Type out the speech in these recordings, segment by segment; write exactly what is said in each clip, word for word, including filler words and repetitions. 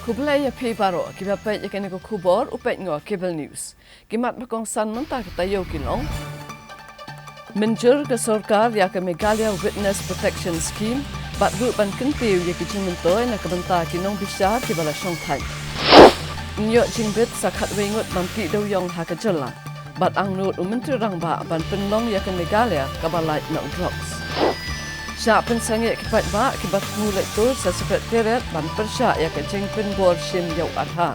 Khublei ïa phi baroh kiba peit ïa kane ka khubor, u peit noh Cable News. Ki mat ba kongsan mynta ka taïew ki long: Mynjur ka sorkar ïa ka Meghalaya Witness Protection Scheme bad ruh ban kyntiew ïa ki jingmyntoi na ka bynta ki nongbishar kiba la shongthait. Ïoh jingbit sa khatwei ngut ban tih dewïong ha ka jylla. Bad angnud u Myntri Rangbah ban pynlong ïa ka Meghalaya kaba lait na u drugs. Shah pynsangeh ki paidbah kiba thmu leit tur sa Secretariat ban pyrshah ïa ka jingpynbor shim ïa u Aadhaar.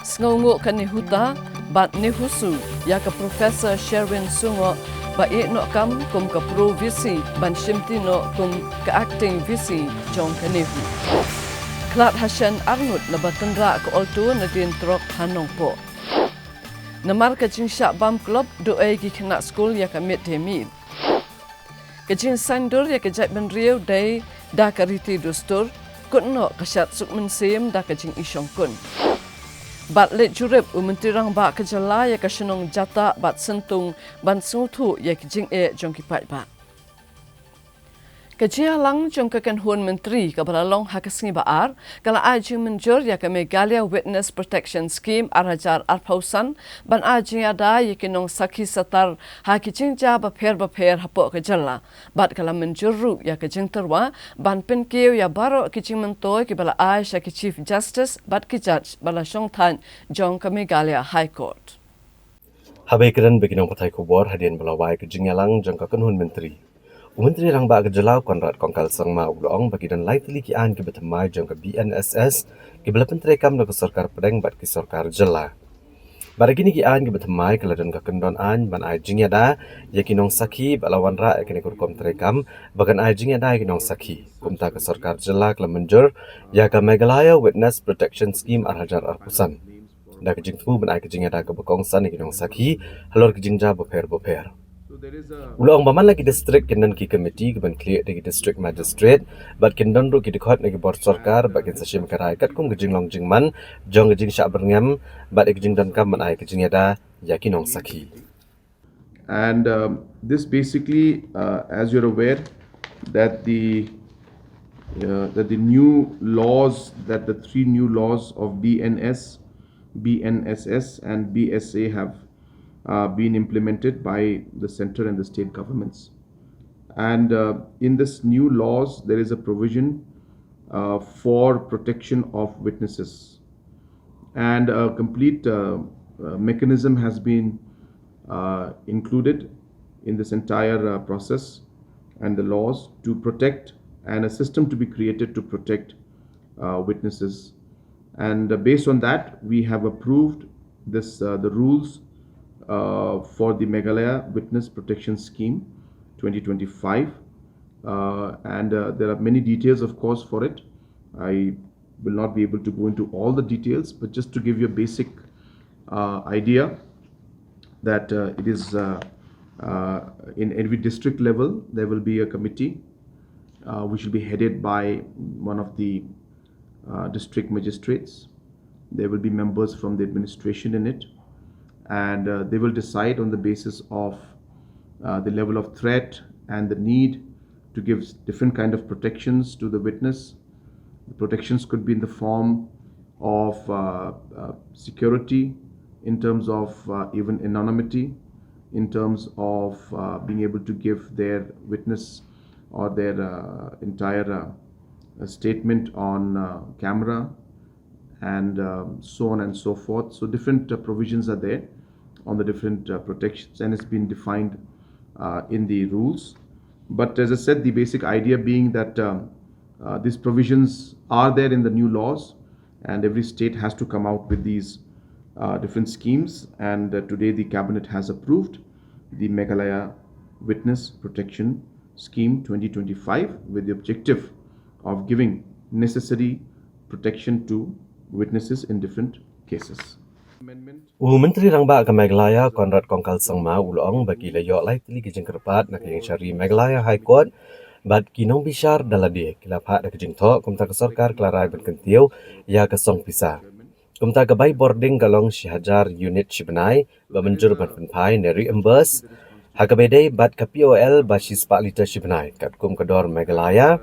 Sngewnguh ka NEHUTA bad NEHUSU ïa ka Professor Sherwin Sungoh ba ïeh noh kam kum ka Pro VC ban shimti noh kum ka Acting VC jong ka NEHU. Khlad ha shen arngut naba tynrah ka alto nadien trok ha Nongpoh. Namar ka jingshah bam klop, duh ei ki khynnah skul ïa ka mid day meal. Ka jingsaiñdur ïa ka jaitbynriew dei da ka riti dustur, kut noh ka shad suk mynsiem da ka jingïashongkun. Bad leit jurip u Myntri Rangbah ka jylla ïa ka shnong Jatah bad Syntung ban sngewthuh ïa ka jingeh jong ki paidbah. Ka jingïalang jong ka kynhun myntri kaba la long ha ka sngi ba ar, ka la ai jingmynjur ïa ka Meghalaya Witness Protection Scheme ar hajar arphew san, ban ai jingïada ïa ki nongsakhi satar ha ki jingjia bapher bapher hapoh ka jylla. Bad ka la mynjur ruh ïa ka jingtyrwa ban pynkiew ïa baroh ki jingmyntoi kiba la ai sha ki Chief Justice bad ki judge ba la shongthait jong ka Meghalaya High Court. Haba ïakren bad ki nongpathai khubor hadien ba la wai ka jingïalang jong ka kynhun myntri, u Myntri Rangbah ka jylla Conrad Kongkal Sangma u la ong ba ki don lai tylli ki aiñ kiba thymmai jong ka B N S S kiba la pyntreikam da ka sorkar pdeng bad ki sorkar jylla. Bad ha kine ki aiñ kiba thymmai ka la don ka kyndon aiñ ban ai jingïada ïa ki nongsakhi, bad la wanrah ïa kane ka rukom treikam ba kan ai jingïada ïa ki nongsakhi. Kumta ka sorkar jylla ka la mynjur ïa ka Meghalaya Witness Protection Scheme ar hajar arphew san, da ka jingthmu ban ai ka jingïada kaba kongsan ïa ki nongsakhi halor ki jingjia bapher bapher. U la ong ba man la ki district kin don ki committee kiban khlieh da ki district magistrate, bad kin don ruh ki dkhot na ki bor sorkar, bad kin sa shim ka rai katkum ka jinglong jingman jong ka jingshah byrngem bad ïa ka jingdonkam ban ai ka jingïada ïa ki nongsakhi. And um, this basically, uh, as you're aware, that the uh, that the new laws, that the three new laws of B N S, B N S S, and B S A have uh, been implemented by the center and the state governments. And uh, in this new laws, there is a provision uh, for protection of witnesses. And a complete uh, uh, mechanism has been uh, included in this entire uh, process and the laws to protect, and a system to be created to protect uh, witnesses. And uh, based on that, we have approved this, uh, the rules uh, for the Meghalaya Witness Protection Scheme twenty twenty-five. Uh, and uh, there are many details, of course, for it. I will not be able to go into all the details, but just to give you a basic uh, idea that uh, it is uh, uh, in every district level, there will be a committee uh, which will be headed by one of the uh, district magistrates. There will be members from the administration in it, and uh, they will decide on the basis of uh, the level of threat and the need to give different kind of protections to the witness. The protections could be in the form of uh, uh, security, in terms of uh, even anonymity, in terms of uh, being able to give their witness or their uh, entire uh, uh, statement on uh, camera, and um, so on and so forth. So different uh, provisions are there on the different uh, protections, and it's been defined uh, in the rules. But as I said, the basic idea being that um, uh, these provisions are there in the new laws, and every state has to come out with these uh, different schemes. And uh, today, the cabinet has approved the Meghalaya Witness Protection Scheme twenty twenty-five, with the objective of giving necessary protection to witnesses in different cases. U Myntri Rangbah ka Meghalaya, Conrad Kongkal Sangma, u la ong ba ki la ïoh lai tylli ki jingkyrpad na ka ïing shari Meghalaya High Court, bad ki nongbishar da lade ki la phah da ka jingthoh, kumta ka sorkar ka la rai ban kyntiew ïa ka song pisa. Kumta ka bai bording ka long shi hajar unit shi bnai, ba mynjur ban pynphai ne reimburse. Ha kaba ïadei bad ka P O L ba shispah litre shibnai, katkum ka dor Meghalaya,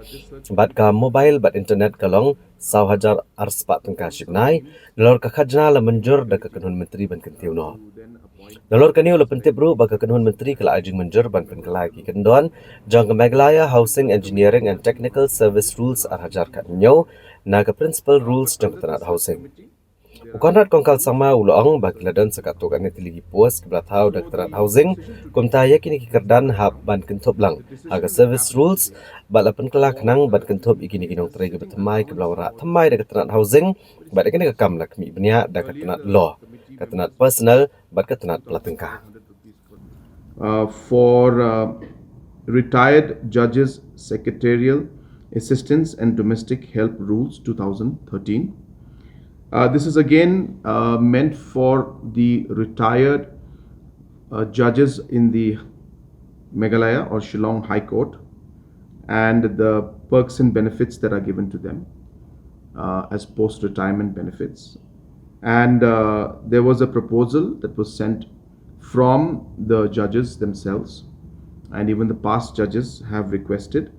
bad ka mobile bad internet ka long saw hajar arspah tyngka shibnai, nalor ka khajna la mynjur da ka kynhun myntri ban kyntiew noh. Nalor kane u la pyntip ruh ba ka kynhun myntri ka la ai jingmynjur ban pynkylla ïa ki kyndon jong ka Meghalaya Housing, Engineering and Technical Service Rules ar hajar khathynñiew na ka Principal Rules jong ka tnat housing. U Conrad Kongkal Sangma u la ong ba ki la don sa katto katne tylli ki post kiba la thaw da ka tnat housing, kumta ïa kine ki kyrdan hap ban kynthup lang ha ka service rules, bad la pynkylla khnang ban kynthup ïa kine ki nongtrei kiba thymmai kiba la wanrah thymmai da ka tnat housing, bad ïa kane ka kam la khmih bniah da ka tnat law, ka tnat personnel bad ka tnat pla tyngka. Uh, for uh, retired judges, secretarial assistance and domestic help rules two thousand thirteen. Uh, this is again uh, meant for the retired uh, judges in the Meghalaya or Shillong High Court and the perks and benefits that are given to them uh, as post-retirement benefits. And uh, there was a proposal that was sent from the judges themselves, and even the past judges have requested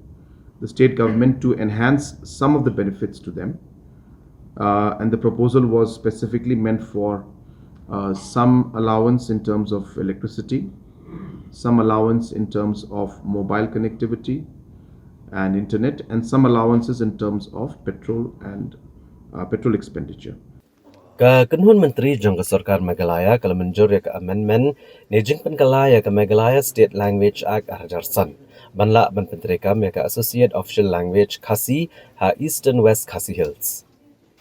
the state government to enhance some of the benefits to them. Uh, and the proposal was specifically meant for uh, some allowance in terms of electricity, some allowance in terms of mobile connectivity and internet, and some allowances in terms of petrol and uh, petrol expenditure. Ka kynhun myntri jong ka sorkar Meghalaya ka la mynjur ïa ka amendment ne jingpynkylla ïa ka Meghalaya State Language Act ar hajar san, ban lah ban pyntreikam ïa ka Associate Official Language Khasi ha Eastern West Khasi Hills.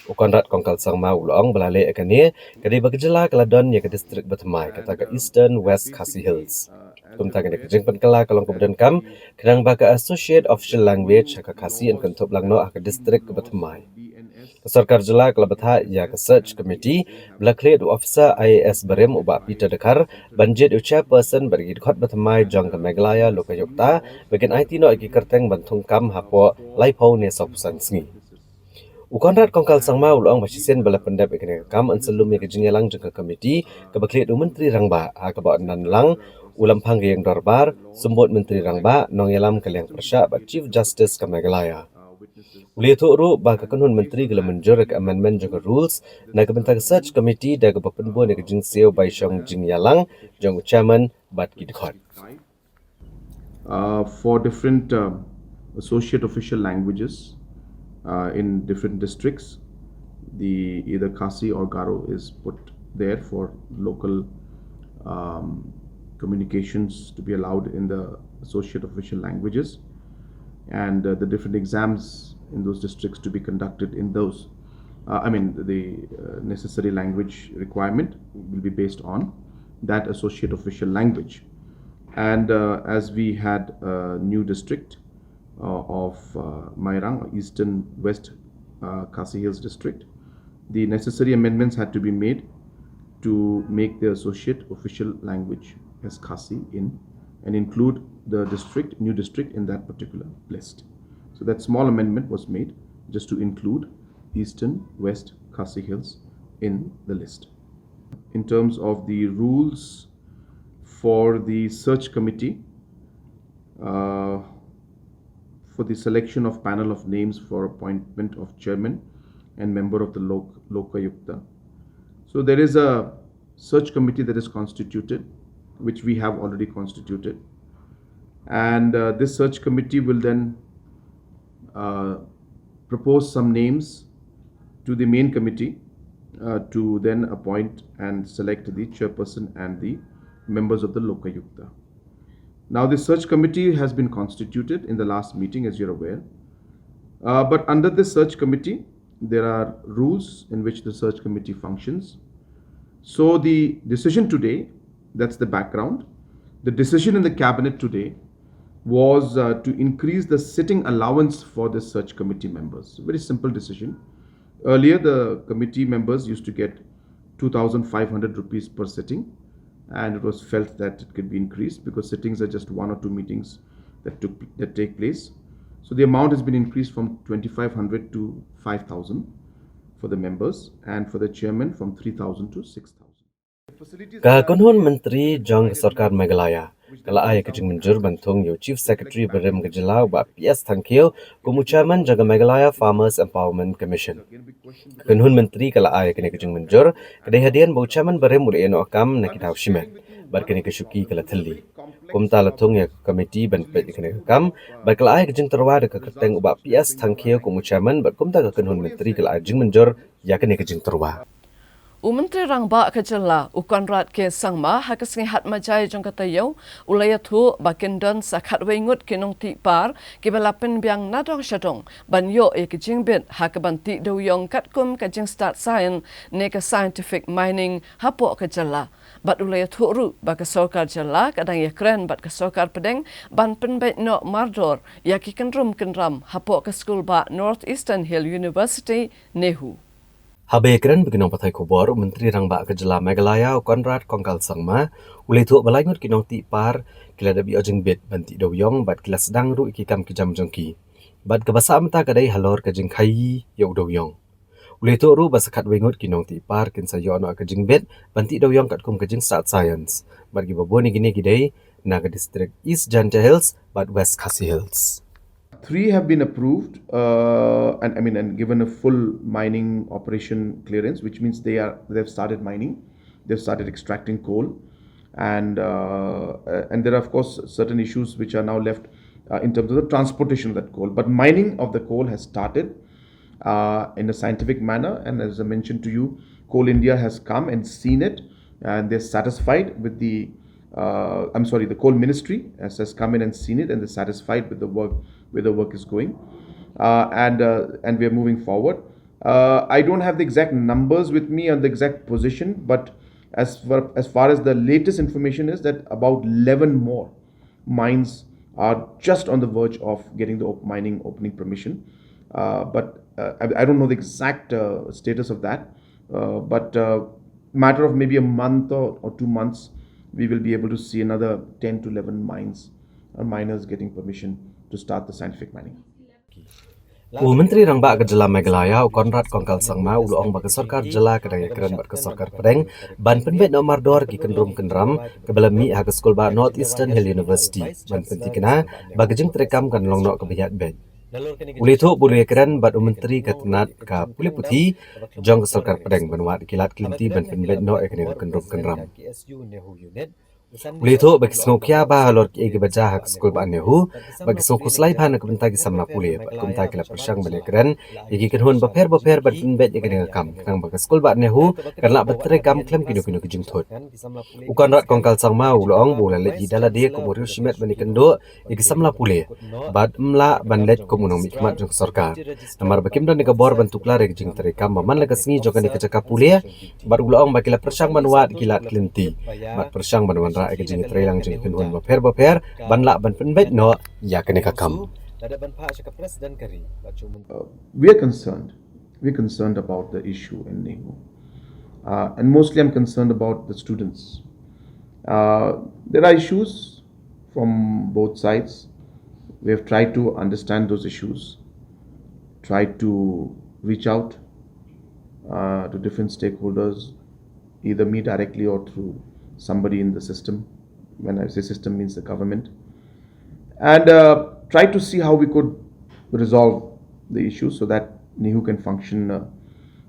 U Conrad Kongkal Sangma u la ong ba la leh ïa kane ka dei ba ka jylla ka la don ïa ka district bathymmai, kata ka Eastern West Khasi Hills. Kumta kane ka jingpynkylla ka long kaba donkam khnang ba ka Associate Official Language ha ka Khasi yn kynthup lang noh ha ka district kaba thymmai. Ka sorkar jylla ka la bthah ïa ka search committee ba la khlieh da u officer I A S barim u Bah Peter Dkhar ban jied ïa u chairperson bad ki dkhot bathymmai jong ka Meghalaya Lokayukta ba kin aiti noh ïa ki kyrteng ban thungkam hapoh laiphew ne sawphew san sngi. U Conrad Kongkal Sangma u la ong ba shisien ba la pyndep ïa kane ka kam yn sa lum ïa ka jingïalang jong ka committee kaba khlieh da u Myntri Rangbah, ha kaba yn nang lang u Lamphang ka Ïing Dorbar, Symbud Myntri Rangbah, Nongïalam ka Liang Pyrshah bad Chief Justice ka Meghalaya. U la ïathuh ruh ba ka kynhun myntri ka la mynjur ïa ka amendment jong ka rules na ka bynta ka search committee da kaba pynbun ïa ka jingsiew bai shong jingïalang jong u chairman bad ki dkhot. Uh, for different uh, associate official languages uh, in different districts, the either Khasi or Garo is put there for local um, communications to be allowed in the associate official languages, and uh, the different exams in those districts to be conducted in those. Uh, I mean, the uh, necessary language requirement will be based on that associate official language. And uh, as we had a new district uh, of uh, Mairang, Eastern West uh, Khasi Hills District, the necessary amendments had to be made to make the associate official language as Khasi in and include the district, new district in that particular list. So that small amendment was made just to include Eastern West Khasi Hills in the list. In terms of the rules for the search committee, uh, for the selection of panel of names for appointment of chairman and member of the Lok- Lokayukta. So there is a search committee that is constituted, which we have already constituted. And uh, this search committee will then uh, propose some names to the main committee uh, to then appoint and select the chairperson and the members of the Lokayukta. Now, the search committee has been constituted in the last meeting, as you're aware. Uh, but under this search committee, there are rules in which the search committee functions. So, the decision today, that's the background, the decision in the cabinet today was uh, to increase the sitting allowance for the search committee members. Very simple decision. Earlier, the committee members used to get two thousand five hundred rupees per sitting, and it was felt that it could be increased because sittings are just one or two meetings that took that take place. So the amount has been increased from twenty-five hundred to five thousand for the members, and for the chairman from three thousand to six thousand. Ka kynhun myntri jong ka sorkar Meghalaya Ka la ai ka jingmynjur ban thung ïa u Chief Secretary barim ka jylla u Bah P S Thangkhiew kum u Chairman jong ka Meghalaya Farmers Empowerment Commission. Ka kynhun myntri ka la ai kane ka jingmynjur ka dei hadien ba u Chairman barim u la ïeh noh kam na ki daw shimet bad kane ka shuki ka la thylli. Kumta la thung ïa ka komiti ban peit ïa kane ka kam bad ka la ai ka jingtyrwa da ka kyrteng u Bah P S Thangkhiew kum u Chairman bad kumta ka kynhun myntri ka la ai jingmynjur ïa kane ka jingtyrwa. U Myntri Rangbah ka jylla u Conrad K Sangma ha ka sngi Hatmajai jong ka taïew u la ïathuh ba kin don sa khatwei ngut ki nongtih par kiba la pynbiang nadong shadong ban ïoh ïa ka jingbit ha kaban tih dewiong katkum ka jingstad science ne ka scientific mining hapoh ka jylla. Bad u la ïathuh ruh ba ka sorkar jylla ka dang ïakren bad ka sorkar pdeng ban pynbeit noh mardor ïa ki kynrum kynram hapoh ka skulbah North Eastern Hill University, NEHU. Haba ïakren bad ki nongpathai khubor, u Myntri Rangbah ka jylla Meghalaya u Conrad Kongkal Sangma u la ïathuh ba lai ngut ki nongtih par ki la dep ïoh jingbit ban tih dewiong bad ki la sdang ruh ïa ki kam ki jam jong ki. Bad kaba sah mynta ka dei halor ka jingkhaii ïa u dewiong. U la ïathuh ruh ba sa khatwei ngut ki nongtih par kin sa ïoh noh ka jingbit ban tih dewiong katkum ka jingstad science. Bad kiba bun ïa kine ki dei na ka district East Jaintia Hills bad West Khasi Hills. Three have been approved, uh, and I mean, and given a full mining operation clearance, which means they are they've started mining, they've started extracting coal, and uh, uh, and there are of course certain issues which are now left uh, in terms of the transportation of that coal. But mining of the coal has started uh, in a scientific manner, and as I mentioned to you, Coal India has come and seen it, and they're satisfied with the uh, I'm sorry, the coal ministry has, has come in and seen it, and they're satisfied with the work, where the work is going, uh, and uh, and we're moving forward. Uh, I don't have the exact numbers with me on the exact position, but as far as far as the latest information is that about eleven more mines are just on the verge of getting the op- mining opening permission. Uh, but uh, I, I don't know the exact uh, status of that. Uh, but uh, matter of maybe a month or, or two months, we will be able to see another ten to eleven mines or miners getting permission to start the scientific mining. U Myntri Rangbah ka jylla Meghalaya u Conrad Kongkal Sangma u la ong ba ka sorkar jylla ka dang ïakren bad ka sorkar pdeng ban pynbeit noh mardor ki kynrum kynram kaba la mih ha ka skulbah North Eastern Hill University ban pynthikna ba ka jingtrei kam kan long noh kaba ïaid beit. U la ïathuh ba u la ïakren bad u Myntri ka tnat ka pule puthi jong ka sorkar pdeng ban wad ki lad ki lynti ban pynbeit noh ïa kane ka kynrum kynram. U la ïathuh ba ki sngewkhia bha halor kiei kiba jia ha ka skulbah NEHU bad ki sngewkhuslai bha na ka bynta ki samla pule bad kumta ki la pyrshang ban ïakren ïa ki kynhun bapher bapher ban pynbeit ïa kane ka kam khnang ba ka skulbah NEHU kan lah ban trei kam khlem kino kino ki jingthut. U Conrad Kongkal Sangma u la ong ba u la leit hi da lade kum u riewshimet ban ïakynduh ïa ki samla pule bad ym lah ban leit kum u nongmihkhmat jong ka sorkar. Namar ba kim don ïa ka bor ban tuklar ïa ka jingtrei kam ba man la ka sngi jong kane ka jaka pule bad u la ong ba ki la pyrshang ban wad ki lad ki lynti bad pyrshang ban wanrah ïa ka jingïatreilang jong ki kynhun bapher bapher ban lah ban pynbeit noh ïa kane ka kam. Uh, we are concerned. We're concerned about the issue in NEHU. Uh, and mostly I'm concerned about the students. Uh, there are issues from both sides. We have tried to understand those issues, tried to reach out uh, to different stakeholders, either me directly or through somebody in the system. When I say system, means the government. And uh, tried to see how we could resolve the issue so that NEHU can function in a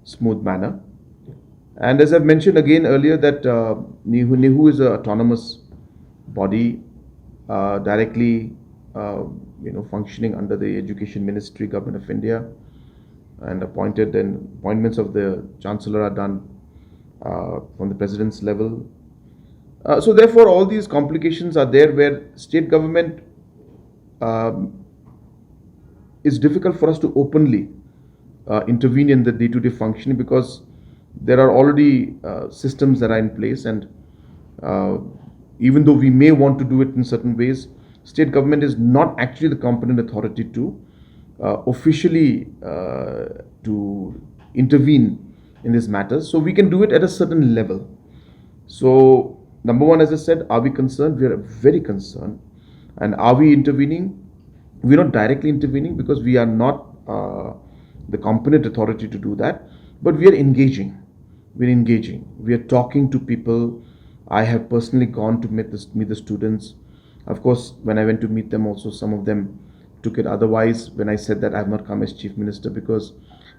smooth manner. And as I've mentioned again earlier, that uh, NEHU, NEHU is an autonomous body uh, directly uh, you know, functioning under the Education Ministry, Government of India, and appointed and appointments of the Chancellor are done uh, from the President's level. Uh, so therefore, all these complications are there where state government um, it's difficult for us to openly uh, intervene in the day-to-day functioning because there are already uh, systems that are in place, and uh, even though we may want to do it in certain ways, state government is not actually the competent authority to uh, officially uh, to intervene in these matters. So we can do it at a certain level. So number one, as I said, are we concerned? We are very concerned. And are we intervening? We're not directly intervening because we are not uh, the competent authority to do that. But we are engaging. We're engaging. We are talking to people. I have personally gone to meet the, meet the students. Of course, when I went to meet them also, some of them took it otherwise when I said that I've not come as chief minister, because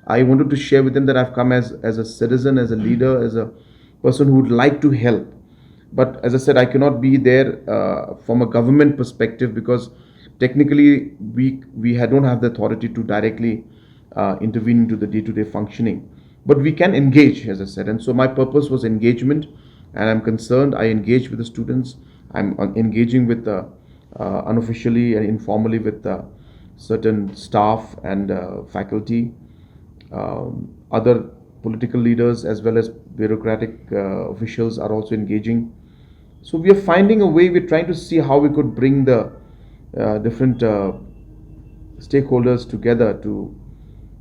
I wanted to share with them that I've come as, as a citizen, as a leader, as a person who would like to help. But as I said, I cannot be there uh, from a government perspective, because technically we, we ha-, don't have the authority to directly uh, intervene into the day-to-day functioning. But we can engage, as I said. And so my purpose was engagement, and I'm concerned. I engage with the students. I'm uh, engaging with the uh, unofficially and informally with uh, certain staff and uh, faculty. Um, other political leaders as well as bureaucratic uh, officials are also engaging. So we are finding a way, we're trying to see how we could bring the uh, different uh, stakeholders together to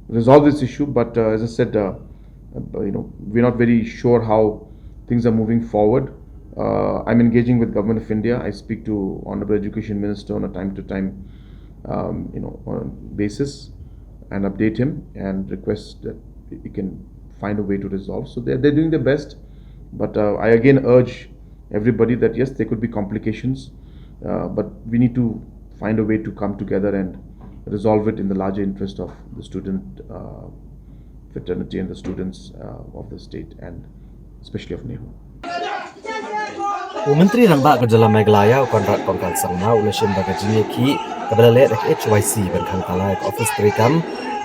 resolve this issue. But uh, as I said, uh, uh, you know, we're not very sure how things are moving forward. Uh, I'm engaging with Government of India. I speak to Honorable Education Minister on a time-to-time, um, you know, on a basis and update him and request that he can find a way to resolve. So they're, they're doing their best, but uh, I again urge everybody that yes, there could be complications, uh, but we need to find a way to come together and resolve it in the larger interest of the student uh, fraternity and the students uh, of the state and especially of NEHU. U Myntri Rangbah ka Jylla Meghalaya, u Conrad Kongkal Sangma, u la shim ba ka jingïakhih kaba la leh da ka H Y C ban khang tala ïa ka ophis treikam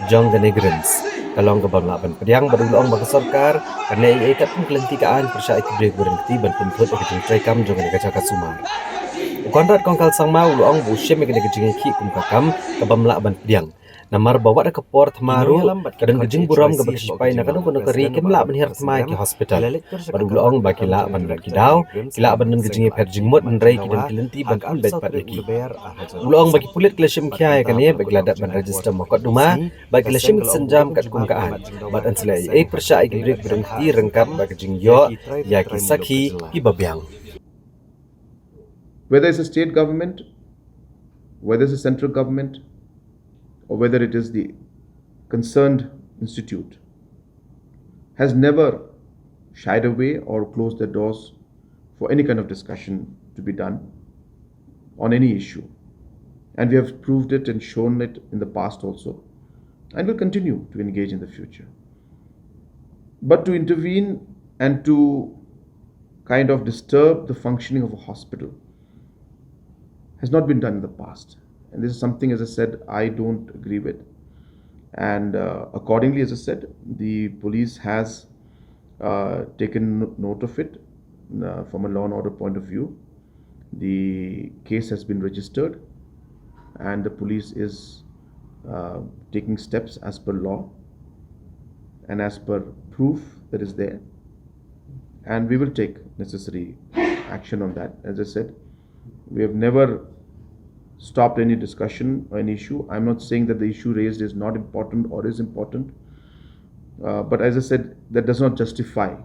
jong ka NEIGRIHMS ka long kabym lah ban pdiang, bad u la ong ba ka sorkar kan leh ei ei katkum ka lynti ka aiñ pyrshah ïa ki briew kiba don kti ban pynthut ïa ka jingtreikam jong kane ka jaka sumar. U Conrad Kongkal Sangma u la ong ba u shim ïa kane ka jingïakhih kum ka kam kabym lah ban pdiang. Namar ba wat ha ka por thma ruh ka don ka jingburom kaba ki shipai na kano kano ka ri kim lah ban hiar thma ïa ki hospital. Bad u la ong ba ki lah ban rah ki daw, ki lah ban don ka jingïapher jingmut, hynrei ki don ki lynti ban pynbeit pat ïa ki. U la ong ba ki pulit ki la shim khia ïa kane bad ki la dep ban register mukotduma bad ki la shim ki sienjam katkum ka aiñ. Bad yn sa leh ei ei pyrshah ïa ki briew kiba don kti ryngkat bad ka jingïoh ïa ki sakhi kiba biang. Whether it's a state government, whether it's a central government, or whether it is the concerned institute, has never shied away or closed their doors for any kind of discussion to be done on any issue. And we have proved it and shown it in the past also, and will continue to engage in the future. But to intervene and to kind of disturb the functioning of a hospital has not been done in the past. And this is something, as I said, I don't agree with. And uh, accordingly, as I said, the police has uh, taken no- note of it uh, from a law and order point of view. The case has been registered, and the police is uh, taking steps as per law and as per proof that is there. And we will take necessary action on that. As I said, we have never stopped any discussion or any issue. I'm not saying that the issue raised is not important or is important. Uh, but as I said, that does not justify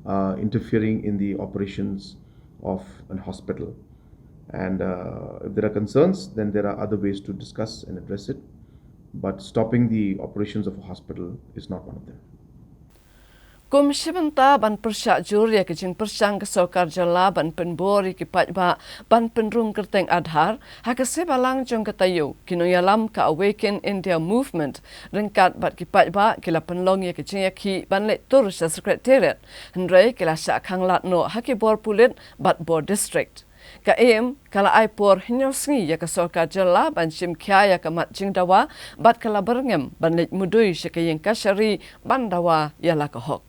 uh, interfering in the operations of an hospital. And uh, if there are concerns, then there are other ways to discuss and address it. But stopping the operations of a hospital is not one of them. Kum shi bynta ban pyrshah jur ïa ka jingpyrshang ka sorkar jylla ban pynbor ïa ki paidbah ban pynrung kyrteng Aadhaar, ha ka sngi Balang jong ka taïew, ki nongïalam ka Awaken India Movement ryngkat bad ki paidbah ki la pynlong ïa ka jingïakhih ban leit tur sha Secretariat, hynrei ki la shah khanglad noh ha ki bor pulit bad bor district. Ka AIM ka la ai por hynñiew sngi ïa ka sorkar jylla ban shim khia ïa ka mat jingdawa bad ka la byrngem ban leit mudui sha ka ïing kashari ban dawa ïa la ka hok.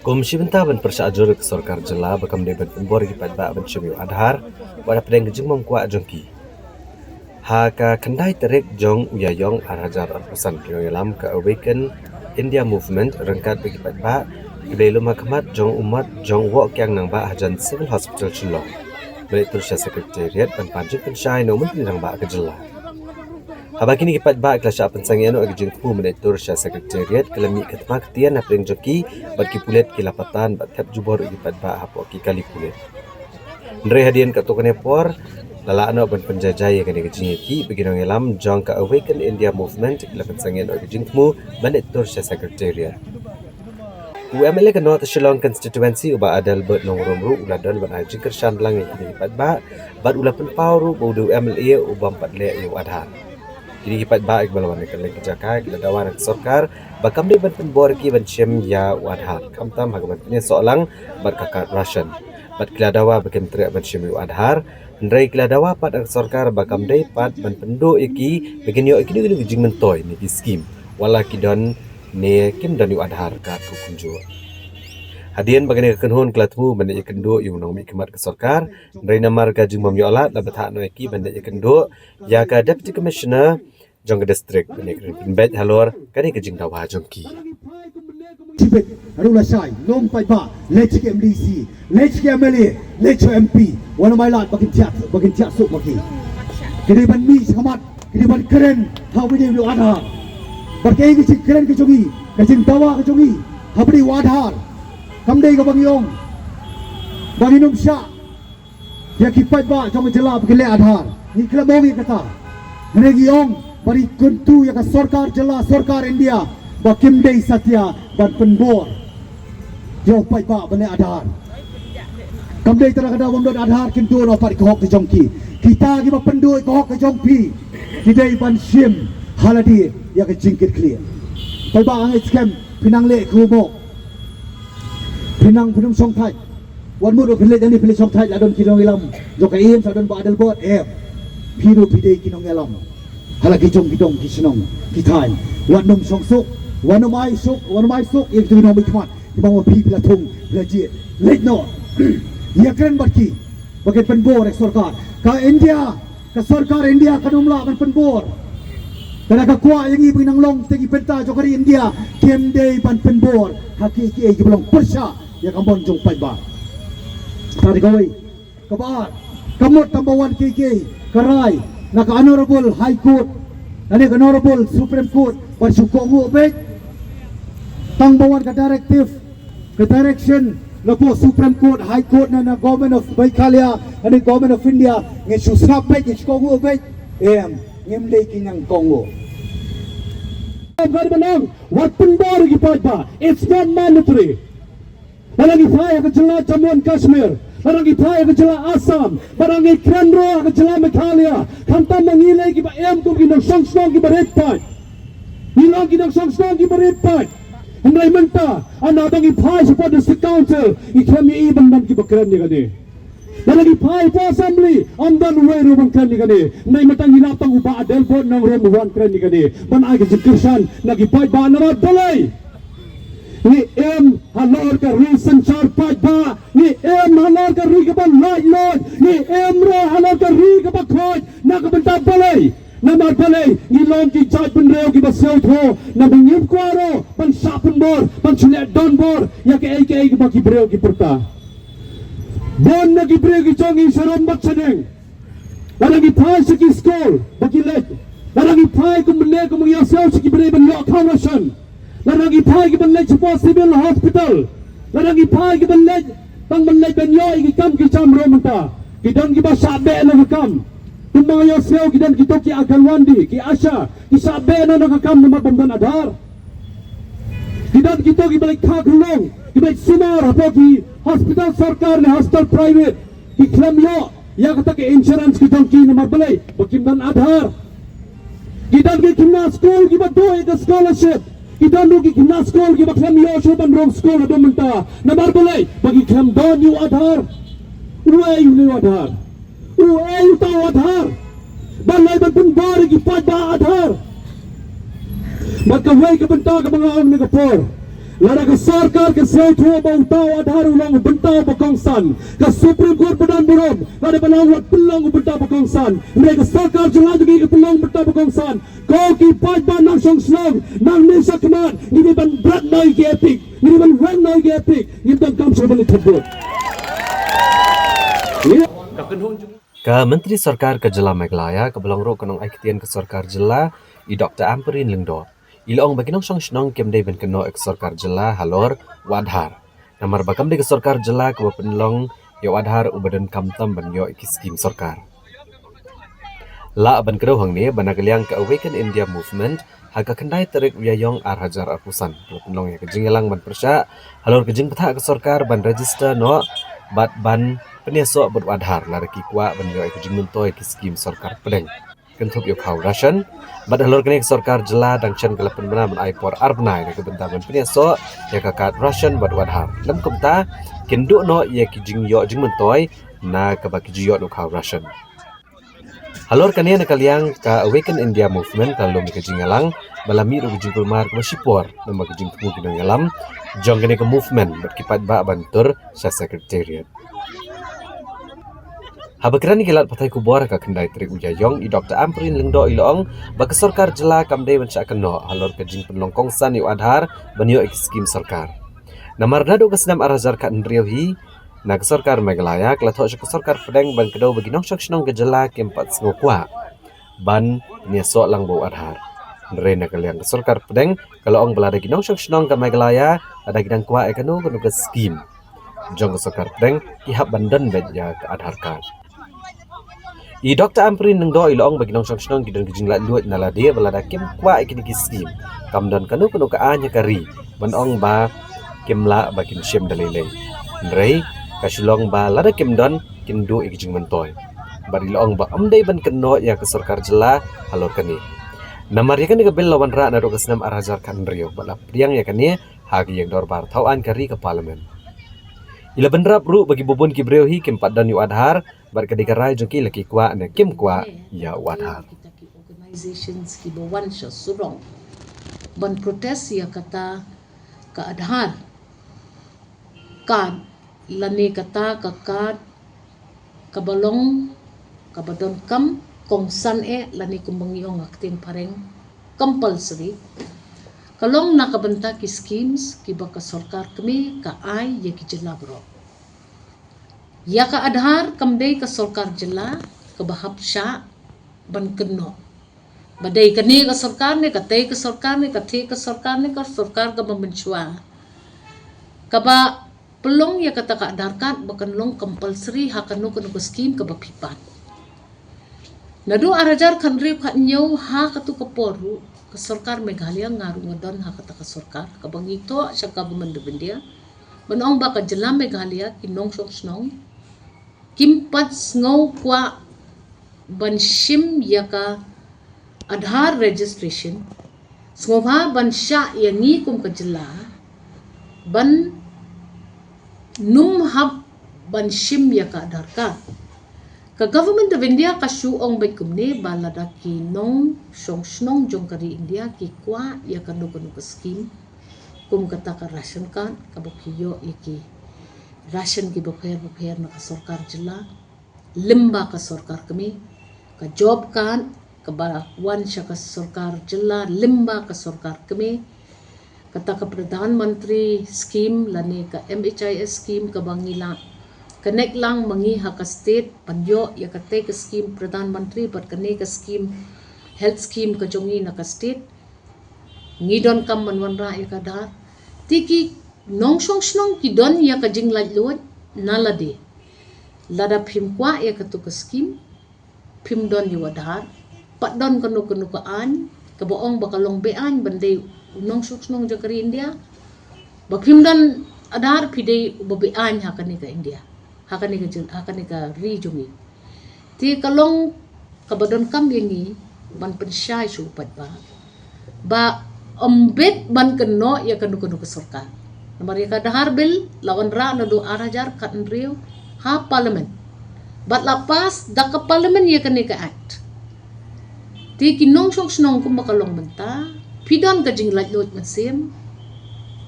Kum shi bynta ban pyrshah jur ïa ka sorkar jylla ba kam dei ban pynbor ïa ki paidbah ban shim ïa u Aadhaar, wat hapdeng ka jingbymkwah jong ki. Ha ka khyndai tarik jong u Ïaïong ar hajar arphew san, ki nongïalam ka Awaken India Movement ryngkat bad ki paidbah ki la ïalum ha khmat jong u mot jong u Woh Kiang Nangbah hajan Civil Hospital Shillong, ban leit tur sha Secretariat ban pan jingpynshai na u Myntri Rangbah ka jylla. Haba kine ki paidbah ki la shah pynsangeh noh ïa ka jingthmu ban leit tur sha Secretariat, ki la mih ka thma ka tian hapdeng jong ki bad ki pulit ki la patan bad thep jubor ïa ki paidbah hapoh ki kali pulit. Hynrei hadien katto katne por la lah noh ban pynjaijai ïa kane ka jingïakhih, bad ki nongïalam jong ka Awaken India Movement ki la pynsangeh noh ïa ka jingthmu ban leit tur sha Secretariat. U M L A ka North Shillong Constituency, u Bah Adelbert Nongrum ruh u la don ban ai jingkyrshan lang ïa kine ki paidbah, bad u la pynpaw ruh ba u dei u M L A u bym pat leh ïa u Aadhaar. Kine ki paidbah kiba la wan na kylleng ki jaka ki la dawa na ka sorkar ba kam dei ban pynbor ïa ki ban shim ïa u Aadhaar, khamtam ha kaban pynïasoh lang bad ka card ration. Bad ki la dawa ba kim treh ban shim ïa u Aadhaar, hynrei ki la dawa pat na ka sorkar ba kam dei pat ban pynduh ïa ki ba kin ïoh ïa kino kino ki jingmyntoi ne ki skim, wat la ki don ne kim don ïa u Aadhaar card kumjuh. Hadien ba kane ka kynhun ka la thmu ban ïakynduh ïa u nongmihkhmat ka sorkar, hynrei namar ka jingbym ïoh lad la bthah noh ïa ki ban ïakynduh ïa ka Deputy Commissioner jong ka district ban ïakren pynbeit halor kane ka jingdawa jong ki. Tibet, ruh lashai, long paidbah, leit sha ka M D C, leit sha ka M L A, leit sha ka M P, wat nym ai lad ba kin thiah, ba kin thiah suk ma ki. Ki dei ban mih sha khmat, ki dei ban kren ha u ba dei u Aadhaar. Bad kaei ka jingkren ka jong ngi, ka jingdawa ka jong ngi ha u ba dei u Aadhaar. Kam dei kaba ngi ong ba ngin ym shah ïa ki paidbah jong ka jylla ba ki leh Aadhaar. Ngi khlem ong ïa kata. Hynrei ngi ong ba ngi kyntu ïa ka sorkar jylla, sorkar India, ba kim dei satia ban pynbor ïa u paidbah ban leh Aadhaar. Kam dei tang ka daw ban don Aadhaar, kin duh noh pat ka hok ka jong ki. Kita kiba pynduh ka hok ka jong phi, ki dei ban shim ha lade ïa ka jingkitkhlieh. Paidbah, nga ngeit skhem phi nang leh kumno. Phi nang, phi nang shongthait. Wat mut ruh phi leit hangne phi leit shongthait, la don ki nongïalam jong ka AIIMS, la don Bah Adelbert, em. Phi ruh phi dei ki nongïalam ha la ki jong ki dong ki shnong ki thaiñ. Wat nym shong suk, wat nym ai suk, wat nym ai suk ïa ki nongmihkhmat kiba ma phi, phi la thung, phi la jied. Leit noh, ïakren bad ki ba kin pynbor ïa ka sorkar. Ka India, ka sorkar India kan ym lah ban pynbor. Ka da ka kwah ïa ngi ba ngi nang long tang ki bynta jong ka ri India, kim dei ban pynbor ha kiei kiei kiba long pyrshah ïa ka mon jong u paidbah. Kata kawei. Kaba ar, ka mut tang ba wan kiei kiei ka rai na ka Honorable High Court, na ka Honorable Supreme Court, ba shu kohnguh beit. Tang ba wan ka directive, ka direction na ka Supreme Court, High Court, na, na Government of Meghalaya, na ka Government of India, ngin shu sngap beit, ngin shu kohnguh beit. Em, ngim dei ki nongkohnguh. Wat pynbor ïa ki paidbah, it's not mandatory. Lada ngi phai ha ka jylla Jammu and Kashmir, lada ngi phai ha ka jylla Assam, lada ngi kren ruh ha ka jylla Meghalaya, khamtam ma ngi lei kiba em kum ki nongshong shnong kiba rit paid. Ngi long ki nongshong shnong kiba rit paid. Hynrei mynta, haba ngi phai shapoh District Council, ngi khlem ïohi ban don kiba kren ïa kane. Lada ngi phai hapoh Assembly, ym don uwei ruh ban kren ïa kane. Hynrei mynta ngi lap tang u Bah Adelbert Nongrum u wan kren ïa kane ban ai ka jingkyrshan na ki paidbah, namar balei? Ngi im halor ka ri synshar paidbah, ngi im halor ka ri kaba laitluid, ngi im ruh halor ka ri kaba khoit. Na ka bynta balei? Namar balei? Ngi long ki jaitbynriew kiba sngewthuh, namar ngim kwah ruh ban shah pynbor, ban shu leh donbor ïa kaei kaei kaba ki briew ki pyrta. Bun na ki briew ki jong ngi sharum bad shading, lada ngi phai sha ki skul ba ki leit, lada ngi phai kum mynne kum ngi ïa siew sha ki briew ban ïoh kham ration, lada ngi phai ki ban leit shapoh Civil Hospital, lada ngi phai ki ban leit, tang ban leit ban ïoh ïa ki kam ki jam ruh mynta ki don kiba shah beh na ka kam. Kumba nga ïohsngew ki don kito ki Anganwadi, ki ASHA, ki shah beh noh na ka kam namar bym don Aadhaar. Ki don kito kiba leit kha khunlung, kiba leit sumar hapoh ki hospital sorkar ne hospital private. Ki khlem ïoh ïa kata ka insurance ki jong ki namar balei, ba kim don Aadhaar. Ki don ki khynnah skul kiba duh ïa ka scholarship. Ki don ruh ki khynnah skul kiba khlem ïoh shuh ban rung skul haduh mynta namar balei, ba ki khlem don ïa u Aadhaar. Uei une u Aadhaar? Uei uta u Aadhaar? Balei ban pynbor ïa ki paidbah Aadhaar? Bad kawei ka bynta kaba nga ong ha kane ka por, lada ka sorkar ka sngewthuh ba uta u Aadhaar u long u bynta uba kongsan, ka Supreme Court ba don burom ka dei ban ong wat pynlong u bynta uba kongsan. Hynrei ka sorkar jylla jong ngi ka pynlong u bynta uba kongsan. Ko ki paidbah nongshong shnong, nangne shakhmat ngi dei ban bret noh ïa ki EPIC, ngi dei ban weng noh ïa ki EPIC, ngim donkam shuh ban leit thep vote. Ka Myntri Sorkar ka Jylla Meghalaya kaba long ruh ka nongai ktien ka Sorkar Jylla, i Doctor Ampareen Lyngdoh, i la ong ba ki nongshong shnong kim dei ban kynnoh ïa ka Sorkar Jylla halor u Aadhaar. Namar ba kam dei ka Sorkar Jylla kaba pynlong ïa u Aadhaar uba donkam tam ban ïoh ïa ki skim sorkar. Lah ban kdew hangne ba na ka liang ka Awaken India Movement, ha ka khyndai tarik u Ïaïong ar hajar arphew san, ka la pynlong ïa ka jingïalang ban pyrshah halor ka jingbthah ka sorkar ban register noh bad ban pynïasoh bad u Aadhaar lada ki kwah ban ïoh ïa ka jingmyntoi ki skim sorkar pdeng, kynthup ïa u khaw ration. Bad halor kane ka Sorkar Jylla dang shen ka la pynbna ban ai por ar bnai na ka bynta ban pynïasoh ïa ka card ration bad u Aadhaar. Lym kumta, kin duh noh ïa ki jingïoh jingmyntoi na kaba ki ju ïoh na u khaw ration. Halor kane, na ka liang ka Awaken India Movement ka la lum ïa ka jingïalang, ba la mih ruh ka jingkulmar kaba shipor namar ka jingthmu ki nongïalam jong kane ka movement bad ki paidbah ban tur sha Secretariat. Haba kren ïa ki lad pathai khubor ha ka khyndai tarik u Ïaïong, i Doctor Ampareen Lyngdoh i la ong ba ka Sorkar Jylla kam dei ban shah kynnoh halor ka jingpynlong kongsan ïa u Aadhaar ban ïoh ïa ki skim sorkar. Namar naduh ka snem ar hajar khathynriew hi, na ka Sorkar Meghalaya ka la thoh sha ka sorkar pdeng ban kdew ba ki nongshong shnong ka jylla kim pat sngew kwah ban pynïasoh lang bad u Aadhaar. Hynrei na ka liang ka sorkar pdeng ka la ong ba lada ki nongshong shnong ka Meghalaya lada ki dang kwah ïa kano kano ka skim jong ka sorkar pdeng, ki hap ban don beit ïa ka Aadhaar card. I Doctor Ampareen Lyngdoh i la ong ba ki nongshong shnong ki don ka jinglaitluid na lade ba lada kim kwah ïa kine ki skim, kam don kano kano ka aiñ ha ka ri ban ong ba kim lah ba kin shim da lei lei. Hynrei ka shu long ba lada kim don, kin duh ïa ki jingmyntoi. Bad i la ong ba ym dei ban kynnoh ïa ka Sorkar Jylla halor kane. Namar ïa kane ka bill la wanrah naduh ka snem ar hajar khathynriew bad la pdiang ïa kane ha ka ïing dorbar thaw aiñ ka ri, ka Parliament. I la bynrap ruh ba kiba bun ki briew hi kim pat don ïa u Aadhaar bad ka dei ka rai jong ki la ki kwah ne kim kwah ïa u Aadhaar. Kita ki organizations kiba wan sha surok ban protest ïa kata ka Aadhaar card lane kata ka card kaba long, kaba donkam kongsan eh, lane kumba ngi ong ha ka ktien phareng compulsory, ka long na ka bynta ki schemes kiba ka sorkar kmie ka ai ïa ki jylla baroh. Ïa ka Aadhaar kam dei ka sorkar jylla kaba hap shah ban kynnoh ba dei kane ka sorkar ne katei ka sorkar ne katei ka sorkar ne ka sorkar kaba mynshuwa kaba pynlong ïa kata ka Aadhaar card ba kan long compulsory ha kano kano ka skim kaba phi pan. Naduh ar hajar khathynriew khathynñiew ha katu ka por ruh ka sorkar Meghalaya, nga ruh nga don ha kata ka sorkar kaba ngi thoh sha Government of India ban ong ba ka jylla Meghalaya ki nongshong shnong kim pat sngew kwah ban shim ïa ka Aadhaar registration, sngewbha ban shah ïa ngi kum ka jylla ban nym hap ban shim ïa ka Aadhaar card. Ka Government of India ka shu ong beit kumne ba lada ki nongshong shnong jong ka ri India ki kwah ïa kano kano ka skim kum kata ka ration card kaba phi ïoh ïa ki ration kiba pher ba pher na ka sorkar jylla lyngba ka sorkar kmie, ka job card kaba wan sha ka sorkar jylla lyngba ka sorkar kmie, kata ka Pradhan Mantri scheme lane ka M H I S scheme kaba ngi la connect lang ma ngi ha ka state ban ïoh ïa katei ka scheme Pradhan Mantri bad kane ka scheme, health scheme ka jong ngi na ka state. Ngi donkam ban wanrah ïa ka Aadhaar. Te ki nongshong shnong ki don ïa ka jinglaitluid na lade. Lada phim kwah ïa katu ka skim, phim don ïa u Aadhaar, pat don kano kano ka aiñ kaba ong ba ka long be-aiñ ban dei u nongshong shnong jong ka ri India. Ba phim don Aadhaar phi dei uba be-aiñ ha kane ka India, ha kane ka jylla, ha kane ka ri jong ngi. Te ka long kaba donkam ïa ngi ban pynshai shuh pat ba, ba ym bit ban kynnoh ïa kano kano ka sorkar. Namar ïa ka Aadhaar Bill la wanrah naduh ar hajar khathynriew ha Parliament, bad la pass da ka Parliament ïa kane ka Act. Te ki nongshong shnong kumba ka long mynta, phi don ka jinglaitluid mynsiem,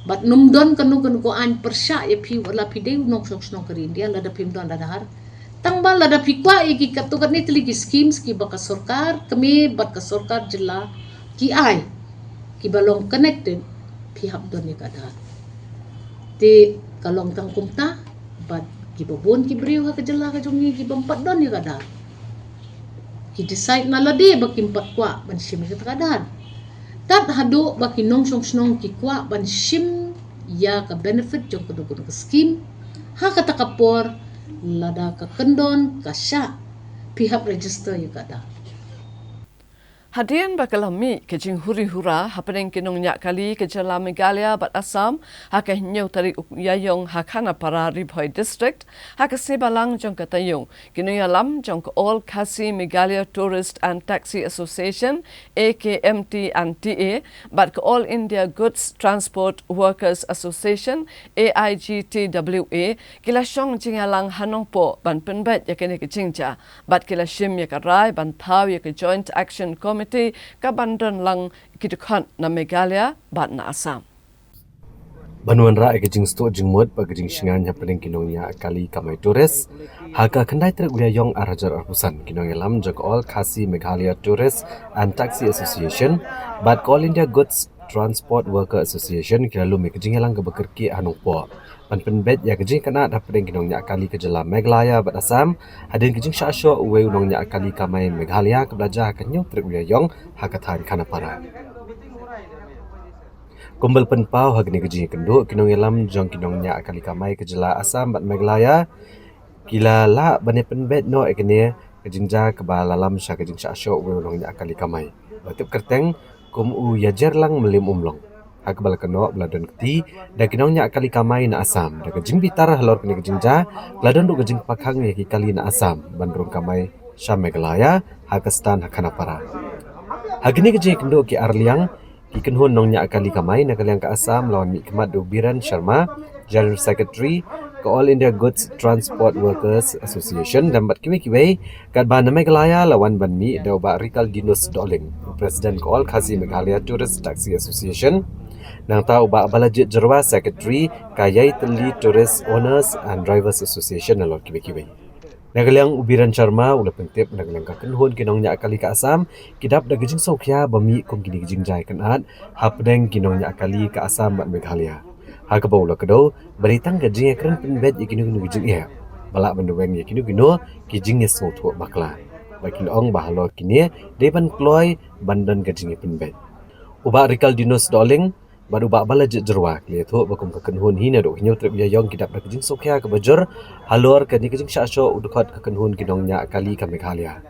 bad ym don kano kano ka aiñ pyrshah ïa phi wat la phi dei u nongshong shnong ka ri India lada phim don Aadhaar. Tang ba lada phi kwah ïa ki katto katne tylli ki schemes kiba ka sorkar kmie bad ka sorkar jylla ki ai, kiba long connected, phi hap don ïa ka Aadhaar. Te ka long tang kumta, bad kiba bun ki briew ha ka jylla ka jong ngi kiba ym pat don ïa ka Aadhaar, ki decide na lade ba kim pat kwah ban shim ïa ka Aadhaar. Tad haduh ba ki nongshong shnong ki kwah ban shim ïa ka benefit jong kano kano ka scheme, ha kata ka por, lada ka kyndon ka shah, phi hap register ïa ka Aadhaar. Hadien ba ka la mih ka jinghuri hura hapdeng ki nongñiah kali ka jylla Meghalaya bad Assam ha ka hynñiew tarik u Ïaïong ha Khanapara, Ri Bhoi District, ha ka sngi Balang jong ka taïew, ki nongïalam jong ka All Khasi Meghalaya Tourist and Taxi Association, A K M T and T A, bad ka All India Goods Transport Workers Association, A I G T W A, ki la shong jingïalang ha Nongpoh ban pynbeit ïa kane ka jingjia, bad ki la shim ïa ka rai ban thaw ïa ka Joint Action Committee kaban don lang ki dkhot na Meghalaya bad na Assam. Ban wanrah ïa ka jingstad jingmut bad ka jingshngaiñ hapdeng ki nongñiah kali kamai tourist, ha ka khyndai tarik u Ïaïong ar hajar arphew san, ki nongïalam jong ka All Khasi Meghalaya Tourist and Taxi Association bad ka All India Goods Transport Worker Association ki la lum ïa ka jingïalang kaba kyrkieh ha Nongpoh ban pynbeit ïa ka jingkynad hapdeng ki nongñiah kali ka jylla Meghalaya bad Assam, hadien ka jingshah shoh uwei u nongñiah kali kamai Meghalaya kaba la jia ha ka hynñiew tarik u Ïaïong ha ka thaiñ Khanapara. Kumba la pynpaw ha kane ka jingïakynduh, ki nongïalam jong ki nongñiah kali kamai ka jylla Assam bad Meghalaya ki la lah ban ïa pynbeit noh ïa kane ka jingjia kaba la lam sha ka jingshah shoh uwei u nongñiah kali kamai ba tip kyrteng kum u Ïajerlang Mylliem Umlong, ha kaba la kynnoh ba la don kti da ki nongñiah kali kamai na Assam. Da ka jingbitar halor kane ka jingjia, la don ruh ka jingpakhang ïa ki kali na Assam ban rung kamai sha Meghalaya ha ka stand ha Khanapara. Ha kane ka jingïakynduh ki ar liang, ki kynhun nongñiah kali kamai na ka liang ka Assam la wan mihkhmat da u Biren Sharma, General Secretary ka All India Goods Transport Workers Association, lem bad kiwei kiwei, katba na Meghalaya la wan ban mih da u Bah Rikaldinus Dohling, u President ka All Khasi Meghalaya Tourist Taxi Association, nangta u Bah Balajied Jyrwa, Secretary ka Ïaitylli Tourist Owners and Drivers Association, halor kiwei kiwei. Na ka liang u Biren Sharma u la pyntip na ka liang ka kynhun ki nongñiah kali ka Assam ki dap da ka jingsngewkhia ba mih kum kine ki jingjia kynad hapdeng ki nongñiah kali ka Assam bad Meghalaya, ha kaba u la kdew ba dei tang ka jingïakren pynbeit ïa kino kino ki jingeh, ba lah ban duweng ïa kino kino ki jingïasngewthuh bakla, ba ki la ong ba halor kine dei ban kloi ban don ka jingïapynbeit. U Bah Rikaldinus Dohling bad u Bah Balajied Jyrwa ki la ïathuh ba kum ka kynhun hi naduh ka hynñiew tarik u Ïaïong ki dap da ka jingsngewkhia kaba jur halor kane ka jingshah shoh u dkhot ka kynhun ki nongñiah kali ka Meghalaya,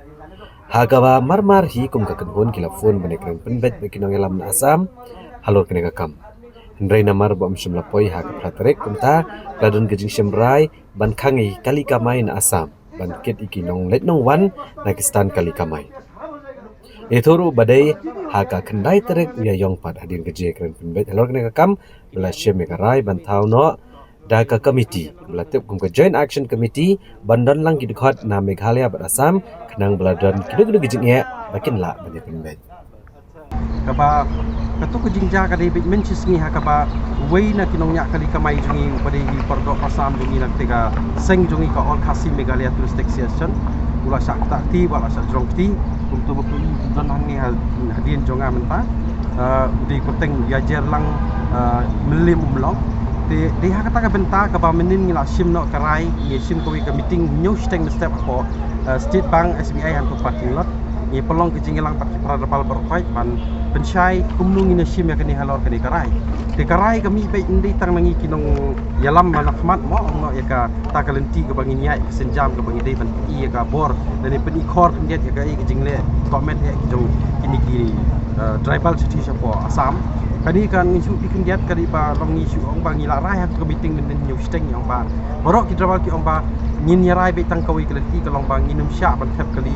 ha kaba mar mar hi kum ka kynhun ki la phone ban ïakren pynbeit bad ki nongïalam na Assam halor kane ka kam. Hynrei namar ba ym shym la poi ha ka phra tarik, kumta la don ka jingshim rai ban khang ïa ki kali kamai na Assam ban kit ïa ki nongleit nongwan na ki stand kali kamai. Ïathuh ruh ba dei ha ka khyndai tarik u Ïaïong pat, hadien ka jingïakren pynbeit halor kane ka kam, ba la shim ïa ka rai ban thaw noh da ka committee ba la tip kum ka Joint Action Committee ban don lang ki dkhot na Meghalaya bad Assam, khnang ba la don kino kino ki jingeh ba kin lah ban ïapynbeit. Kaba kato ka jingjia ka dei beit mynshisngi ha kaba uwei na ki nongñiah kali kamai jong ngi uba dei hi u paralok Assam jong ngi na kata ka seng jong ngi ka All Khasi Meghalaya Tourist Association u la shah ktah kti, u la shah jrong kti, kumto ba phi don hangne ha, hadien jong nga mynta. Uh, u dei kyrteng Ïajerlang, uh, Mylliem Umlong. Te dei ha kata ka bynta kaba mynnin ngi la shim noh ka rai, ngi shim kawei ka meeting hynñiew shiteng mynstep hapoh, uh, State Bank S B I Hangto parking lot. Ngi pynlong ka jingïalang bad ki para bapher baroh kawei ban Pynshai kumno ngin ïa shim ïa kane halor kane ka rai. Te ka rai ka mih beit ym dei tang na ngi ki nongïalam ba na khmat mo, ong noh ïa kata ka lynti kaba ngin ïaid, ka sienjam kaba ngi dei ban pyni ïa ka bor lane pyni khor khyndiat ïa kaei ka jingleh tohmet eh ki jong kine ki, eh, tribal chiefs shapoh Assam. Kane ka ngi shu pyni khyndiat ka dei ba long ngi shu ong ba ngi la rai ha ka meeting mynhynnin hynñiew shiteng, ngi ong ba baroh ki tribal ki ong ba ngin ïa rai beit tang kawei ka lynti, ka long ba ngin ym shah ban thep kali,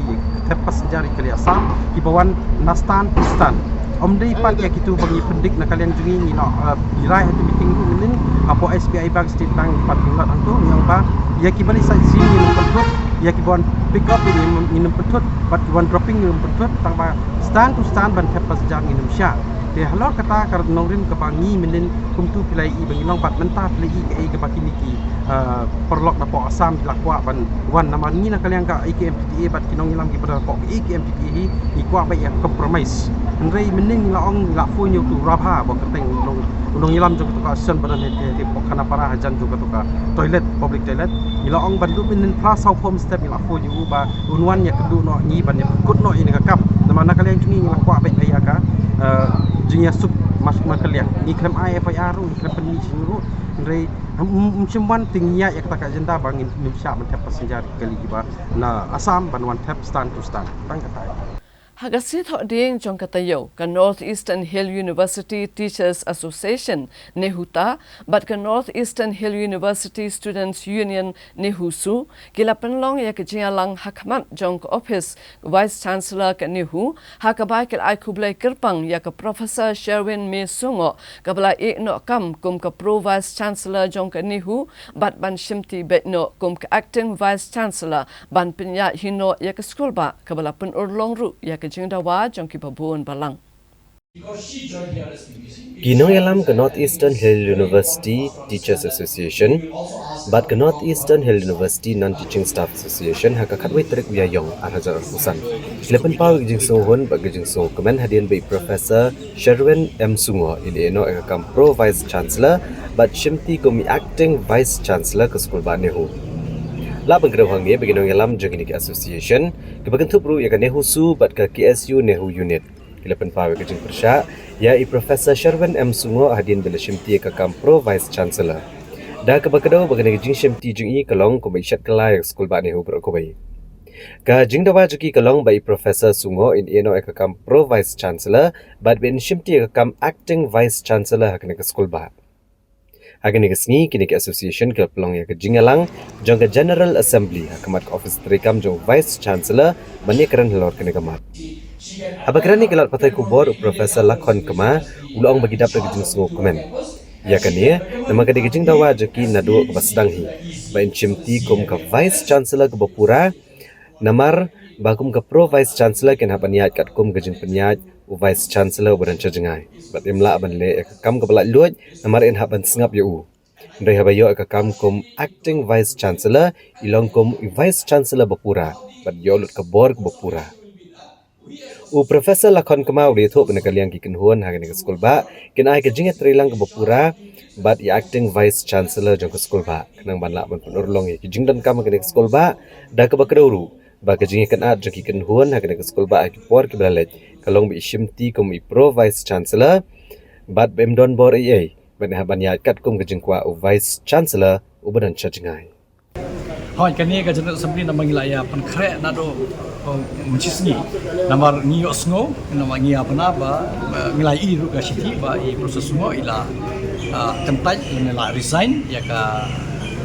thep passenger ïa kali Assam kiba wan na stand to stand. Ym dei pat ïa kito ba ngi pyndik na ka liang jong ngi, ngi la, eh, ngi rai ha ka meeting ruh mynhynnin hapoh S B I Bank Street Bank pat ngi ong hangto, ngi ong ba ïa kiba leit sightseeing ngin ym pynthut, ïa kiba wan pick up ngin ym, ngin ym pynthut, bad kiba wan dropping ngin ym pynthut, tang ba stand to stand ban thep passenger ngin ym shah. Te halor kata ka nongrim kaba ngi mynhynnin kumto phi la ïohi ba ngi long, bad mynta phi la ïohi kaei kaba kine ki, eh, paralok napoh Assam ki la kwah ban wan, namar ngi na ka liang ka A K M T T A bad ki nongïalam kiba don hapoh A K M T T A hi, ngi kwah beit ïa compromise. Hynrei mynhynnin ngi la ong, ngi la phone ïa uto u Rabha ba kyrteng u nong, u nongïalam jong kato ka association ba don ha, ha, hapoh Khanapara hajan jong kato ka toilet, public toilet. Ngi la ong ban duh mynhynnin phra saw phra step, ngi la phone ïa u ba un wan ïakynduh noh ngi ban ïakut noh ïa kane ka kam. Namar na ka liang jong ngi ngi la kwah beit ïa ka, eh, jingïasuk mar, mar ka liang. Ngi khlem ai F I R ruh, ngi khlem pynmih jingmut ruh. Hynrei ym, ym, ym shym wan te ngi ïaid ïa kata ka agenda ba ngin, ngin ym shah ban thep passenger kali kiba na Assam ban wan thep stand to stand. Tang kata. Ha ka sngi Thohdieng jong ka taïew, ka North Eastern Hill University Teachers Association, NEHUTA, bad ka North Eastern Hill University Students Union, NEHUSU, ki la pynlong ïa ka jingïalang ha khmat jong ka ophis Vice Chancellor ka NEHU, ha kaba ki la ai khublei kyrpang ïa ka Professor Sherwin M Sungoh, kaba la ïeh noh kam kum ka Pro Vice Chancellor jong ka NEHU, bad ban shimti beit noh kum ka Acting Vice Chancellor, ban pynïaid hi noh ïa ka skulbah, kaba la pynurlong ruh ïa ka jingdawa jong kiba bun balang. Ki nongïalam ka North Eastern Hill University Teachers Association bad ka North Eastern Hill University Non-Teaching Staff Association ha ka khatwei tarik u Ïaïong ar hajar arphew san ki la pynpaw ïa ka jingsngewhun bad ka jingsngewkmen hadien ba i Professor Sherwin M Sungoh in ïeh noh ïa ka kam Pro Vice Chancellor bad shimti kum i Acting Vice Chancellor ka skulbah NEHU. La pynkynmaw hangne ba ki nongïalam jong kine ki association kiba kynthup ruh ïa ka NEHUSU bad ka K S U NEHU Unit ki la pynpaw ïa ka jingpyrshah ïa i Professor Sherwin M Sungoh hadien ba la shimti ïa ka kam Pro Vice Chancellor. Da kaba kdew ba kane ka jingshimti jong i ka long kum ba i shet kylla ïa ka skulbah NEHU baroh kawei. Ka jingdawa jong ki ka long ba i Professor Sungoh in ïeh noh ïa ka kam Pro Vice Chancellor bad ba in shimti ïa ka kam Acting Vice Chancellor ha kane ka skulbah. Ha kane ka sngi kine ki association ki la pynlong ïa ka jingïalang jong ka General Assembly ha khmat ka ophis treikam jong Vice Chancellor ban ïakren halor kane ka mat. Haba kren ïa ki lad pathai khubor u Professor Lakhon Kma u la ong ba ki dap da ka jingsngewkmen ïa kane, namar ka dei ka jingdawa jong ki naduh kaba sdang hi ba in shimti kum ka Vice Chancellor kaba pura. Namar ba kum ka Pro Vice Chancellor kin hap ban ïaid katkum ka jingpynïaid u Vice Chancellor uba don sha jngai bad im lah ban leh ïa ka kam kaba laitluid namar in hap ban sngap ïa u. Hynrei haba ïoh ïa ka kam kum Acting Vice Chancellor i long kum i Vice Chancellor ba pura bad ïoh lut ka bor kaba pura. U Professor Lakhon Kma u la ïathuh ba na ka liang ki kynhun ha kane ka skulbah kin ai ka jingïatreilang kaba pura bad i Acting Vice Chancellor jong ka skulbah khnang ban lah ban pynurlong ïa ki jingdonkam ha kane ka skulbah. Da kaba kdew ruh ba ka jingïakynad jong ki kynhun ha kane ka skulbah ha ki por kiba la leit ka long ba i shimti kum i Pro Vice Chancellor bad ba im don bor ei ei ban ïa, ban ïaid katkum ka jingkwah u Vice Chancellor uba don sha jngai. Hooid, kane ka General Assembly namar ngi la ïa pynkhreh naduh, uh, mynshisngi. Namar ngi ïohsngew, namar ngi ïa bna ba, ba ngi la ïohi ruh ka shithi ba i Professor Sungoh i la, uh, kyntait, i la resign ïa ka,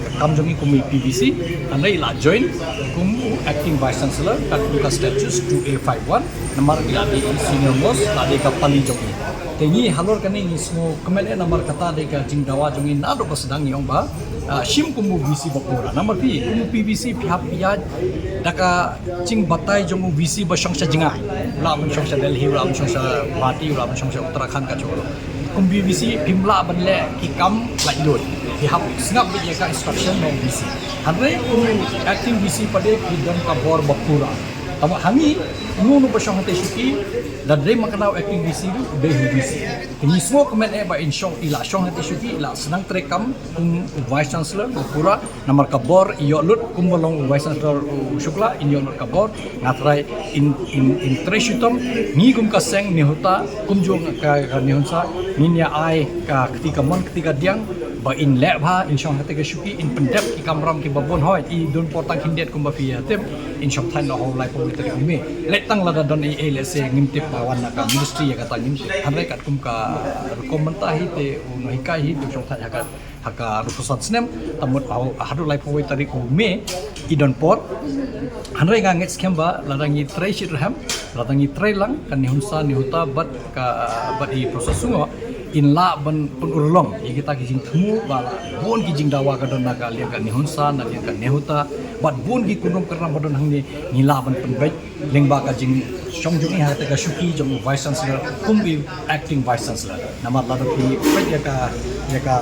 ka kam jong i kum i P V C, hynrei i la join kum u Acting Vice Chancellor, katkum ka Statutes two A five one, namar i la dei senior most, la dei ka pali jong i. Te ngi halor kane ngi sngewkmen eh namar kata dei ka jingdawa jong i naduh ba sdang, ngi ong ba, ah, shim kum u V C ba pura. Namar phi, kum u P V C phi hap ïaid da ka jingbatai jong u V C ba shong sha jngai. U lah ban shong sha Delhi, u lah ban shong sha Guwahati, u lah ban shong sha Uttarakhand, ka jong u. Kum u V C phim lah ban leh ki kam laitluid. Phi hap sngap beit ïa ka instruction jong u V C. Hynrei kum u acting V C pat de phi don ka bor ba pura. Tangba hangne, uno uno ba shong hangtei shuki, lada dei ma kane u acting VC ruh, u dei hi VC. Te ngi sngewkmen eh ba in shong, i la shong hangtei shuki, i la sdang treikam kum u Vice Chancellor ba pura, namar ka bor i ïoh lut kumba long u Vice Chancellor u Shukla, in ïoh lut ka bor. Nga trai in, in, in trei shitom, ngi kum ka seng NEHUTA, kumjuh ka, ka NEHUNSA, ngin ïa ai ka kti kamon kti kadiang ba in leh bha, in shong hangtei ka shuki, in pyndep ki kamram kiba bun. Hooid, i don por tang khyndiat kumba phi ïa tip, in shong thait noh ha u laiphew wei tarik u May. Leh tang lada don ei ei, lehse ngim tip ba wan na ka ministry ïa kata ngim tip. Hynrei katkum ka rukom mynta hi te u nonghikai hi te u shong thait ha ka, ha ka arphew san snem, te mut haduh laiphew wei tarik u May i don por. Hynrei nga ngeit skhem ba lada ngi trei shitrhem, lada ngi trei lang, ka NEHUNSA, NEHUTA bad ka, bad i Professor Sungok, in lah ban pynurlong ïa kita ki jingthmu ba la bun ki jingdawa ka don na ka liang ka NEHUNSA, na liang ka NEHUTA, bad bun ki kynrum kynram ba don hangne, ngi lah ban pynbeit lyngba ka jingshong jong i hangtei ka shuki jong u Vice Chancellor kum i acting Vice Chancellor. Namar lada phi peit ïa ka, ïa ka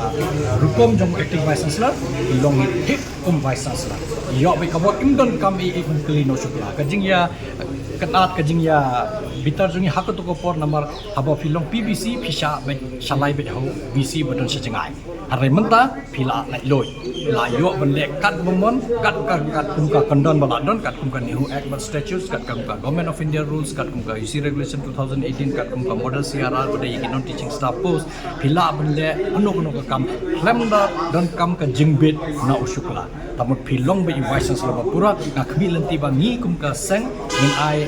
rukom jong u acting Vice Chancellor, i long hi kum Vice Chancellor. Ïoh beit ka bor, im don kam i, i kum kylli na u Shukla. Ka jingïa, ka nat, ka jingïa bitar jong i ha kato ka por, namar haba phi long PVC, phi shah beit, shalai beit ha u VC ba don sha jngai. Hynrei mynta phi la laitluid, la ïoh ban leh katba mon, kat, kat, katkum ka kyndon ba la don, katkum ka NEHU Act bad Statutes, katkum ka Government of India Rules, katkum ka UC Regulation two thousand eighteen, katkum ka Model CRR ba dei ïa ki non teaching staff post. Phi lah ban leh kano kano ka kam khlem da donkam ka jingbit na u Shukla. Te mut phi long beit i Vice Chancellor ba pura, nga khmih lynti ba ngi kum ka seng ngin ai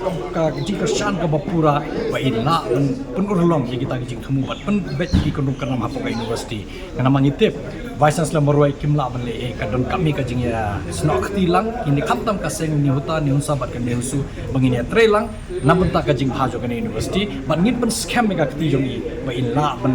ka, ka jingkyrshan kaba pura ba in lah ban pynurlong ïa kita ki jingthmu bad pynbeit ïa ki kynrum kynram hapoh ka university. Namar ngi tip Vice Chancellor marwei kim lah ban leh ei, ka donkam hi ka jingïasnoh kti lang. Ngi khamtam ka seng NEHUTA, NEHUNSA bad ka NEHUSU ba ngin ïatrei lang na bynta ka jingbha jong kane ka university, bad ngin pynskhem ïa ka kti jong i ba in lah ban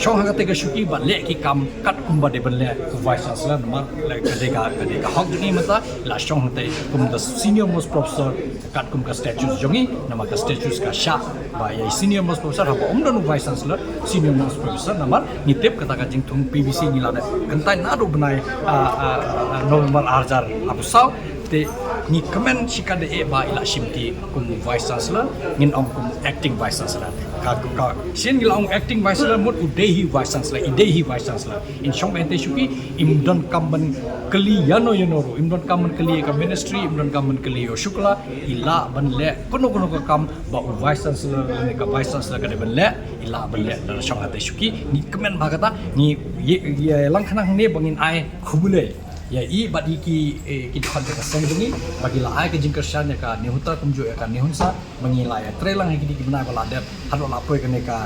shong hangtei ka shuki bad leh ki kam katkum ba dei ban leh u Vice Chancellor. Namar leh ka dei ka, ka dei ka hok jong i mynta, la shong hangtei kum the senior most professor katkum ka statutes jong i. Namar ka statutes ka shah ba ïa i senior most professor, haba um don u Vice Chancellor, senior most professor. Namar ngi tip kata ka jingthung PVC ngi la dep kyntait naduh bnai, ah, ah, ah, November ar hajar arphew saw. Te ngi kmen shikatdei ba i la shim kti kum Vice Chancellor, ngin ong kum acting Vice Chancellor. Ka, ka, sien ngi la ong acting Vice Chancellor, mut u dei hi Vice Chancellor, i dei hi Vice Chancellor. In shong hangtei shuki, im donkam ban kylli ïano ïano ruh, im donkam ban kylli ïa ka ministry, im donkam ban kylli ïa u Shukla, i lah ban leh kano kano ka kam ba u Vice Chancellor ne ka Vice Chancellor ka dei ban leh, i lah ban leh da la shong hangtei shuki. Ngi kmen bha kata, ngi ïa, ïa lang khnang ne ba ngin ai khublei ïa i bad ïa ki, eh, ki dkhot jong ka seng jong i ba ki la ai ka jingkyrshan ïa ka NEHUTA kumjuh ïa ka NEHUNSA ba ngi la ïatrei lang ha kine ki bnai ba la dep haduh la poi kane ka,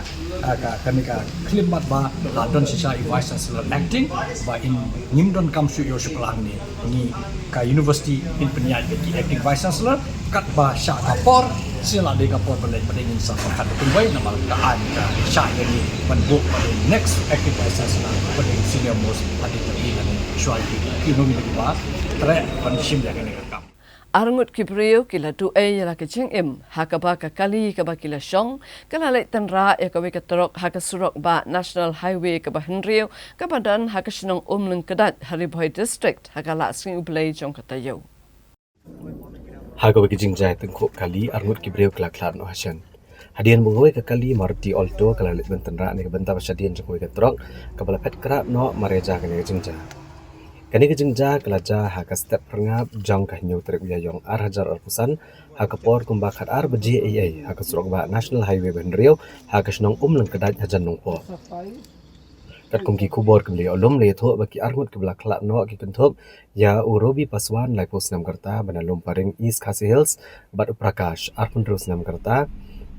ah, ka, kane ka khyllipmat ba la don shisha i Vice Chancellor acting, ba in ngim donkam shuh ïa u Shukla hangne. Ngi ka university ngin pynïaid beit ki acting Vice Chancellor katba shah ka por, sien la dei ka por ba leit ba dei ngin sa pyrkhat da kumwei namar ka aiñ ka shah ïa ngi ban buh ba dei next acting Vice Chancellor ba dei senior most hadien jong ngi lane shuwa ïa ki, ki nongmihkhmat ba treh ban shim ïa kane ka kam. Arngut ki briew ki la duh ei ïa la ka jingim ha kaba ka kali kaba ki la shong ka la leit tynrah ïa kawei ka trok ha ka surok bah National Highway kaba hynriew kaba don ha ka shnong Umlyngkdait ha Ri Bhoi District ha ka lad Sngi U Blei jong ka taïew. Ha kawei ka jingjia tyngkhuh kali arngut ki briew ki la khlad noh ha shen hadien ba kawei ka kali Maruti Alto ka la leit ban tynrah na ka bynta ba shadien jong kawei ka trok kaba la phet krad noh mar ïa jia kane ka jingjia. Kane ka jingjia ka la jia ha ka step phyrngap jong ka hynñiew tarik u Ïaïong ar hajar arphew san ha ka por kumba khatar baje eiei ha ka surok bah National Highway ba hynriew ha ka shnong Umlyngkdait hajan Nongpoh. Katkum ki khubor kiba la ïoh lum la ïathuh ba ki arngut kiba la khlad noh ki kynthup ïa u Robi Paswan laiphew snem ka rta ba na Lumparing East Khasi Hills bad u Prakash arphew hynriew snem ka rta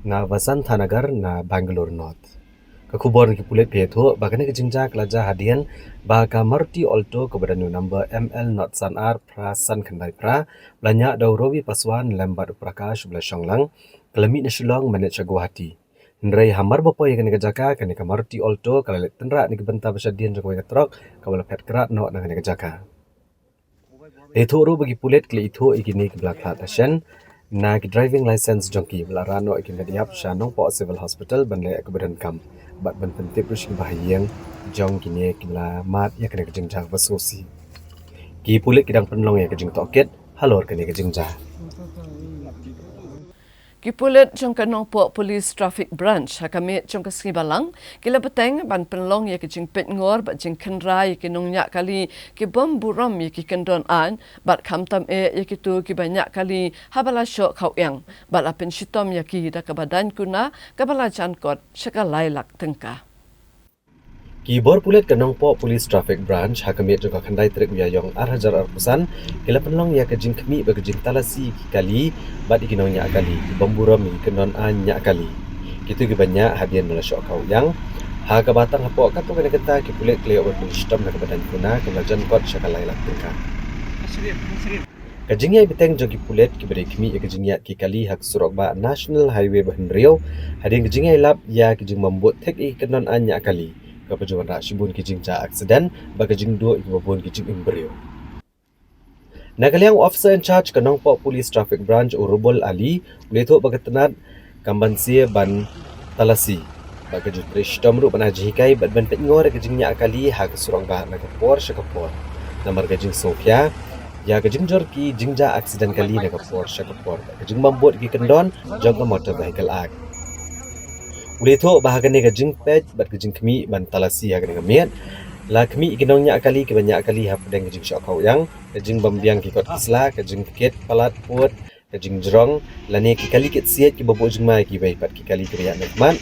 na Vasantha Nagar na Bangalore North. Ka khubor na ki pulit ka ïathuh ba kane ka jingjia ka la jia hadien ba ka Maruti Alto kaba don u number M L not san ar phra san khyndai phra ba la ñiah da u Robi Paswan lem bad u Prakash ba la shong lang ka la mih na Shillong mynta sha Guwahati. Hynrei hamar ba poi ïa kane ka jaka kane ka Maruti Alto ka la leit tynrah na ka bynta ba shadien jong kawei ka trok kaba la phet krad noh na kane ka jaka. La ïathuh ruh ba ki pulit ki la ithuh ïa kine kiba la khlad ha shen na ki driving licence jong ki ba la rah noh ïa ki met ïap sha Nongpoh Civil Hospital ban leh ïa kaba donkam bad ban pyntip ruh sha ki bahaïing jong kine kiba la mad ïa kane ka jingjia kaba sngewsih. Ki pulit ki dang pynlong ïa ka jingtohkit halor kane ka jingjia. Ki pulit jong ka Nongpoh Police Traffic Branch ha ka miet jong ka sngi Balang ki la bteng ban pynlong ïa ka jingpeit ngor bad jingkhynra ïa ki nongñiah kali ki bym burom ïa ki kyndon aiñ bad khamtam eh ïa kito kiba ñiah kali haba la shoh khaw ïang bad la pynshitom ïa ki da kaba daiñ kuna kaba la jan kot sha ka lai lak tyngka. Ki bor pulit ka Nongpoh Police Traffic Branch ha ka miet jong ka khyndai tarik u Ïaïong ar hajar arphew san ki la pynlong ïa ka jingkhmih bad ka jingtalasi ïa ki kali bad ïa ki nongñiah kali ki bym burom ïa ki kyndon aiñ ñiah kali. Kito kiba ñiah hadien ba la shoh khaw ïang, ha kaba tang hapoh katto katne kynta ki pulit ki la ïoh ban pynshitom na kaba daiñ kuna kaba la jan kot sha ka lai lak tyngka. Ka jingïaid bteng jong ki pulit kiba dei khmih ïa ka jingïaid ki kali ha ka surok bah National Highway ba hynriew hadien ka jingïaid lap ïa ka jingbym bud thik ïa ki kyndon aiñ ñiah kali kaba ju wanrah shibun ki jingjia aksiden bad ka jingduh ïa kiba bun ki jingim briew. Na ka liang u Officer in Charge ka Nongpoh Police Traffic Branch u Rubul Ali u la ïathuh ba ka tnat kam banse ban talasi bad ka ju trei shitom ruh ban ai jinghikai bad ban peit ngor ïa ka jingñiah kali ha ka surok bah na ka por sha ka por. Namar ka jingsngewkhia ïa ka jingjur ki jingjia aksiden kali na ka por sha ka por bad ka jingbym bud ki kyndon jong ka Motor Vehicle Act. U la ïathuh ba ha kane ka jingpeit bad ka jingkhmih ban talasi ha kane ka miet la khmih ïa ki nongñiah kali kiba ñiah kali hapdeng ka jingshoh khaw ïang, ka jingbymbiang ki kot ki sla, ka jingkit palat pud, ka jingjrong lane ki kali kit siej kiba buh jingma ïa kiwei pat ki kali kiba ïaid na khmat.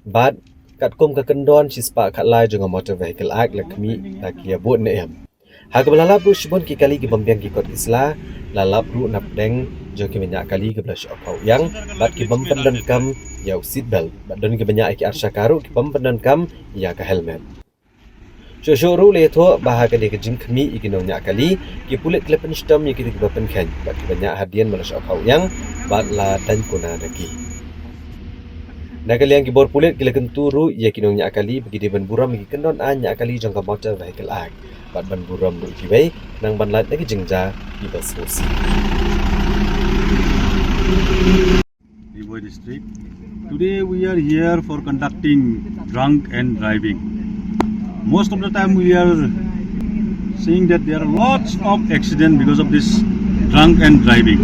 Bad katkum ka kyndon shispah khatlai jong ka Motor Vehicle Act la khmih da ki ïa bud ne em. Ha kaba la lap ruh shibun ki kali ki bym biang ki kot ki sla, la lap ruh napdeng jong kiba ñiah kali kiba la shoh khaw ïang bad ki bym pyndonkam ïa u seat belt bad don kiba ñiah ïa ki arshaka ruh ki bym pyndonkam ïa ka helmet. Shuh shuh ruh la ïathuh ba ha kane ka jingkhmih ïa ki nongñiah kali ki pulit ki la pynshitom ïa kito kiba pynkheiñ bad kiba ñiah hadien ba la shoh khaw ïang bad la daiñ kuna da ki. Na ka liang ki bor pulit ki la kyntu ruh ïa ki nongñiah kali ba ki dei ban burom ïa ki kyndon aiñ ñiah kali jong ka Motor Vehicle Act bad ban burom ruh ïa kiwei khnang ban lait na ki jingjia kiba sngewsih. Ri Bhoi District. Today we are here for conducting drunk and driving. Most of the time we are seeing that there are lots of accidents because of this drunk and driving.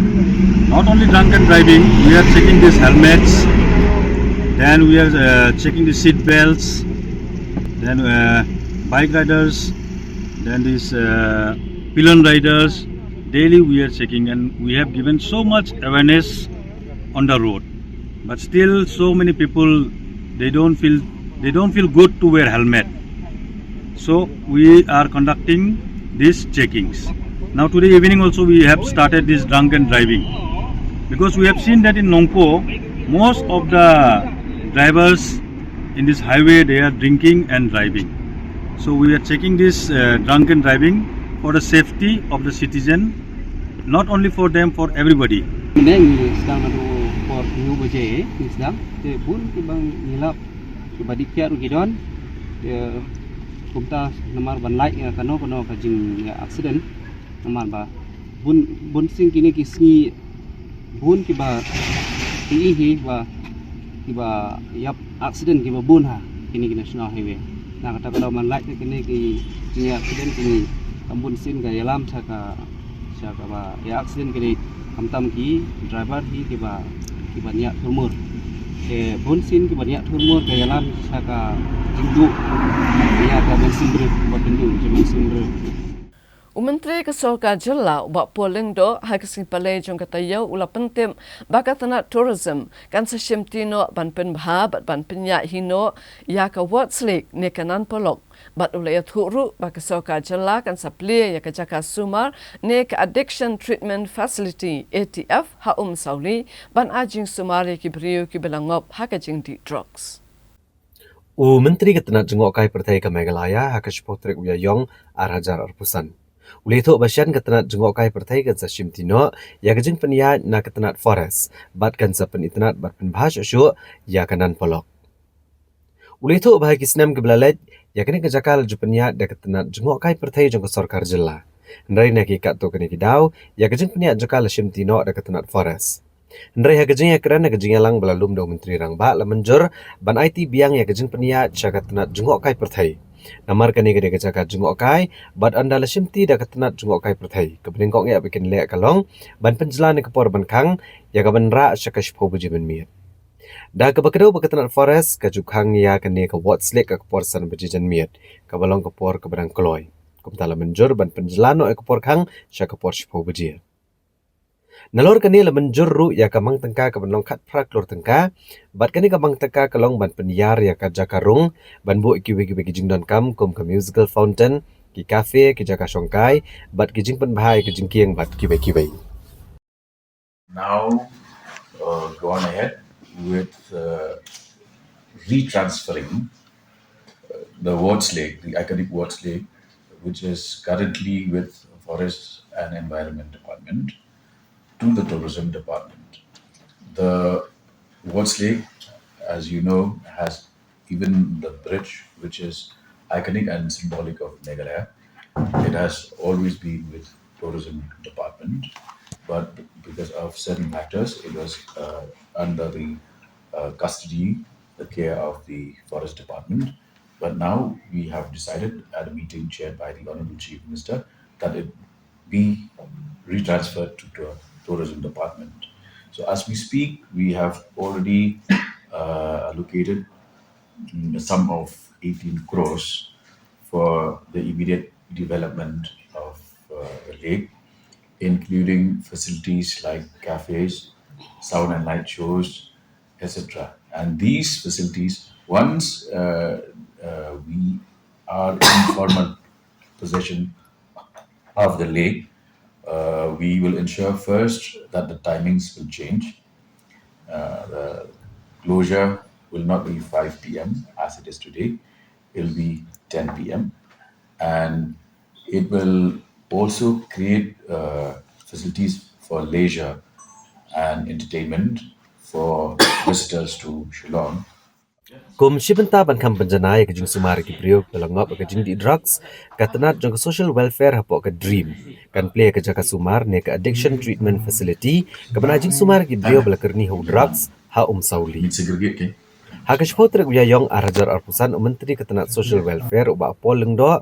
Not only drunk and driving, we are checking these helmets, then we are uh, checking the seat belts, then uh, bike riders, then these uh, pillion riders. Daily we are checking, and we have given so much awareness on the road, but still so many people, they don't feel, they don't feel good to wear helmet. So we are conducting these checkings. Now today evening also we have started this drunk and driving, because we have seen that in Nongpoh most of the drivers in this highway, they are drinking and driving. So we are checking this uh, drunken driving for the safety of the citizen, not only for them, for everybody. Mynne ngi sdang naduh por hynñiew baje ngi sdang, te bun kiba ngi lap kiba dih kiar ruh ki don. Te kumta namar ban lait ïa kano kano ka jing ïa accident, namar ba bun, bun sien kine ki sngi bun kiba ki ïohi ba kiba ïap accident kiba bun ha kine ki national highway. Na kata ka daw ban lait ïa kine ki jingïa accident kine, kam bun sien ka ïalam sha ka, sha kaba ïa accident kine, khamtam ki driver hi kiba, kiba ñiah thurmur. Te bun sien kiba ñiah thurmur ka ïalam sha ka jingduh ïa ka mynsiem briew, ba pynduh ïa ka mynsiem briew. U Myntri ka Sorkar Jylla u Bah Paul Lyngdoh ha ka sngi Palei jong ka taïew u la pyntip ba ka tnat tourism kan sa shimti noh ban pynbha bad ban pynïaid hi noh ïa ka Ward's Lake ne ka Nan Polok. Bad u la ïathuh ruh ba ka Sorkar Jylla kan sa plie ïa ka jaka sumar ne ka Addiction Treatment Facility, A T F, ha Umsawli ban ai jingsumar ïa ki briew kiba la ngop ha ka jingdih drugs. U Myntri ka tnat jngohkai pyrthei ka Meghalaya ha ka shiphew tarik u Ïaïong ar hajar arphew san u la ïathuh ba shen ka tnat jngohkai pyrthei kan sa shimti noh ïa ka jingpynïaid na ka tnat forest bad kan sa pynitynnad bad pynbha shuh shuh ïa ka Nan Polok. U la ïathuh ba ha ki snem kiba la leit ïa kane ka jaka la ju pynïaid da ka tnat jngohkai pyrthei jong ka sorkar jylla. Hynrei na ki katto katne ki daw ïa ka jingpynïaid jaka la shimti noh da ka tnat forest. Hynrei ha ka jingïakren ha ka jingïalang ba la lum da u Myntri Rangbah la mynjur ban aiti biang ïa ka jingpynïaid sha ka tnat jngohkai pyrthei. Namar kane ka dei ka jaka jngohkai bad ynda la shimti da ka tnat jngohkai pyrthei, kaba nyngkong eh ba kin leh ka long ban pynjlan ïa ka por ban khang ïa kaban rah sha ka shiphew baje mynmiet. Da kaba kdew ba ka tnat forest ka ju khang ïa kane ka Ward's Lake ha ka por san baje janmiet, kaba long ka por kaba dang kloi. Kumta la mynjur ban pynjlan noh ïa ka por khang sha ka por shiphew baje. Nalor kane la mynjur ruh ïa ka mang tyngka kaban long khatphra klur tyngka, bad kane ka mang tyngka ka long ban pynïar ïa ka jaka rung ban buh kiwei kiwei ki jingdonkam kum ka musical fountain, ki cafe, ki jaka shongkai, bad ki jingpynbha ïa ki jingkieng bad kiwei kiwei. Now, uh, gone ahead with, uh, retransferring, uh, the Ward's Lake, the iconic Ward's Lake, which is currently with Forest and Environment Department, to the Tourism Department. The Ward's Lake, as you know, has even the bridge, which is iconic and symbolic of Meghalaya. It has always been with Tourism Department, but because of certain factors, it was, uh, under the, uh, custody, the care of the Forest Department. But now we have decided at a meeting chaired by the Honorable Chief Minister that it be retransferred to the Tourism Department. So as we speak, we have already, uh, allocated, mm, a sum of eighteen crores for the immediate development of, uh, the lake, including facilities like cafes, sound and light shows, et cetera. And these facilities, once, uh, uh, we are in formal possession of the lake, uh, we will ensure first that the timings will change. Uh, the closure will not be five p m as it is today. It will be ten p m. And it will also create, uh, facilities for leisure and entertainment for visitors to Shillong. Kum shi bynta ban kham pynjanai ïa ka jingsumar ïa ki briew kiba la ngop ïa ka jingdih drugs, ka tnat jong ka social welfare hapoh ka DREAM kan plie ïa ka jaka sumar ne ka addiction treatment facility kaban ai jingsumar ïa ki briew ba la kyrni ha u drugs ha Umsawli. Ha ka shiphew tarik u Ïaïong ar hajar arphew san, u Myntri ka tnat social welfare u Bah Paul Lyngdoh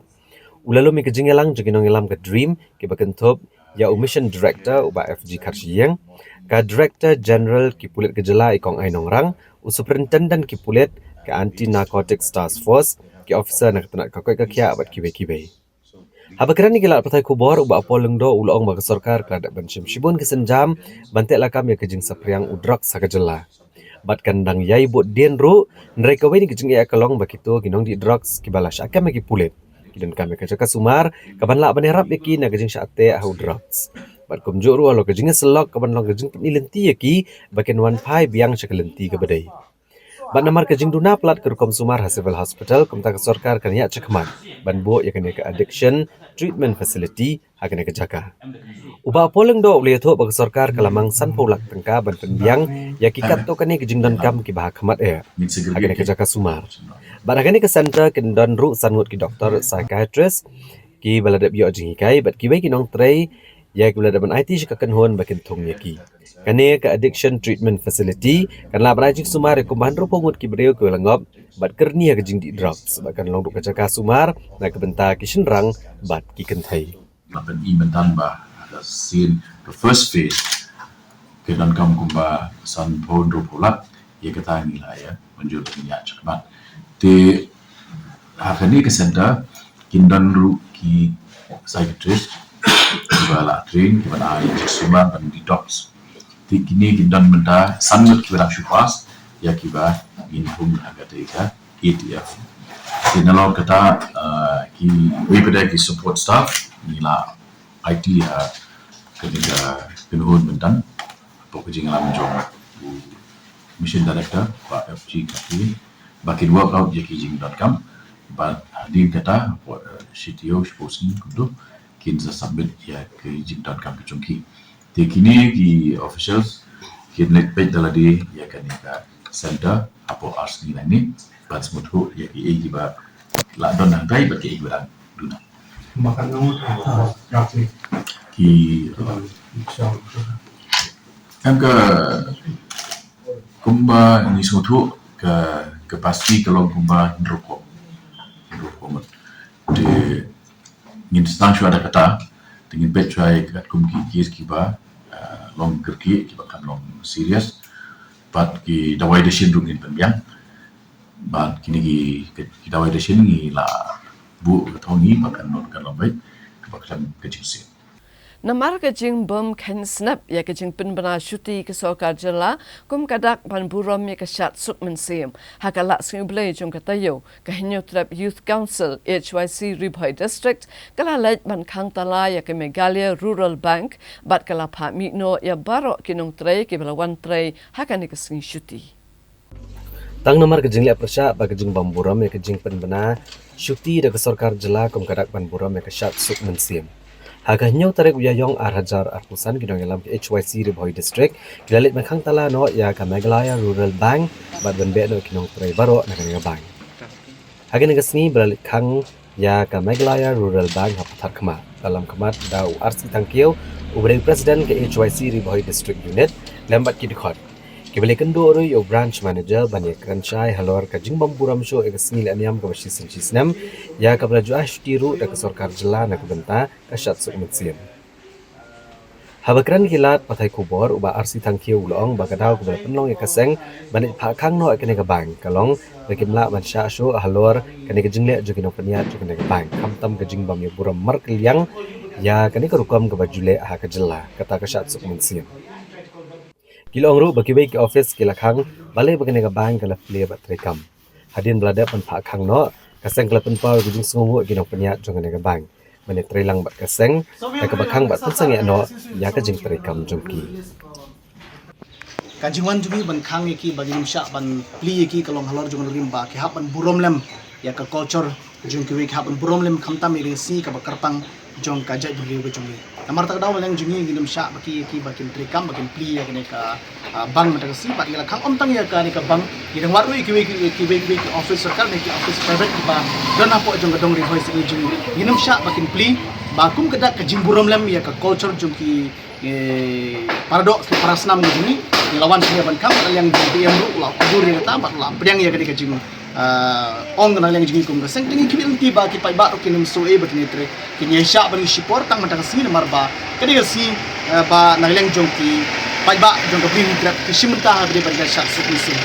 u la lum ïa ka jingïalang jong ki nongïalam ka DREAM kiba kynthup ïa u Mission Director u Bah F G Kharshiing, ka Director General ki pulit ka jylla i Kong Ai Nongrang, u Superintendent ki pulit, ka Anti Narcotics Task Force, ki officer na ka tnat ka koit ka khiah bad kiwei kiwei. Haba kren ïa ki lad pathai khubor, u Bah Paul Lyngdoh u la ong ba ka sorkar ka la dep ban shim shibun ki sienjam ban teh lakam ïa ka jingsaphriang u drugs ha ka jylla. Bad kan dang ïai bud dien ruh, hynrei kawei na ki jingeh ka long ba kito ki nongdih drugs kiba la shah kem ïa ki pulit ki donkam ïa ka jaka sumar kaban lah ban ïarap ïa ki na ka jingshah teh ha u drugs. Bad kumjuh ruh halor ka jingïasyllok kaban long ka jingpyni lynti ïa ki ba kin wan phai biang sha ka lynti kaba dei. Bad namar ka jingduna palat ka rukom sumar ha Civil Hospital, kumta ka sorkar kan ïaid shakhmat ban buh ïa kane ka addiction treatment facility ha kane ka jaka. U Bah Paul Lyngdoh u la ïathuh ba ka sorkar ka la mang sanphew lak tyngka ban pynbiang ïa ki katto katne ki jingdonkam kiba ha khmat eh ha kane ka jaka sumar. Bad ha kane ka center kin don ruh san ngut ki doktor psychiatrist kiba la dep ïoh jinghikai bad kiwei ki nongtrei ïa kiba la dep ban aiti sha ka kynhun ba kin thung ïa ki. Kane ka addiction treatment facility kan lah ban ai jingsumar ïa kumba hynriewphew ngut ki briew kiba la ngop bad kyrni ha ka jingdih drugs bad kan long ruh ka jaka sumar na ka bynta ki shynrang bad ki kynthei. Ba pyn-i mynta ba ha ka sien ka first phase ka donkam kumba sanphew hynriewphew lak, ïa kata ngi la ïa mynjur ban ïaid shakhmat. Te ha kane ka center kin don ruh ki psychiatrist kiba la train kiban ai jingsumar ban detox. Te kine kin don mynta san ngut kiba dang shu pass ïa kiba ngin thung ha kata ka A T F. Te nalor kata, ah, kiwei pat de ki support staff ngi la aiti ha kane ka kynhun mynta hapoh ka jingïalam jong u Mission Director Bah F G Kharshiing ba kin work out ïa ki jingdonkam. Bad hadien kata hapoh, eh, shitaïew shiphew sngi kumto kin sa submit ïa ki jingdonkam ka jong ki. Te kine ki officials kin leit peit da lade ïa kane ka center hapoh ar sngi nangne ban sngewthuh ïa kiei kiba la don hangtai bad kiei kiba dang duna. Ki, eh, tang ka kumba ngi sngewthuh ka capacity ka long kumba hynriewphew, hynriewphew ngut. Ngin sdang shuwa da kata, te ngin peit shuwa ïa katkum ki case kiba, ah, long kyrkieh, kiba kan long serious. Bad ki dawai dashin ruh ngin pynbiang. Bad kine ki, ki dawai dashin ngi la buh ka thong ngi ba kan long, kan long beit, kaba khlem ka jingsien. Namar ka jingbym kheiñ snep ïa ka jingpynbna shuti ka sorkar jylla kum ka dak ban burom ïa ka shad suk mynsiem, ha ka Lad Sngi U Blei jong ka taïew, ka Hynñiewtrep Youth Council, H Y C, Ri Bhoi District ka la leit ban khang tala ïa ka Meghalaya Rural Bank bad ka la phah mih noh ïa baroh ki nongtrei kiba la wan trei ha kane ka sngi shuti. Tang namar ka jingleh pyrshah bad ka jingbym burom ïa ka jingpynbna shuti da ka sorkar jylla kum ka dak ban burom ïa ka shad suk mynsiem, ha ka hynñiew tarik u Ïaïong ar hajar arphew san, ki nongïalam ka H Y C Ri Bhoi District ki la leit ban khang tala noh ïa ka Meghalaya Rural Bank bad ban beh noh ki nongtrei baroh na kane ka bank. Ha kane ka sngi ba la leit khang ïa ka Meghalaya Rural Bank ha Patharkhmah, ka la lam khmat da u R C Thangkhiew, uba dei u President ka H Y C Ri Bhoi District Unit, lem bad ki dkhot. Kiba la ïakynduh ruh ïa u Branch Manager ban ïakren shai halor ka jingbym burom shuh ïa ka sngi lehniam kaba shisien shisnem ïa kaba la ju ai shuti ruh da ka sorkar jylla na ka bynta ka shad suk mynsiem. Haba kren ki lad pathai khubor, u Bah R C Thangkhiew u la ong ba ka daw kaba la pynlong ïa ka seng ban leit phah khang noh ïa kane ka bank ka long ba kim lah ban shah shuh halor kane ka jingleh jong ki nongpynïaid jong kane ka bank, khamtam ka jingbym ïa burom markylliang ïa kane ka rukom kaba ju leh ha ka jylla, kata ka shad suk mynsiem. Ki la ong ruh ba kiwei ki office ki la khang balei ba kane ka bank ka la plie bad treikam. Hadien ba la dep ban phah khang noh, ka seng ka la pynpaw ïa ka jingsngewnguh ïa ki nongpynïaid jong kane ka bank ban ïatreilang bad ka seng da kaba khang bad pynsangeh noh ïa ka jingtreikam jong ki. Ka jingwan jong ngi ban khang ïa ki ba ngin ym shah ban plie ïa ki ka long halor jong ka rim ba ki hap ban burom lem ïa ka culture jong kiwei, ki hap ban burom lem khamtam ïa ka sngi kaba kyrpang jong ka jaitbynriew ka jong ngi. Namar kata ka daw na liang jong ngi ngin ym shah ba ki, ki ba kin treikam, ba kin plie ïa kane ka, ah, bank mynta ka sngi, bad ngi la khang ym tang ïa kane ka bank, ngi dang wad ruh ïa kiwei, kiwei, kiwei, kiwei ki office sorkar ne ki office private kiba don hapoh jong ka dong Ri Bhoi District jong ngi. Ngin ym shah ba kin plie, ba kum ka dak ka jingburom lem ïa ka culture jong ki, eh, para doh ki para snam ka jong ngi. Ngi la wan sha ngi ban khang, bad na liang jong u D M ruh u la pyndur ïa kata bad u la pdiang ïa kane ka jing, ah, ong na liang jong ngi kum ka seng. Te ngi khmih lynti ba ki paidbah ruh kin ym shu ei ba kin ïatrei, kin ïaishah ban ïashipor tang mynta ka sngi namar ba ka dei ka sngi, eh, ba na liang jong ki paidbah jong ka Bri Hynñiewtrep ki shim bynta ha ka dei ban ïashah suk mynsiem.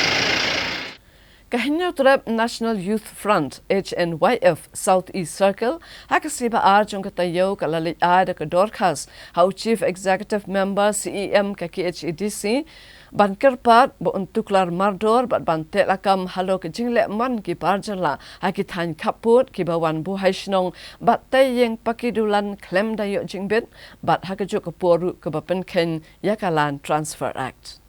Ka Hynñiewtrep National Youth Front, H N Y F, South East Circle, ha ka sngi ba ar jong ka taïew ka la leit ai da ka dorkhas ha u Chief Executive Member, C E M, ka K H A D C, ban kyrpad ba un tuklar mardor bad ban teh lakam halor ka jingleh mon ki bar jylla ha ki thaiñ khappud kiba wan buhai shnong bad tei ïing paki dulan khlem da ïoh jingbit, bad ha kajuh ka por ruh kaba pynkheiñ ïa ka Land Transfer Act.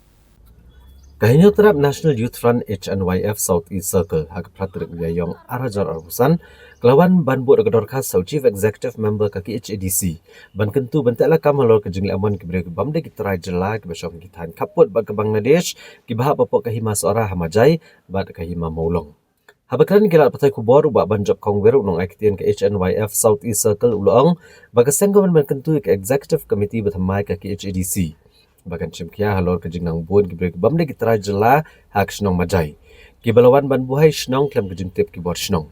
Ka Hynñiewtrep National Youth Front, H N Y F, South East Circle, ha ka phra tarik u Ïaïong ar hajar arphew san, ka la wan ban buh da ka dorkhas ha u Chief Executive Member ka K H A D C ban kyntu ban teh lakam halor ka jingleh mon ki briew kibym dei ki trai jylla kiba shong ha ki thaiñ khappud bad ka Bangladesh, kiba hap hapoh ka Hima Sohra ha Majai bad ka Hima Mawlong. Haba kren ki lad pathai khubor, u Bah Banjop Kongwir, u nongai ktien ka H N Y F South East Circle, u la ong ba ka seng ka wan ban kyntu ïa ka Executive Committee bathymmai ka K H A D C ba kan shim khia halor ka jingnang bun ki briew kibym dei ki trai jylla ha ka shnong Majai, kiba la wan ban buhai shnong khlem ka jingtip ki bor shnong.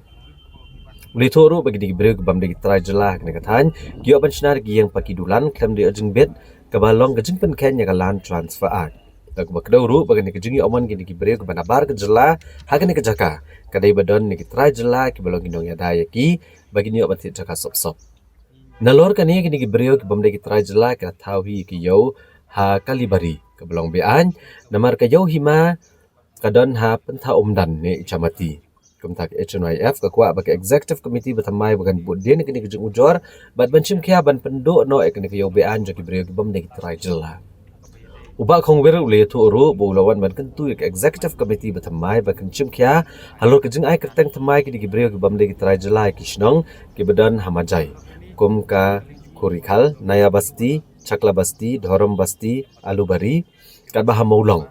U la ïathuh ruh ba kine ki briew kibym dei ki trai jylla ha kane ka thaiñ ki ïoh ban shna da ki ïing paki dulan khlem da ïoh jingbit, kaba long ka jingpynkheiñ ïa ka Land Transfer Act. Da kaba kdew ruh ba kane ka jingïoh mon kine ki briew kiba nabar ka jylla ha kane ka jaka, ka dei ba don ne ki trai jylla kiba long ki nongïada ïa ki ba kin ïoh ban thied jaka sop sop. Nalor kane, kine ki briew kibym dei ki trai jylla ki la thaw hi ïa ki ïew ha Kalibari, kaba long be-aiñ, namar ka ïew hima ka don ha Pyntha Umdan ne Ichamati. Kumta ka H N Y F ka kwah ba ka Executive Committee bathymmai ba kan bud dien ïa kine ki jingujor bad ban shim khia ban pynduh noh ïa kine ki ïew be-aiñ jong ki briew kibym dei ki trai jylla. U Bah Kongwir u la ïathuh ruh ba u la wan ban kyntu ïa ka Executive Committee bathymmai ba kan shim khia halor ka jingai kyrteng thymmai kine ki briew kibym dei ki trai jylla ïa ki shnong kiba don ha Majai, kum ka Khurikhal, Naya Basti, Chakla Basti, Dhorom Basti, Alubari, katba ha Mawlong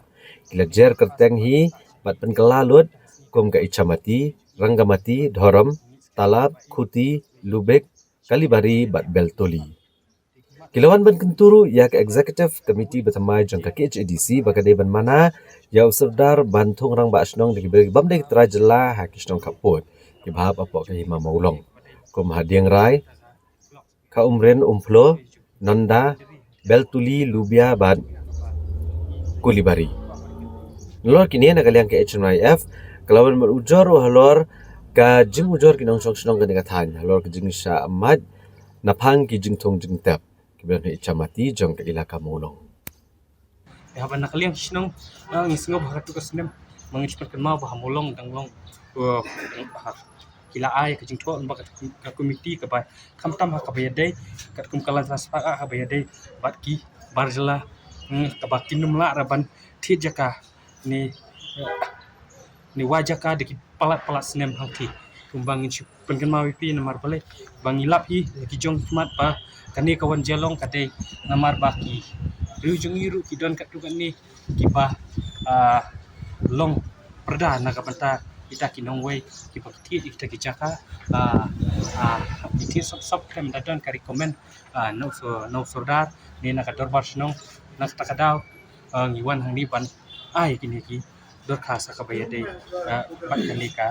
ki la jer kyrteng hi bad pynkylla lut kum ka Ichamati, Rangamati, Dhorom, Talab, Khuti, Lubik, Kalibari bad Beltoli. Ki la wan ban kyntu ruh ïa ka Executive Committee bathymmai jong ka K H A D C ba ka dei ban mana ïa u Sordar ban thung rangbah shnong da ki briew kibym dei ki trai jylla ha ki shnong khappud kiba hap hapoh ka Hima Mawlong, kum ha Diengrai, ka Umreng, Umphlong, Nonda, Beltuli, Lubia bad Kulibari. Nalor kine na ka liang ka H N Y F ka la wan ban ujor halor ka jingujor ki nongshong shnong kane ka thaiñ halor ka jingshah mad naphang ki jingthung jingtep kiba don ha i chamati jong ka ilaka Mawlong. Haba na ka liang shnong, ah, ngi sngew ba ha katu ka snem ma ngi shu pynkynmaw ba ha Mawlong dang long, uh, ha, ki la ai ka jingthoh ba ka, ka komiti kaba khamtam ha kaba ïadei katkum ka land transfer, ah, ha kaba ïadei bad ki bar jylla, hmm, kaba kin ym lah ra ban thied jaka ne, eh, ne wad jaka da ki palat palat snem hangtei. Kumba ngin shu pynkynmaw ïa phi namar balei ba ngi lap hi la ki jong ki mat ba kane ka wan jia long ka dei namar ba ki riew jong ngi ruh ki don katto katne kiba, ah, long pyrda na ka bynta kita ki nongwei kiba ki thied ïa kita ki jaka, ah, ah, ki thied sop sop. Khlem da don ka recommend, ah, na u so-, na u sordar ne na ka dorbar shnong, na kata ka daw, ah, ngi wan hangne ban ai kine ki dorkhas ha kaba ïadei, ah, bad kane ka,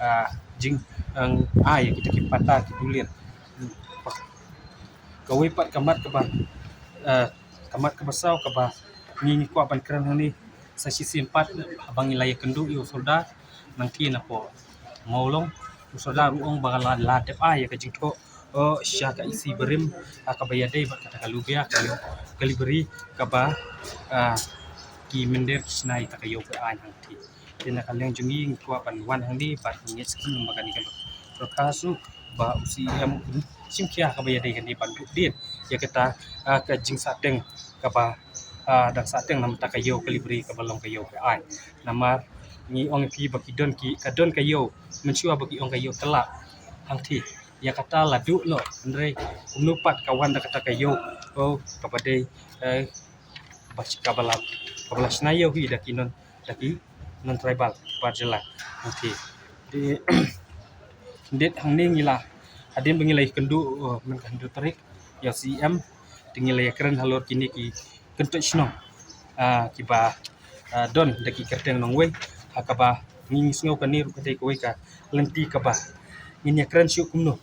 ah, jing, ah, ai kita ki patta ki dulien. Kawei pat ka mat kaba, ah, ka mat kaba saw kaba ngi, ngi kwah ban kren hangne sa shisien pat haba ngi la ïakynduh ïa u sordar nangta napoh Mawlong, u sordar u ong ba la, la dep ai ïa ka jingthoh, oh, sha ka E C barim ha kaba ïadei bad kata ka Lubia, ka Kalibari kaba, ah, ki mynder ki shna ïa kata ka ïew ka aiñ hangtei. Te na ka liang jong ngi ngi kwah ban wan hangne bad ngi ngeit skhem ba kane ka dorkhas ruh ba u C E M un shim khia ha kaba ïadei kane ban bud dien ïa kata, ah, ka jingsahteng kaba, ah, dang sahteng namar ka ïew Kalibari kaba long ka ïew ka aiñ. Namar ngi ong ïa phi ba ki don ki, ka don ka ïew mynshuwa ba ki ong ka ïew Tylla hangtei. Ïa kata la duh noh, hynrei kumno pat ka wan da kata ka ïew, oh, kaba dei, eh, ba shi-, kaba la, kaba la shna ïew hi da ki non, da ki non tribal bar jylla. Okay. Te, dep hangne ngi la, hadien ba ngi la ïakynduh, uh, mynta ka hynriew tarik ïa u C E M, te ngi la ïakren halor kine ki kyntoit shnong, ah, kiba, ah, don da ki kyrteng nongwei, ha kaba ngi, ngi sngew kane ruh ka dei kawei ka lynti kaba ngin ïakren shuh kumno.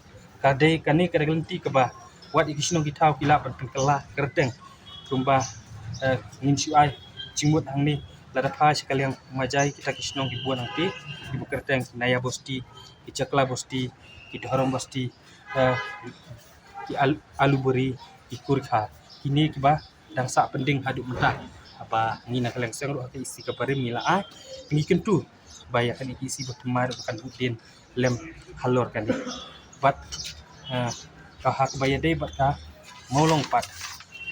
Ka dei kane ka dei ka lynti kaba wat ïa ki shnong ki thaw ki lah ban pynkylla kyrteng. Kumba, eh, ngin shu ai jingmut hangne, lada pha sha ka liang Majai kita ki shnong ki bun hangtei, kiba kyrteng ki Naya Bosti, ki Chakla Bosti, ki Dhorom Bosti, eh, ki Al-, Alubari, ki Kurkha. Kine kiba dang sah pending haduh mynta. Haba ngi na ka liang seng ruh ha ka E C ka barim ngi la ai, ngi kyntu ba ïa kane ka E C ba thymmai ruh ba kan bud dien lem halor kane. Bad, eh, ka ha kaba ïadei bad ka Mawlong pat,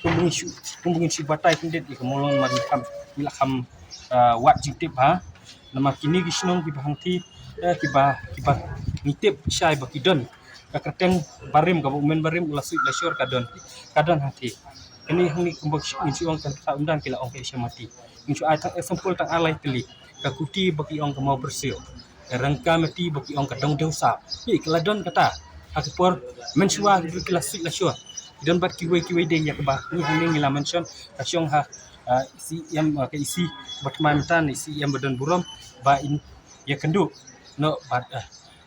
kumba ngi shu, kumba ngi shu batai khyndiat ïa ka Mawlong namar ngi kham, ngi la kham, eh, wad jingtip ha. Namar kine ki shnong kiba hangtei, eh, kiba, kiba ngi tip shai ba ki don ka kyrteng barim, kaba u myn barim u la suit la shor ka don, ka don hangtei. Kane hangne kumba ngi shu ong kan ka umdan ki la ong ka Asia Mati. Ngi shu ai tang example tang ar lai tylli. Ka Kuti ba ki ong ka Mawbyrsiw. Ka Rangkamati ba ki ong ka Dongdewsap. Hi, ka la don kata. Ha ki por mynshuwa ki la suit la shor. Ki don bad kiwei kiwei de ïa kaba ngi hangne ngi la mention. Ka shong ha, ah, E C M, ah, ka E C ba thymmai mynta, E C M ba don burom ba in ïakynduh noh bad, ah,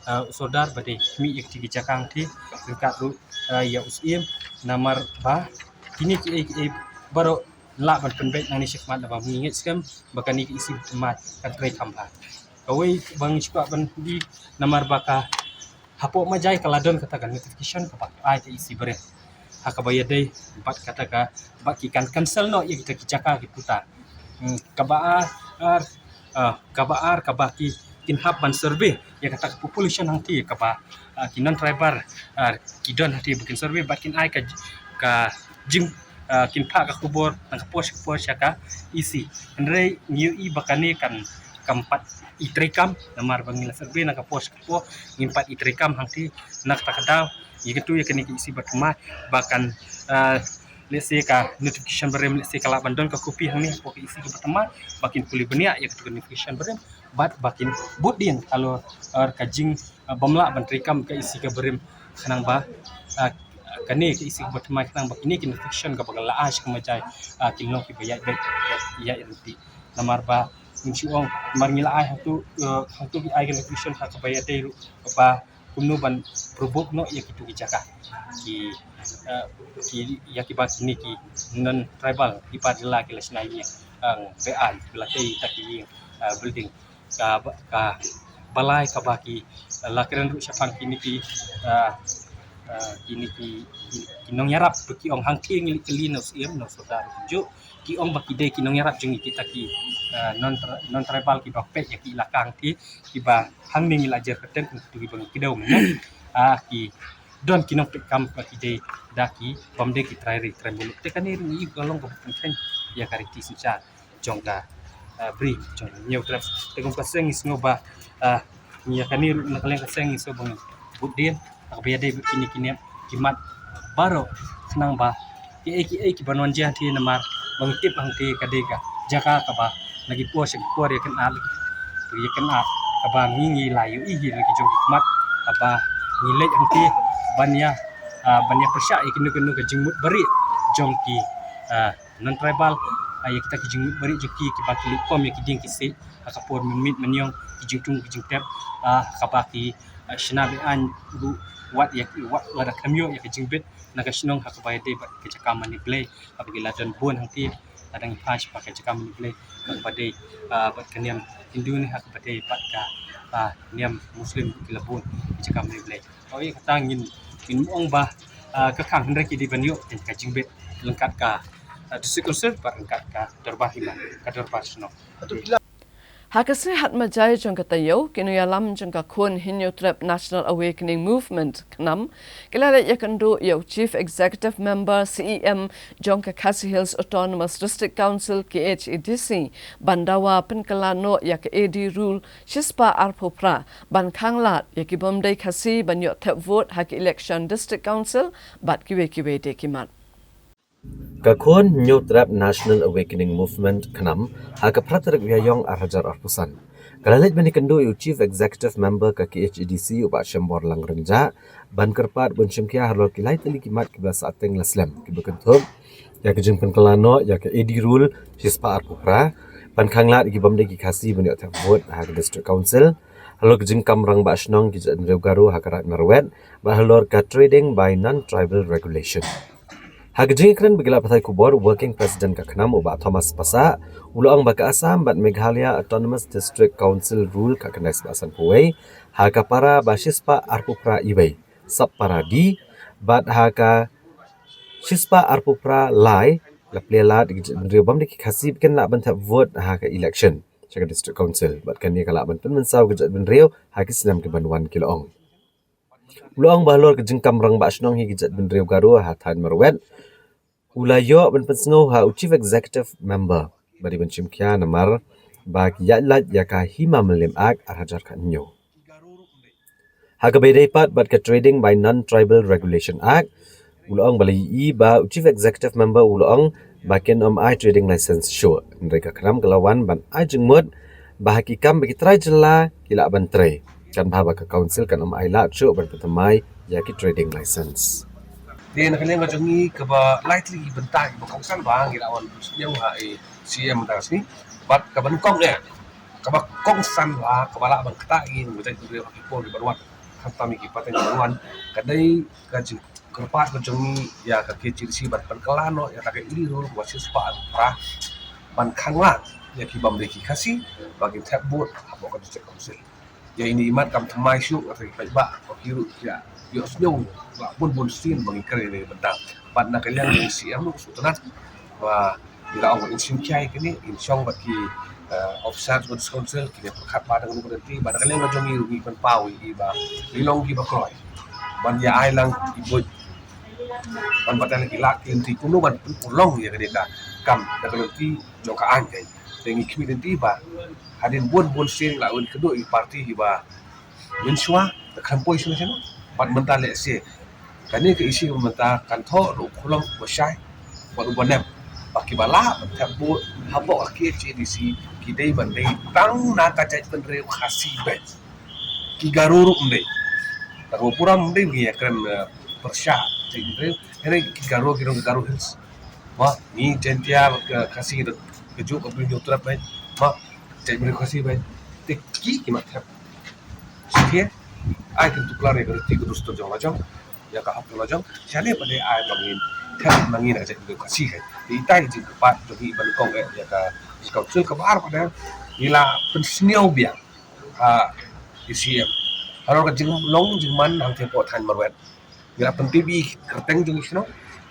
ah, u sordar ba dei mih ïa kiti ki jaka hangtei ryngkat ruh, ah, ïa u Syiem namar ba kine kiei kiei baroh lah ban pynbeit nangne shakhmat, namar ngi ngeit skhem ba kane ka E C ba thymmai kan trei kham bha. Kawei ba ngi shu kwah ban ïa namar ba ka hapoh Majai ka la don kata ka notification kaba ai ka E C barim ha kaba ïadei bad kata ka, ba ki kan cancel noh ïa kita ki jaka ki puta. Hmm, kaba ar, ar, ah, kaba ar kaba ki, kin hap ban survey ïa kata ka population hangtei kaba, ah, ki non tribal, ah, ki don hangtei ba kin survey bad kin ai ka, ka jing, ah, kin phah ka khubor na ka por sha ka por sha ka E C. Hynrei ngi ïohi ba kane kan, kam pat i treikam namar ba ngi la survey na ka por sha ka por, ngim pat i treikam hangtei. Na kata ka daw ngi kyntu ïa kane ka E C ba thymmai ba kan, ah, let's say ka notification barim, let's say ka lah ban don ka copy hangne hapoh ka E C kaba thymmai, ba kin pule bniah ïa kata ka notification barim bad ba kin bud dien halor, ah, ka jing, ah, bym lah ban treikam ka E C ka barim khnang ba, ah, kane ka E C kaba thymmai khnang ba kine ki notification kaba la ai sha ka Majai, ah, kin long kiba ïaid beit, ïaid ryntih. Namar ba ngi shu ong namar ngi la ai hangtu, ah, hangtu ki ai ka notification ha kaba ïadei ruh ba Kumno ban provoke noh ïa kitu ki jaka ki, eh, ki, ïa kiba kine ki non tribal kiba jylla ki la shna ïing, eh, beaiñ, ki la tei ïa ki ïing, eh, building. Ka, ka balai kaba ki, eh, la kren ruh shaphang kine ki, eh, eh, kine ki, ki, ki nongïarap, ki ong hangthie ngi leit kylli na u Syiem, na u Sordar kumjuh. Ki ong ba ki dei ki nongïarap jong ngi kita ki, eh, non tri-, non tribal kiba peit ïa ki la kang ki, kiba hangne ngi la jer kyrteng kum kitu kiba ngi kdew mynne. Ah, ki don ki nongpeit kam ba ki dei da ki bym dei ki trai ri trai muluk. Te kane ruh ngi ka long kaba pynkheiñ ïa ka riti synshar jong ka, ah, bri jong Hynñiewtrep. Te kum ka seng ngi sngew ba, ah, ngi ïa kane ruh na ka liang ka seng ngi sngew ba ngi bud dien ha kaba ïadei bad kine ki niam ki mat baroh khnang ba kiei kiei kiban wan jia hangthie namar ba ngi tip hangthie ka dei ka jaka kaba na ki por sha ki por ïa kane, ïa kane kaba ngi ngi la ïohi hi na ki jong ki khmat kaba ngi leit hangthie ban ïa, ah, ban ïa pyrshah ïa kino kino ka jingmut barieh jong ki, ah, non tribal, ah, ïa kita ki jingmut barieh jong ki kiba ki leit pom ïa ki dieng ki siej ha ka por mynmiet mynñiong, ki jingthung ki jingtep, ah, kaba ki, ah, shna beaiñ ruh wat ïa ki, wat lada khlem ïoh ïa ka jingbit na ka shnong ha kaba ïadei bad ka jaka mane Blei, kaba ki la don bun hangthie, lada ngi phai shaphang ka jaka mane Blei, ha kaba dei, ah, bad ka niam Hindu ne ha kaba dei bad ka, ah, niam Muslim ki la bun ka jaka mane Blei. Hooid, kata ngin, ngin ong ba, ah, ka khang hynrei ki dei ban ïoh ka jingbit lyngkat ka, ah, District Council bad lyngkat ka dorbar hima, ka dorbar shnong. Ha ka sngi Hatmajai jong ka taïew, ki nongïalam jong ka khun Hynñiewtrep National Awakening Movement, KHNAM, ki la leit ïakynduh ïa u Chief Executive Member, C E M, jong ka Khasi Hills Autonomous District Council, K H A D C, ban dawa pynkylla noh ïa ka A D Rule shispah arphew phra, ban khanglad ïa ki bym dei Khasi ban ïoh thep vote ha ki election District Council bad kiwei kiwei de ki mat. Ka khun Hynñiewtrep National Awakening Movement, KHNAM, ha ka phra tarik Ïaïong ar hajar arphew san, ka la leit ban ïakynduh ïa u Chief Executive Member ka K H A D C, u Bah Shembor Langryngja, ban kyrpad ban shim khia halor ki lai tylli ki mat kiba la sah teng la slem, kiba kynthup ïa ka jingpynkylla noh ïa ka A D Rule shispah arphew phra, ban khanglad ïa ki bym dei ki Khasi ban ïoh thep vote ha ka District Council, halor ka jingkam rangbah shnong ki jaitbynriew Garo ha ka Raid Marwet, bad halor ka Trading by Non-Tribal Regulation. Ha ka jingïakren bad ki lad pathai khubor, u Working President ka KHNAM, u Bah Thomas Passah, u la ong ba ka Assam bad Meghalaya Autonomous District Council Rule khatkhyndai spah sanphew wei, ha ka para ba shispah arphew phra E wei, sub para D, bad ha ka shispah arphew phra lai, la plie lad ïa ki jaitbynriew bym dei ki Khasi ba kin lah ban thep vote ha ka election sha ka District Council, bad kane ka lah ban pynmynsaw ïa ki jaitbynriew ha ki snem kiban wan, ki la ong. U la ong ba halor ka jingkam rangbah shnong hi ki jaitbynriew Garo ha thaiñ Marwet, u la ïoh ban pynsngew ha u Chief Executive Member ba dei ban shim khia namar ba ki ïaid lait ïa ka Hima Mylliem Act ar hajar khathynñiew. Ha kaba ïadei pat bad ka Trading by Non-Tribal Regulation Act, u la ong ba la ïohi ba u Chief Executive Member u la ong ba kin ym ai trading license shuh. Hynrei ka KHNAM ka la wan ban ai jingmut ba ha ki kam ba ki trai jylla ki lah ban trei, kan bha ba ka Council kan ym ai lad shuh ban pynthymmai ïa ki trading license. Te na ka liang ka jong ngi, kaba lai tylli ki bynta kiba kongsan ba ngi la wan sngewbha ïa C M mynta ka sngi. Bad kaba nyngkong eh, kaba kongsan ba, kaba lah ban ktah ïa ngi, ngi jaitbynriew ha ki por kiban wan, khamtam ïa ki pateng kiban wan, ka dei ka jingkyrpad ka jong ngi ïa ka K H A D C ban pynkylla noh ïa ka A D Rule kaba shispah arphew phra, ban khanglad ïa ki bym dei ki Khasi ba kin thep vote hapoh ka District Council. Ïa ine i mat kam thymmai shuh, nga tharai ki paidbah, ki ruh ki ïa, ïohsngew, la bun bun sien ba ngi kren ïa kane ka bynta. Bad na ka liang jong i C M ruh sngewtynnat ba i la ong in shim khia ïa kane, in shong bad ki, eh, officer jong ka District Council, kin ïa pyrkhat bha da kano kano ka lynti, bad na ka liang ka jong i ruh ngi pynpaw ïa i ba ngi long kiba kloi ban ïa ai lang i buit ban batai lang ki lad ki lynti kumno ban pynurlong ïa kane ka kam da ka lynti jong ka aiñ. Te ngi khmih lynti ba hadien bun bun sien la wan kynduh ïa ki party kiba mynshuwa, te khlem poi shuwa shuwa. Bad mynta lehse kane ka issue mynta kan thoh ruh u khulom uba shai bad uba nem, ba kiba lah ban thep vote hapoh ka K H A D C ki dei ban dei tang na ka jaitbynriew Khasi beit. Ki Garo ruh ym dei. Tang ba pura ym dei ba ngi ïa kren, eh, pyrshah jaitbynriew. Hynrei ki Garo ki long Garo Hills. Ba ngi Jaintia bad ka Khasi da kajuh ka briew Hynñiewtrep beit. Ba jaitbynriew Khasi beit. Te ki ki mat thep. Shisien Ai kyntu klar ïa ka riti ka dustur jong la jong, ïa ka hok jong la jong. Shane pat de ai ba ngin thep ma ngin ka jaitbynriew Khasi. Te itai ka jingkyrpad jong ngi ban kong eh ïa ka council. Kaba ar pat de ngi la pynsngew biang ha i C M halor ka jinglong jingman hangtei hapoh thaiñ Marwet. Ngi la pyntip ïa ki kyrteng jong ki shnong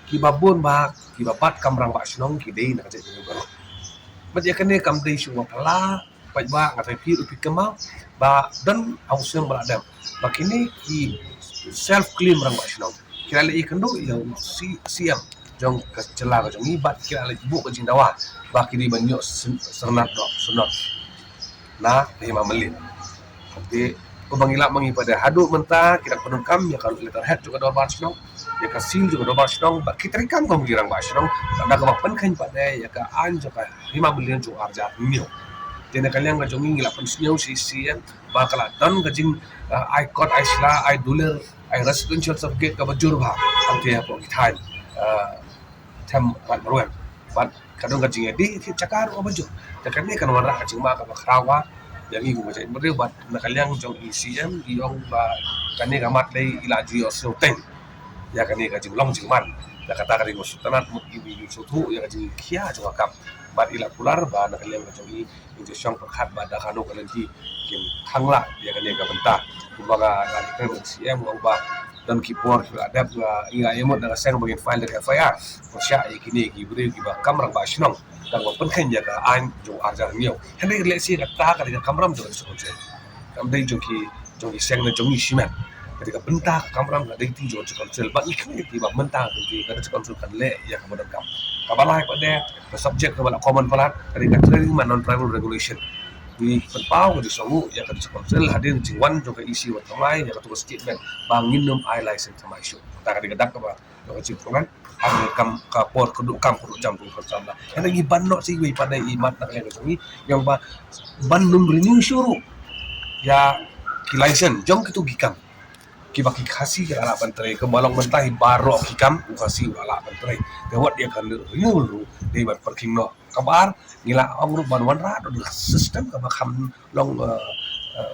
kiba bun ba kiba bat kam rangbah shnong ki dei na ka jaitbynriew baroh. Bad ïa kane kam dei shuh ba phylla paidbah, nga tharai phi ruh phi kynmaw ba don ha u snem ba la dep ba kine ki self claim rangbah shnong ki la leit ïakynduh ïa u C-, C M jong ka jylla ka jong ngi bad ki la leit buh ka jingdawa ba ki dei ban ïoh syn-, syrnat noh, syrnot na ka Hima Mylliem. Te kumba ngi lap ma ngi pat de haduh mynta ki dang pyndonkam ïa ka letterhead jong ka dorbar shnong, ïa ka seal jong ka dorbar shnong bad ki treikam kum ki rangbah shnong. Kata kaba pynkheiñ pat de ïa ka aiñ jong ka Hima Mylliem jong u arhajar hynñiew. Te na ka liang ka jong ngi ngi la pynsngew sha i C M ba ka la don ka jing, ah, ai kot, ai sla, ai dulir, ai residential certificate kaba jur bha hangtei hapoh ki thaiñ, ah, them Marwet. Bad ka don ka jingïadei thied jaka ruh kaba jur. Te kane kan wanrah ka jingma kaba khraw ïa ngi kum ka jaitbynriew bad na ka liang jong i C M i ong ba kane ka mat lei i la ju ïohsngew teng ïa kane ka jinglong jingman. Ïa kata ka dei ka sngewtynnat mut i, i sngewthuh ïa ka jingkhia jong ka kam. Bad i la kular ba na ka liang ka jong i, i ju shong pyrkhat ba da kano ka lynti kin khang lah ïa kane ka bynta. Kumba nga la kren bad i C M nga ong ba don ki por ki la dep nga, i nga ïamut na ka seng ba ngin file da ka F I R pyrshah ïa kine ki briew kiba kam rangbah shnong. Tang ba pynkheiñ ïa ka aiñ jong u arhajar hynñiew. Hynrei lehse kata ka dei ka kamram jong ka District Council. Kam dei jong ki, jong ki seng ne jong ngi shimet. Ka dei ka bynta, ka kamram ka dei ti jong ka District Council. Ba ngi kynmaw ïa ki ba mynta ka dei ka District Council kan leh ïa kaba donkam. Kaba lai pat de, ka subject kaba la common palat ka dei ka trading ma non-tribal regulation. Ngi pynpaw ka jingsngewnguh ïa ka District Council hadien ka jingwan jong ka E C wat thymmai ïa katu ka statement ba ngin ym ai license thymmai shuh. Kata ka dei ka dak kaba jong ka jingpynlong ha ka kam, ka por ka duk kam ka duk jam jong ka samla. Hynrei ngi ban noh sa iwei pat de i mat na ka liang ka jong ngi, ïa ba ban ym renew shuh ruh ïa ki license jong kitu ki kam kiba ki Khasi ki la lah ban trei. Kumba long mynta hi baroh ki kam u Khasi u la lah ban trei. Te wat ïa ka renewal ruh dei ban pyrkhing noh. Kaba ar ngi la ong ruh ban wanrah da ka system kaba kham long, eh, eh,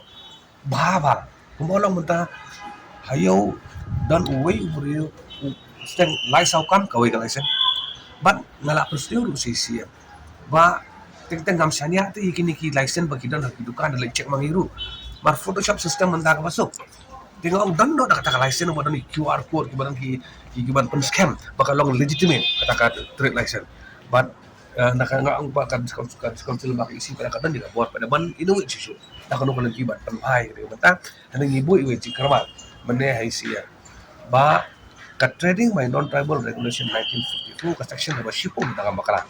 bha bha. Kumba long mynta ha ïew don uwei u briew u sdang lai saw kam kawei ka license. Bad nga la pynsngew ruh sha i C M ba teng teng ngam shaniah te ïa kine ki license ba ki don ha ki dukan da leit check ma ngi ruh. Mar Photoshop system mynta kaba suk. Te nga ong don noh da kata ka license ba don ki Q R code kiba don ki, ki, kiban pynskhem ba ka long legitimate kata ka trade license. Bad, eh, na ka nga ong ba ka District Council, ka District Council ba ka E C pat de ka don ïa ka bor pat de ban innovate shuh shuh. Na kano kano kiban pynbha ïa ka dei ka bynta. Hynrei ngi buh iwei i jingkyrmen mynne ha i C M ba ka Trading by Non-Tribal Regulation nineteen fifty-four ka section kaba shiphew na ka bakla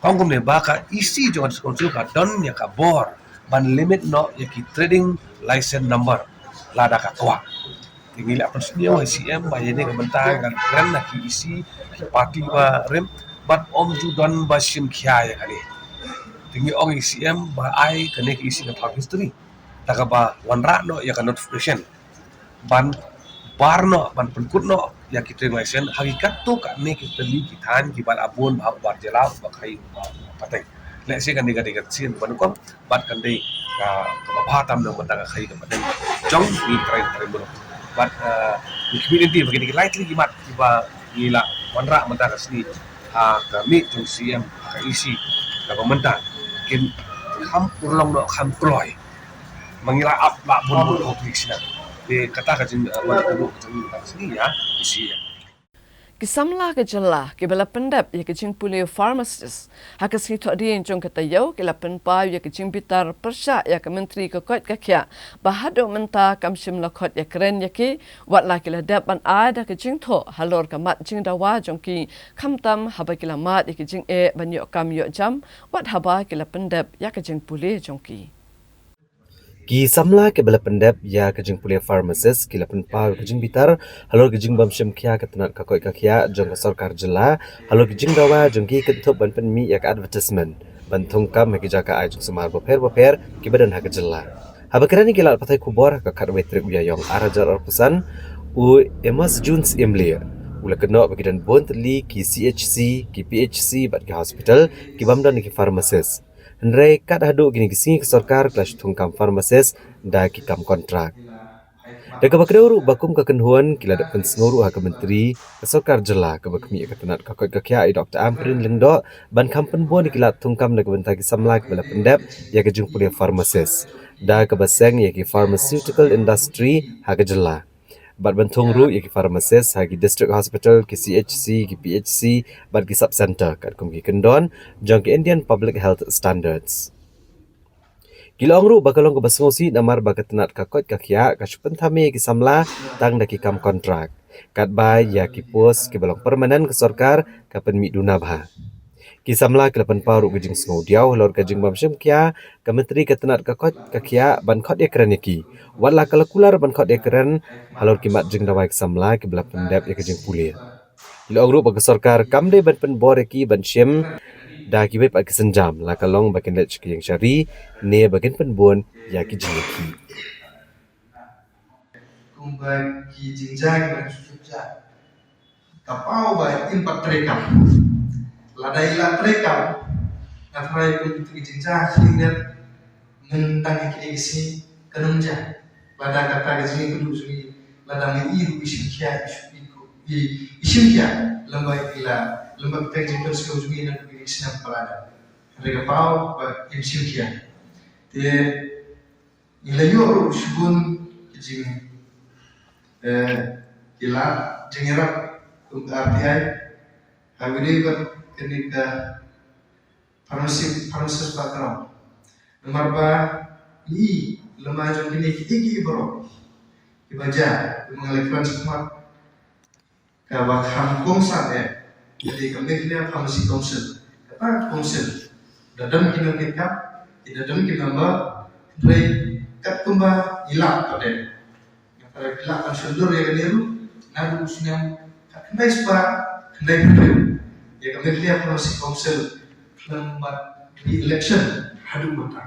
ka ong kumne ba ka E C jong ka District Council ka don ïa ka bor ban limit noh ïa ki trading license number lada ka kwah. Te ngi la pynsngew ha i C M ba ïa kane ka bynta ngan kren ha ki E C, ki party ba rim bad ym ju don ba shim khia ïa kane. Te ngi ong ha i C M ba ai kane ka E C ka thap history. Ta kaba wanrah noh ïa ka notification ban bar noh, ban pynkut noh ïa ki trading license ha ki katto katne ki tylli ki thaiñ kiba la bun bha, uba jylla, uba khaii, uba pateng. Lehse kane ka dei ka sien ba nyngkong bad kan dei ka, kaba bha tam na ka bynta ka khaii ka pateng jong ngi trai trai muluk. Bad, eh, ngi khmih lynti ba kine ki lai tylli ki mat kiba ngi la wanrah mynta ka sngi ha ka miet jong C M ha ka E C kaba mynta kin kham urlong noh, kham kloi. Ma ngi la ap la bun bun hok rik sna. Te kata ka jing, eh, wan ka duk ka jing ka sngi ïa E C M. Ki samla ka jylla kiba la pyndep ïa ka jingpule pharmacist ha ka sngi Thohdieng jong ka taïew ki la pynpaw ïa ka jingbitar pyrshah ïa ka Myntri ka koit ka khiah ba haduh mynta kam shym la khot ïakren ïa ki, wat la ki la dep ban ai da ka jingthoh halor ka mat jingdawa jong ki, khamtam haba ki la mad ïa ka jingeh ban ïoh kam ïoh jam wat haba ki la pyndep ïa ka jingpule jong ki. Ki samla kiba la pyndep ïa ka jingpule pharmacist ki la pynpaw ïa ka jingbitar halor ka jingbym shim khia ka tnat ka koit ka khiah jong ka sorkar jylla halor ka jingdawa jong ki kynthup ban pynmih ïa ka advertisement ban thung kam ha ki jaka ai jingsumar bapher bapher kiba don ha ka jylla. Haba kren ïa ki lad pathai khubor ha ka khatwei tarik u Ïaïong arhajar arphew san, u Emma Jones Imlieh u la kynnoh ba ki don bun tylli ki C H C, ki P H C bad ki hospital kibym don ki pharmacist. Hynrei kat haduh kine ki sngi ka sorkar ka la shu thung kam pharmacist da ki kam kontrak. Da kaba kdew ruh ba kum ka kynhun ki la dep pynsngew ruh ha ka Myntri ka Sorkar Jylla kaba khmih ïa ka tnat ka koit ka khiah i Doctor Ampareen Lyngdoh ban kham pynbun ïa ki lad thungkam na ka bynta ki samla kiba la pyndep ïa ka jingpule pharmacist da kaba seng ïa ki pharmaceutical industry ha ka jylla. Bad ban thung ruh ïa ki pharmacist ha ki district hospital, ki C H C, ki P H C bad ki sub centre katkum ki kyndon jong ki Indian Public Health Standards. Ki la ong ruh ba ka long kaba sngewsih namar ba ka tnat ka koit ka khiah ka shu pynthame ïa ki samla tang da ki kam kontrak, katba ïa ki post kiba long permanent ka sorkar ka pynmih duna bha. Ki samla ki la pynpaw ruh ka jingsngewdiaw halor ka jingbym shim khia ka Myntri ka tnat ka koit ka khiah ban khot ïakren ïa ki, wat la ka la kular ban khot ïakren halor ki mat jingdawai ki samla kiba la pyndep ïa ka jingpule. Ki la ong ruh ba ka sorkar kam dei ban pynbor ïa ki ban shim da kiwei pat ki sienjam, la ka long ba kin leit sha ka ïing sha ri ne ba kin pynbun ïa ki jingïakhih. Kumba ki jingjia kiba shu jia, ka paw ba im pat treikam. Lada i la treikam, nga tharai kum ki jingjia khlieh, mynta ïa kine ki sngi kan ym jia. Lada kata ka jingïakynduh jong ngi, lada ngi i ruh i shim khia, i shu i, i, i shim khia, lymba i la, lymba kata ka jingpynsngew jong ngi naduh kine ki snem ba la dep. Hynrei ka paw ba im shim khia. Te ngi la ïoh ruh shibun ki jing, eh, ki lad jingïarap kum ka R T I, ha kaba ïadei bad kane ka pharmacy, pharmacist background. Namar ba ngi, lem jong kine kiei kiei baroh kiba jia, kiba nga la kren shakhmat, kaba kham kongsan eh, ka dei ka Meghalaya Pharmacy Council. Kata ka council da don ki nongkitkam, ki da don ki member, hynrei katkum ba ngi lap pat eh. Nga tharai ki lah ban shon dur ïa kane ruh, naduh u snem khatkhyndai spah khyndaiphew hynriew ïa ka Meghalaya Pharmacy Council khlem pat re-election haduh mynta.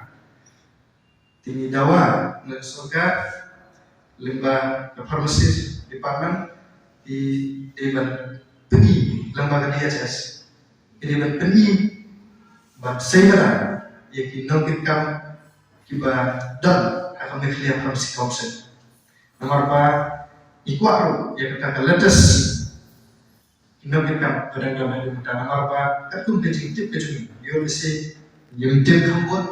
Te ngi dawa na ka sorkar lyngba ka pharmacy department, ki dei ban pyni lyngba ka D H S, ki dei ban pyni ban sei madan ïa ki nongkitkam kiba don ha ka Meghalaya Pharmacy Council. Namar ba ngi kwah ruh ïa kata ka latest ki nongkitkam ba dang don haduh mynta, namar ba katkum ka jingtip ka jong ngi, ïoh lehse ngim tip kham bun,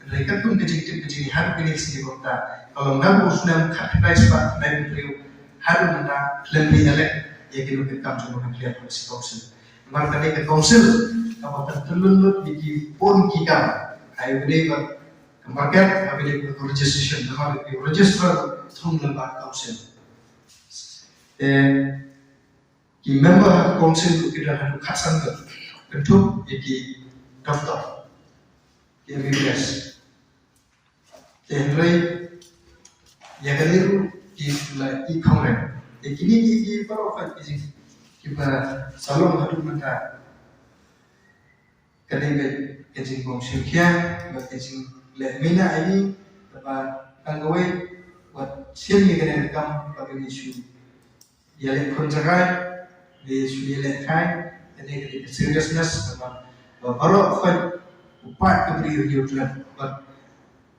hynrei katkum ka jingtip ka jong ngi haduh kine ki sngi mynta, ka long naduh u snem khatkhyndai spah khyndaiphew hynriew haduh mynta khlem re-elect ïa ki nongkitkam jong ka Meghalaya Pharmacy Council. Namar kane ka council kaba pyntyllun lut ïa ki bun ki kam, ha kaba ïadei bad ka market, ha kaba ïadei bad ka registration, namar ka registrar thung lyngba ka council. Te ki member ha ka council ruh ki don haduh khatsan ngut, kynthup ïa ki doctor, ki M B B S. Te hynrei ïa kane ruh ki la i khongren. Te kine ki, ki baroh ki jing, kiba sa long haduh mynta. Ka dei ka, ka jingbym shim khia bad ka jingleh mina ïa ngi, kaba tang kawei, wat shim ïa kane ka kam ba kane shu ïaleh khun jngai, ne shu ïaleh kai, kane ka dei ka seriousness, kaba, ba baroh khoit u paid ka briew Hynñiewtrep bad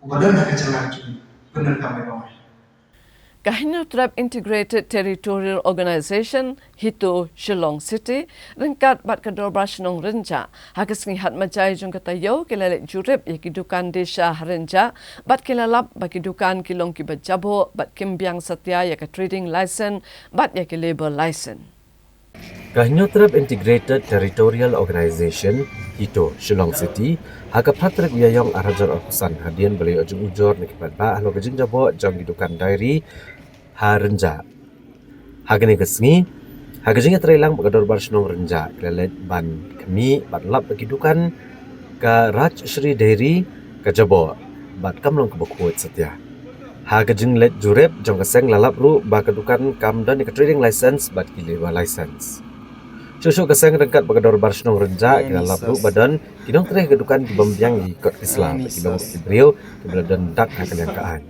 uba don ha ka jylla jong ngi, pyndonkam ïa ka wai. Ka Hynñiewtrep Integrated Territorial Organization, HITO, Shillong City, ryngkat bad ka Dorbar Shnong Rynjah, ha ka sngi Hatmajai jong ka taïew ki la leit jurip ïa ki dukan desha ha Rynjah, bad ki la lap ba ki dukan ki long kiba jaboh bad kim biang satia ïa ka trading license bad ïa ki labour license. Ka Hynñiewtrep Integrated Territorial Organization, HITO, Shillong City, ha ka phra tarik u Ïaiong arhajar arphew san, hadien ba la ïoh jingujor na ki paidbah halor ka jingjaboh jong ki dukan diary ha Rynjah. Ha kane ka sngi, ha ka jingïatreilang bad ka Dorbar Shnong Rynjah, ki la leit ban khmih bad lap ba ki dukan ka Rajshri Dairy ka jaboh bad kam long kaba khuid satia. Ha ka jingleit jurip jong ka seng la lap ruh ba ka dukan kam don ïa ka trading license bad ki labour license. Shuh shuh ka seng ryngkat bad ka Dorbar Shnong Rynjah ki la lap ruh ba don ki nongtrei ka dukan ki bym biang ïa ki kot ki sla bad ki long ki briew kiba la don dak ha ka liang ka aiñ.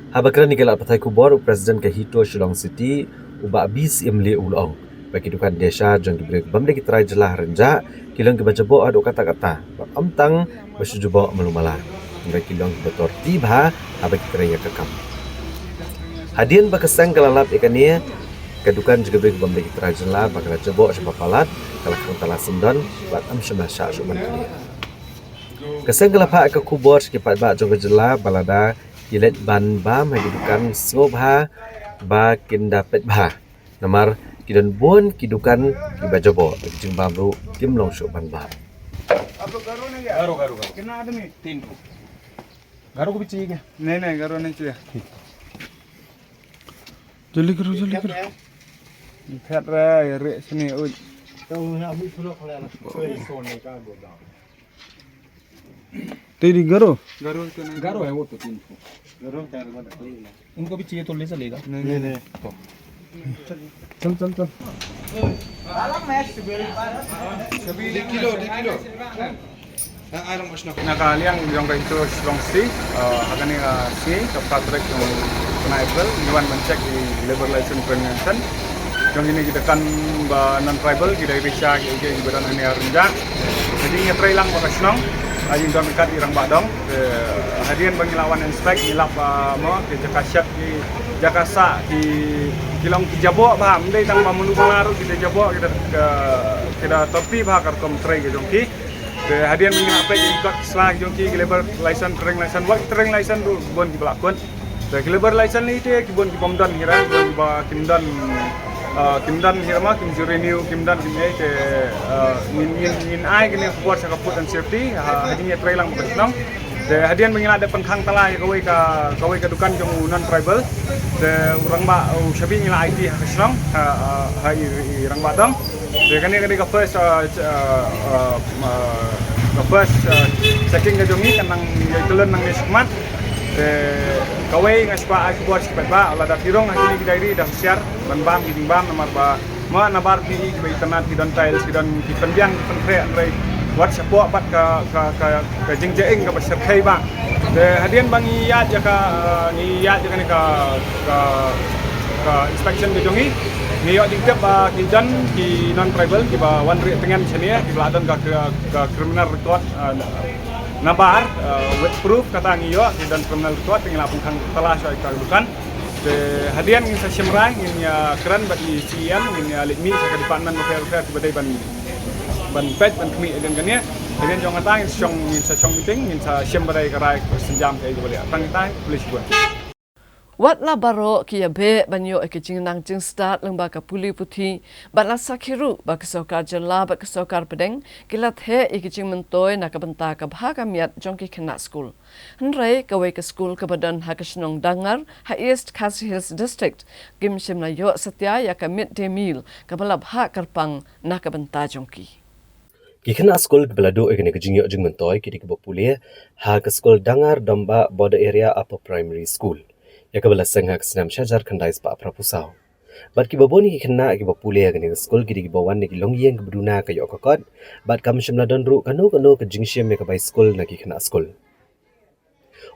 Haba kren ïa ki lad pathai khubor, u President ka HITO Shillong City, u Bah B C Mli, u la ong ba ki dukan desha jong ki briew ki bym dei ki trai jylla ha Rynjah ki long kiba jaboh haduh katta katta bad ym tang ba shu jaboh malu mala, hynrei ki long kiba tor ti bha haba ki trei ïa ka kam. Hadien ba ka seng ka la lap ïa kane, ka dukan jong ka briew kaba ym dei ki trai jylla ba ka la jaboh sha ba palat, ka la khang tala syndon bad ym shym la shah shuh ban clear. Ka seng ka la phah ïa ka khubor sha ki paidbah jong ka jylla ba lada ki leit ban bam ha ki dukan sngewbha ba kin da peit bha. Namar ki don bun ki dukan kiba jaboh, ki jingbam ruh kim long shuh ban bam. गारो गारो गारो। कितना आदमी? तीन ठो। गारो को भी चाहिए क्या? नहीं नहीं, गारो नहीं चाहिए। जल्दी करो, जल्दी करो। फट रहा है, रे, सुनिए, ओ। तो यहाँ भी थोड़ा खड़ा है ना। तेरी गारो? गारो तो नहीं। गारो है वो तो तीन ठो। गारो क्या? उनको भी चाहिए तो ले चलेगा। नहीं नहीं नहीं। चल चल चल। Shuwa, shuwa. Na ka liang jong ka HITO Shillong City, eh, ha kane ka sngi, ka phra tarik jong u bnai April, ngi wan ban check ïa ki labour license, trading license jong kine ki dukan ba non tribal, ki dei bishar, ki, ki, kiba don hangne ha Rynjah. Ka jingïatreilang bad ka shnong, ka jingdon ryngkat ïa i rangbah dong. Eh, hadien ba ngi la wan inspect, ngi lap, ah, mo, ki jaka shet, ki jaka sah, ki, ki long ki jaboh bha, ym dei tang ba mano mano ruh, ki dei jaboh, ki dei, ki dei torti bha ka rukom trei ka jong ki. Te hadien ba ngi la peit, ki kot ki sla ki jong ki, ki labour license, trading license, wat trading license ruh bun kiba la kut. Te ki labour license lei te ki bun ki bym don hi ruh, ki bun kiba kim don, ah, kim don hi ruh ma, kim ju renew, kim don kim ei te, ah, ngin, ngin, ngin ai kane ka khubor sha ka food and safety, ha, ha jingïatreilang bad ka shnong. Te hadien ba ngi la dep pynkhang tala ïa kawei ka, kawei ka dukan jong u non tribal. Te u rangbah, u shabi ngi la aiti ha ka shnong, ha, ha, ha i, i rangbah dong. Te kane, kane ka first, ah, ch-, ah, ah, ah, ka first, ah, checking ka jong ngi, kan nang ïa kyllon nangne shakhmat. Te kawei nga shu kwah ai khubor sha ki paidbah, lada phi rung ha kine ki diary da husiar ban bam ki jingbam, namar ba mo nabar phi i kiba itynnad ki don tiles, ki don ki pynbiang ki pynkhreh, hynrei wat shapoh pat ka, ka, ka, ka jingjahing kaba shyrkhei bha. Te hadien ba ngi ïaid ïa ka, ah, ngi ïaid ïa kane ka, ka, ka inspection ka jong ngi, ngi ïoh jingtip ba ki don ki non tribal kiba wan rieh tyngen shane, kiba la don ka, ka, ka criminal record, ah, nabar, ah, with proof kata ngi ïoh, ki don criminal record, te ngi la pynkhang tala sha ka dukan. Te hadien ngin sa shim rai, ngin ïa kren bad i CEM, ngin ïa leit mih sha ka department bapher bapher kiba dei ban, ban peit, ban khmih hadien kane. Hadien jong kata ngin sa shong, ngin sa shong meeting, ngin sa shim bad i ka rai kaba synjam kaei kaba leh. Tang kata, khublei shibun. Wat la baroh ki ïa beh ban ïoh ïa ka jingnang jingstad lyngba ka pule puthi, bad la sakhi ruh ba ka sorkar jylla bad ka sorkar pdeng ki la theh ïa ka jingmyntoi na ka bynta ka bha ka miat jong ki khynnah skul. Hynrei kawei ka skul kaba don ha ka shnong Dangar, ha East Khasi Hills District, kim shym la ïoh satia ïa ka mid day meal kaba la bhah kyrpang na ka bynta jong ki. Ki khynnah skul kiba la duh ïa kane ka jingïoh jingmyntoi ki dei kiba pule ha ka skul Dangar Dombah Border Area Upper Primary School, ïa kaba la seng ha ka snem shi hajar khyndai spah phra phew saw. Bad kiba bun ki khynnah kiba pule ha kane ka skul ki dei kiba wan na ki longïing kiba duna ka ïoh ka kot, bad kam shym la don ruh kano kano ka jingshim ïa ka bai skul na ki khynnah skul.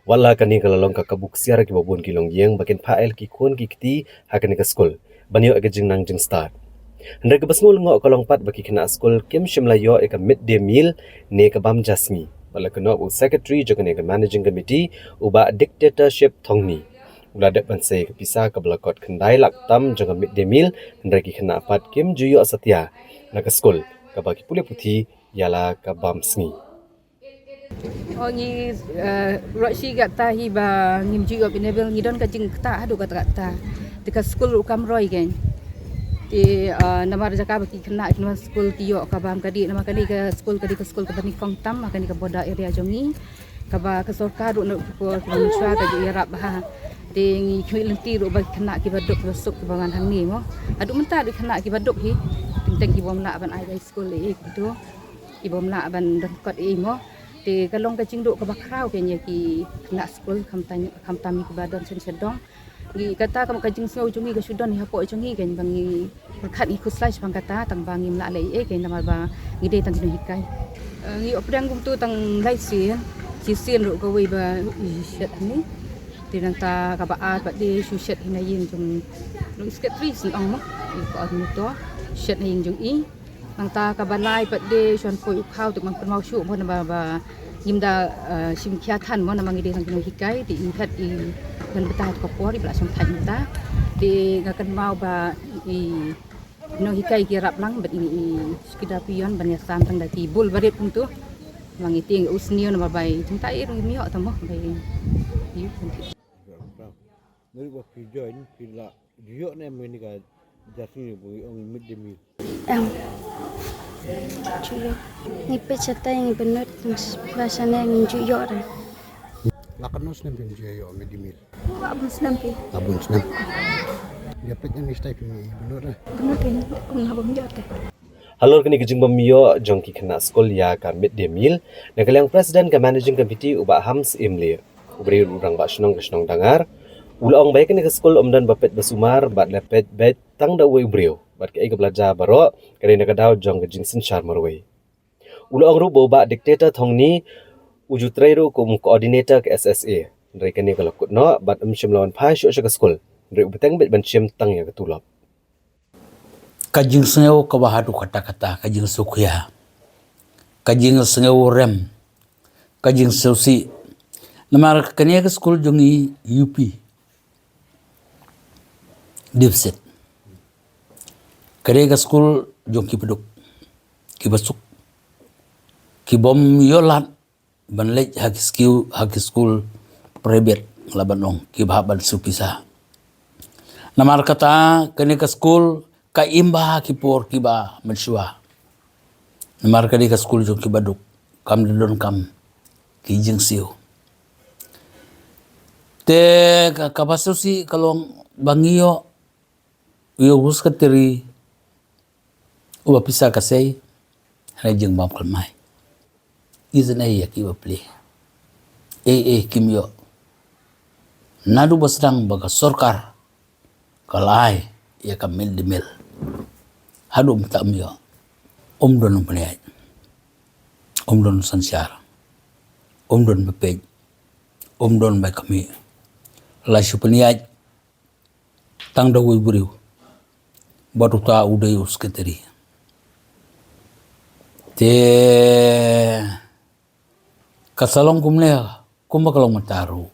Wat la kane ka la long ka kabu ksiar ïa kiba bun ki longïing ba kin phah ïa ki khun ki kti ha kane ka skul ban ïoh ïa ka jingnang jingstad. Hynrei kaba sngew lyngngoh ka long pat ba ki khynnah skul kim shym la ïoh ïa ka mid day meal ne ka bam ja sngi. Bad la kynnoh ba u secretary jong kane ka managing committee, u Bah Dictatorship Thongni, u la dep ban sei ïa ka pisa kaba la kot khyndai lak tam jong ka mid day meal, hynrei ki khynnah pat kim ju ïoh satia na ka skul kaba ki pule puthi ïa la ka bam sngi. O ngi, eh, ruh shi katta hi ba ngim ju ïoh enable, ngi don ka jingktah haduh katta katta. Te ka skul ruh kam roi kein. Te, eh, namar jaka ba ki khynnah ki nongwan skul ki ïoh ka bam ka dih, namar kane ka skul ka dei ka skul kaba nyngkong tam ha kane ka border area jong ngi. Kaba ka sorkar ruh na ka por kaba mynshuwa ka ju ïarap bha. Te ngi khmih lynti ruh ba ki khynnah kiba duk kiba suk kiba wan hangne mo. Haduh mynta ruh ki khynnah kiba duk hi. Teng teng ki bym lah ban ai bai skul ei ei kumto. Ki bym lah ban don kot ei mo. Te ka long ka jingduh kaba khraw kein ïa ki khynnah skul khamtam, khamtam kiba don shen shen dong. Ngi kata ka mut ka jingsngew jong ngi ka shu don hapoh jong ngi kein ba ngi pyrkhat ngi khuslai shaphang kata tang ba ngim lah leh ei ei kein namar ba ngi dei tang ki nonghikai. Eh, ngi ïoh pdiang kumto tang lai sien, shisien ruh kawei ba i shet hangne. Te nangta kaba ar pat de shu shet hi na ïing jong nong secretary shen ong mo. I coordinator shet na ïing jong i. Nangta kaba lai pat de shu wan poi u khaw te ngam pynmaw shuh mo namar ba Ngim da, eh, shim khia than mo namar ngi dei tang ki nonghikai, te i het i ban bynta ha ka por i ba la shong thait mynta. Te nga kynmaw ba i nonghikai ki rap lang bad i, i skida pion ban ïasam tang da ki bul barit kumtu. Namar ngi tieng u sniew namar bai jingta i rung mioh tang mo bai. Ïu kumtu. Ngi ba phi join phi la ju ïoh ne em ngi ka jasni bu ong mid day meal. Em. Ju ïoh. Ngi peit shatai ngi bynnud ba shane ngi ju ïoh re. La katno snem phi ju ïoh mid day meal? Ba bun snem phi. Ba bun snem. Ïa peit ngi shatai phi bynnud re. Bynnud re. Kum na bym ïoh te. Halor kane ka jingbym ïoh jong ki khynnah skul ïa ka mid day meal, na ka liang president ka managing committee u Bah Hams Imlir, u briew u rangbah shnong ka shnong Dangar, u la ong ba ïa kane ka skul ym don ba peit ba sumar bad la peit beit tang da uwei u briew bad kaei kaba la jia baroh ka dei na ka daw jong ka jingsynshar marwei. U la ong ruh ba u Bah Dictator Thongni u ju trei ruh kum u coordinator ka S S A, hynrei kane ka la kut noh bad ym shym la wan phai shuh sha ka skul, hynrei u bteng beit ban shim tang ïa ka tulop. Ka jingsngew kaba haduh katta katta, ka jingsngewkhia, ka jingsngew rem, ka jingsngewsih. Namar kane ka skul jong ngi U P deficit. Kane ka skul jong ki baduk, ki basuk, ki bym ïoh lad ban leit ha ki skul, ha ki skul private, la ban ong kiba hap ban siew pisa. Namar kata kane ka skul ka im bha ha ki por kiba mynshuwa. Namar kane ka skul jong ki baduk kam da don kam ki jingsiew. Te ka, kaba sngewsih ka long ba ngi ïoh, ïoh u secretary uba pisa ka sei, hynrei jingbam khlem ai. Isynei ïa kiba plie. Ei ei kim ïoh. Naduh ba sdang ba ka sorkar ka la ai ïa ka mid day meal, haduh mynta ym ïoh. Ym don u pynïaid, ym don u synshar, ym don ba peit, ym don ba khmih. La shu pynïaid tang da uwei u briew bad uta u dei u secretary. Te ka sa long kumne kumba ka long mynta ruh,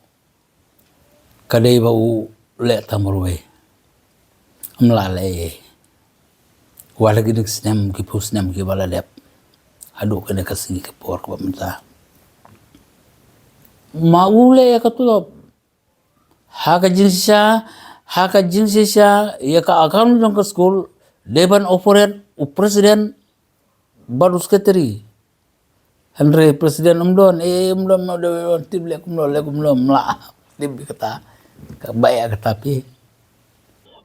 ka dei ba u leh tang marwei, ym lah leh ei ei. Wat la ki dang snem, ki phew snem kiba la dep, haduh kane ka sngi ka por kaba mynta ma u leh ïa ka tulop. Ha ka jingshisha, ha ka jingshisha ïa ka account jong ka skul dei ban operate u president bad u secretary. Hynrei president ym don, eh, ym don, ym don, tip leh kumno, leh kumno, ym lah tip kata. Ka bai ïa kata phi.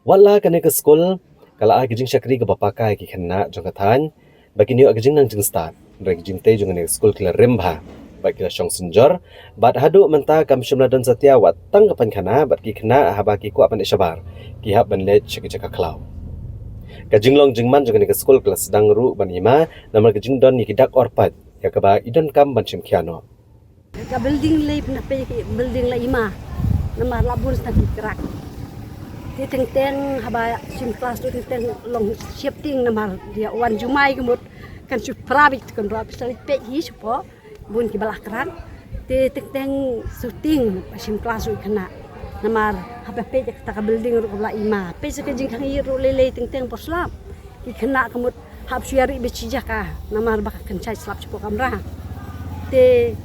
Wat la kane ka skul ka la ai ka jingshakri kaba paka ïa ki khynnah jong ka thaiñ ba kin ïoh ka jingnang jingstad, hynrei ki jingtei jong kane ka skul ki la rim bha bad ki la shong synjor, bad haduh mynta kam shym la don satia wat tang ka painkhana bad ki khynnah haba ki kwah ban leit shabar ki hap ban leit sha ki jaka khlaw. Ka jinglong jingman jong kane ka skul ka la sdang ruh ban ima namar ka jingdon ïa ki dak orpait ïa kaba i donkam ban shim khia noh. Ka building lei pynhapei ki building la ima. Namar la bun sdang ki krak. Te teng teng haba shim klas tu teng teng long shifting namar ïa wan jumai ka mut kan shu private kan rap sa peit hi shu po bun kiba la krak. Te teng teng shifting ba shim klas tu khynnah. Namar haba peit ïa kata ka building ruh ka la ima. Peit sa ka jingkhang ïit ruh lei lei teng teng por slap. Ki khynnah ka mut hap shu ïa ri bad shi jaka namar ba ka kynshai slap shapoh kamra. Te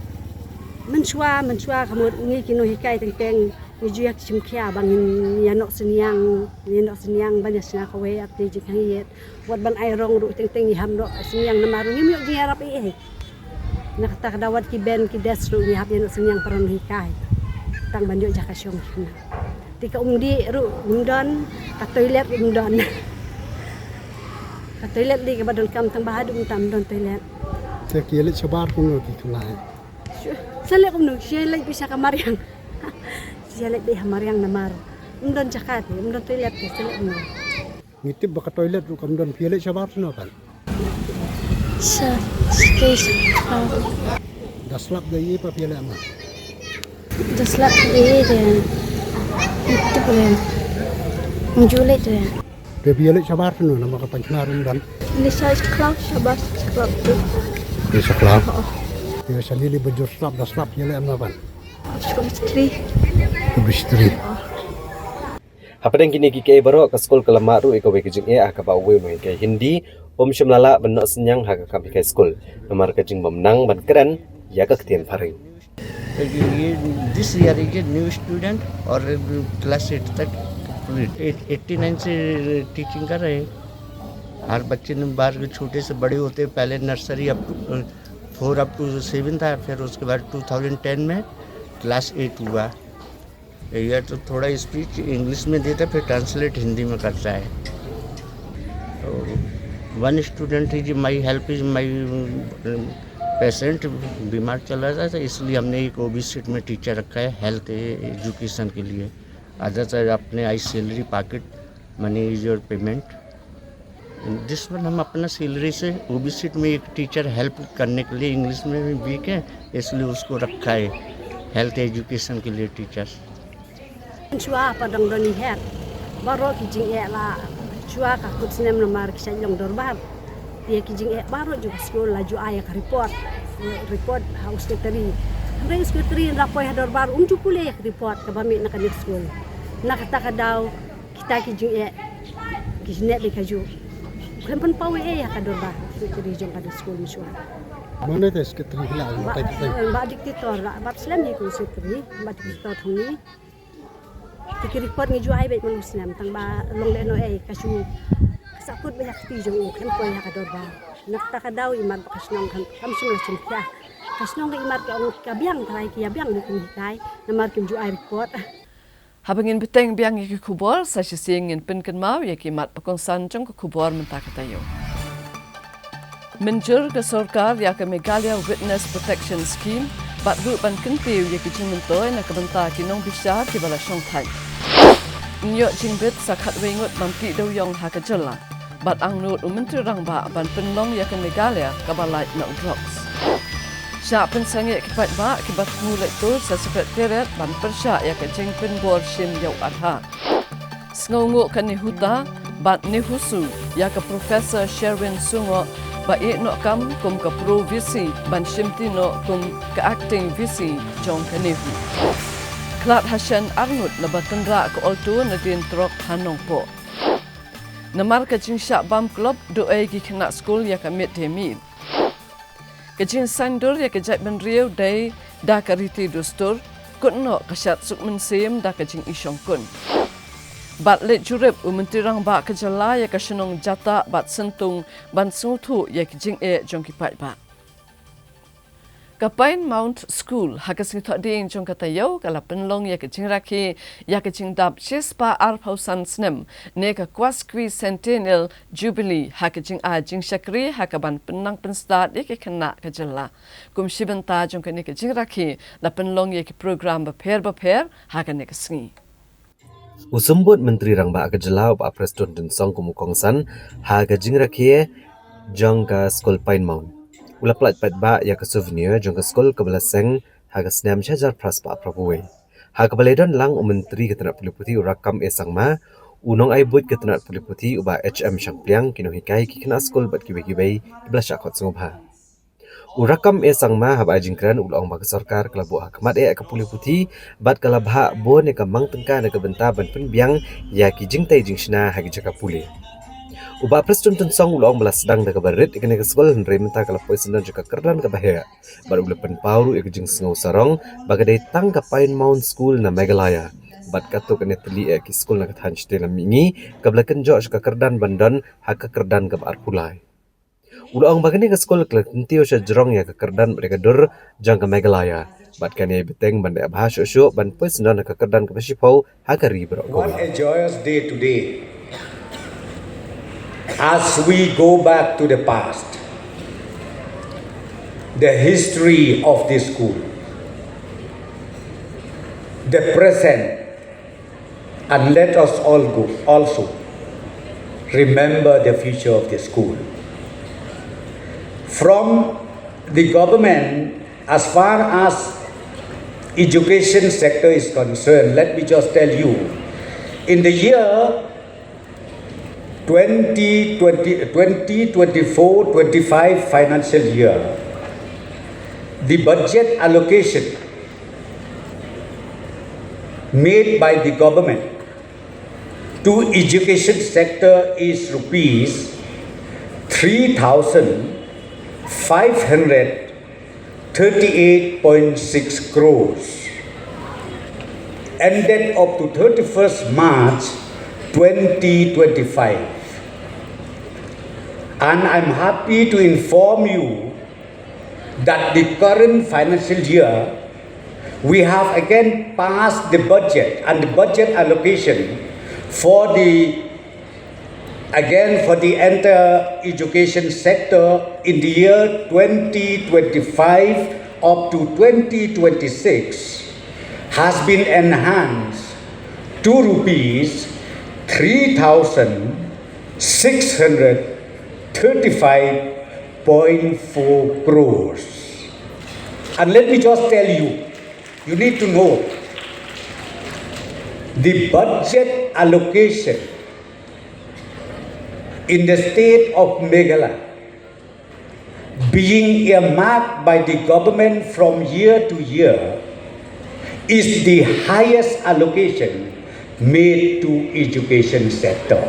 mynshuwa mynshuwa ka mut ngi ki nonghikai teng teng ngi ju ïa ki shim khia ba ngin ïa noh synñiang, ngin ïa noh synñiang ban ïa shna kawei ar tylli jingkhang ïit. Wat ban ai rong ruh teng teng ngi hap noh synñiang namar ruh ngim ïoh jingïarap ei ei. Na kata ka daw wat ki bench ki desk ruh ngi hap ïa noh synñiang para nonghikai tang ban ïoh jaka shong khynnah. Te ka umdih ruh ym don, ka toilet ruh ym don. Ka toilet dei kaba donkam tang ba haduh mynta ym don toilet. Te ki ïa leit shabar kumno ki khynnah? Shu, sa leit kumno, shu leit beit sha ka mariang. Shu leit beit ha mariang namar ym don jaka te, ym don toilet te, sa leit kumno? Ngi tip ba ka toilet ruh kam don, phi ïa leit shabar shano pat? Sha stage. Da slap da ïa pa phi ïa leit ma? Da slap da ïa de. Ngi tip de. Ngi ju leit de. Phi ïa leit shabar shano namar ka painkhana ruh ym don? Leit sha khlaw, shabar sha khlaw tu. Leit sha khlaw. Oh. Ïa sha lili ba jur slap da slap ïa le amna ban. Chemistry. Chemistry. Hapdeng kine ki kei baroh ka skul ka la mad ruh ïa kawei ka jingeh ha kaba uwei u nonghikai Hindi um shym la lah ban noh synñiang ha ka kam hikai skul namar ka jingbym nang ban kren ïa ka ktien phareng. ये this year is a new student और class eight तक eighty nine से टीचिंग कर रहे हैं। हर बच्चे ने बार छोटे से बड़े होते हैं, पहले nursery up to four up to seven था, फिर उसके बाद टू थाउजेंड टेन में क्लास एट हुआ। ये तो थोड़ा स्पीच इंग्लिश में देता है, फिर ट्रांसलेट हिंदी में करता है। तो one student is my help is my patient, बीमार चला रहा था, इसलिए हमने एक ओबी सीट में टीचर रखा है हेल्थ एजुकेशन के लिए। अदरवाइज अपने I salary pocket money is your payment. This one हम अपना सैलरी से ओबी सीट में एक टीचर हेल्प करने के लिए इंग्लिश में भी वीक है, इसलिए उसको रखा है हेल्थ एजुकेशन के लिए teacher. Shuwa pat dang don i het baroh ki jingeh la shuwa ka kut snem namar ki shait long dorbar. Te ki jingeh baroh jong ka skul la ju ai ïa ka report, report ha u secretary. Hynrei u secretary la poi ha dorbar um ju pule ïa ka report kaba mih na kane ka skul. Na kata ka daw kita ki jingeh ki jingeh dei kajuh. Khlem pynpaw ei ei ha ka dorbar secretary jong ka skul mynshuwa. Mano te secretary hi la batai batai. Ba dictator la ba slem hi ku secretary ba dictator thung ni. Te ki report ngi ju ai beit man u snem tang ba long lehnohei ka shu ka sahkut ba ïa ka kti jong u khlem poi ha ka dorbar. Na kata ka daw i mat ba ka shnong kam shym la shim khia. Ka shnong ka i mat ka ong ka biang tharai ki ïa biang ne kim hikai namar kim ju ai report. Haba ngin bteng biang ïa ki khubor sa shisien ngin pynkynmaw ïa ki mat ba kongsan jong ka khubor mynta ka taïew. Mynjur ka sorkar ïa ka Meghalaya Witness Protection Scheme bad ruh ban kyntiew ïa ki jingmyntoi na ka bynta ki nongbishar kiba la shongthait. Ïoh jingbit sa khatwei ngut ban tih dewïong ha ka jylla bad angnud u Myntri Rangbah ban pynlong ïa ka Meghalaya kaba lait na u drugs. Shah pynsangeh ki paidbah kiba thmu leit tur sha Secretariat ban pyrshah ïa ka jingpynbor shim ïa u Aadhaar. Sngewnguh ka NEHUTA bad NEHUSU ïa ka Professor Sherwin Sungoh ba ïeh noh kam kum ka Pro VC ban shimti noh kum ka Acting VC jong ka NEHU. Khlad ha shen arngut naba tynrah ka alto nadien trok ha Nongpoh. Namar ka jingshah bam klop, duh ei ki khynnah skul ïa ka mid day meal. Ka jingsaiñdur ïa ka jaitbynriew dei da ka riti dustur, kut noh ka shad suk mynsiem da ka jingishongkun. Bad leit jurip u Myntri Rangbah ka jylla ïa ka shnong Jatah bad Syntung ban sngewthuh ïa ki jingeh jong ki paidbah. Ka Pine Mount School ha ka sngi Thohdieng jong ka taïew ka la pynlong ïa ka jingrakhe ïa ka jingdap shispah arphew san snem ne ka Quasquicentennial Jubilee ha ka jingai jingshakri ha kaban pynnang pynstad ïa ki khynnah ka jylla. Kum shi bynta jong kane ka jingrakhe la pynlong ïa ki program bapher bapher ha kane ka sngi. U Symbud Myntri Rangbah ka jylla u Bah Prestone Tynsong kum u kongsan ha ka jingrakhe jong ka skul Pine Mount. U la pyllait paidbah ïa ka souvenir jong ka skul kaba la seng ha ka snem shi hajar phra spah phra phew wei. Ha kaba la ïadon lang u Myntri ka tnat pule puthi u Rakkam A Sangma, u nongai buit ka tnat pule puthi u Bah H M Shangpliang, ki nonghikai, ki khynnah skul bad kiwei kiwei kiba la shah khot sngewbha. U Rakkam A Sangma haba ai jingkren u la ong ba ka sorkar ka la buh ha khmat eh ka pule puthi bad ka la bhah bun ïa ka mang tyngka na ka bynta ban pynbiang ïa ki jingtei jingshna ha ki jaka pule. U Bah Prestone Tynsong u la ong ba la sdang da kaba rit ïa kane ka skul hynrei mynta ka la poi syndon jong ka kyrdan kaba heh bad u la pynpaw ruh ïa ka jingsngew sarong ba ka dei tang ka Pine Mount School na Meghalaya bad katto katne tylli eh ki skul na ka thaiñ shatei na mihngi kaba la kynjoh sha ka kyrdan ban don ha ka kyrdan kaba arphew lai. U la ong ba kane ka skul ka la kyntiew shajrong ïa ka kyrdan bad ïa ka dur jong ka Meghalaya bad kane bteng ban leh bha shuh shuh ban poi syndon ha ka kyrdan kaba shiphew ha ka ri baroh kawei. What a joyous day today as we go back to the past, the history of this school, the present, and let us all go also remember the future of the school. From the government, as far as education sector is concerned, let me just tell you, in the year twenty twenty, twenty twenty-four twenty-five financial year, The budget allocation made by the government to education sector is rupees three thousand five hundred thirty-eight point six crores, ended up to thirty-first March twenty twenty-five. And I'm happy to inform you that the current financial year, we have again passed the budget and the budget allocation for the, again, for the entire education sector in the year twenty twenty-five up to twenty twenty-six has been enhanced to rupees three thousand six hundred thirty-five point four crores. And let me just tell you, you need to know the budget allocation in the state of Meghalaya being earmarked by the government from year to year is the highest allocation made to education sector.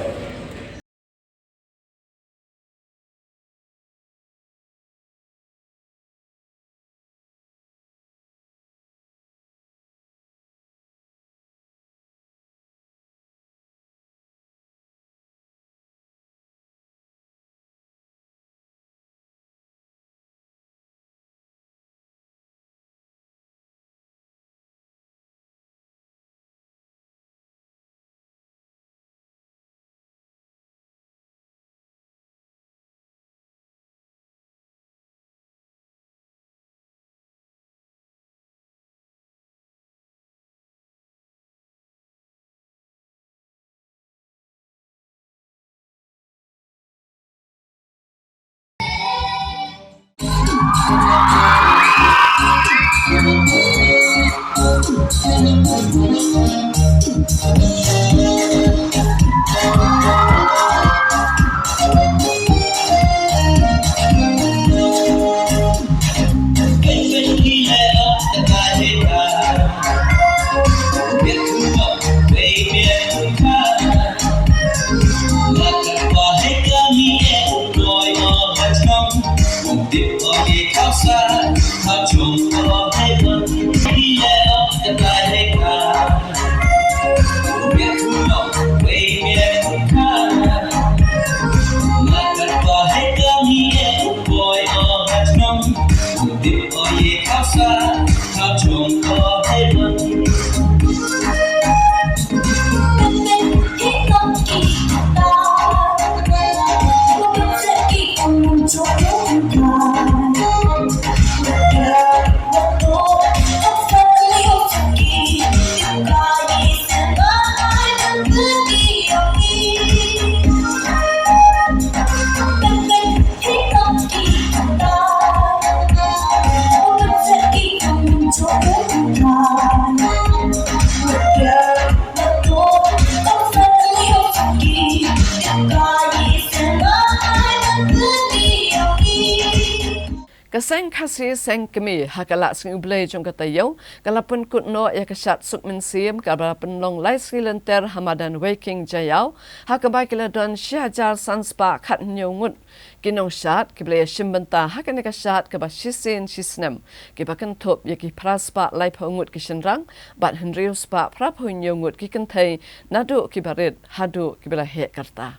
Ka Seng Khasi Seng Kmie ha ka Lad Sngi U Blei jong ka taïew ka la pynkut noh ïa ka shad suk mynsiem kaba la pynlong lai sngi lynter ha madan Weiking Jaïaw, ha kaba ki la don shi hajar san spah khathynñiew ngut ki nongshad kiba la ïashim bynta ha kane ka shad kaba shisien shisnem, kiba kynthup ïa ki phra spah laiphew ngut ki shynrang bad hynriew spah phraphew hynñiew ngut ki kynthei, naduh kiba rit haduh kiba la heh ka rta.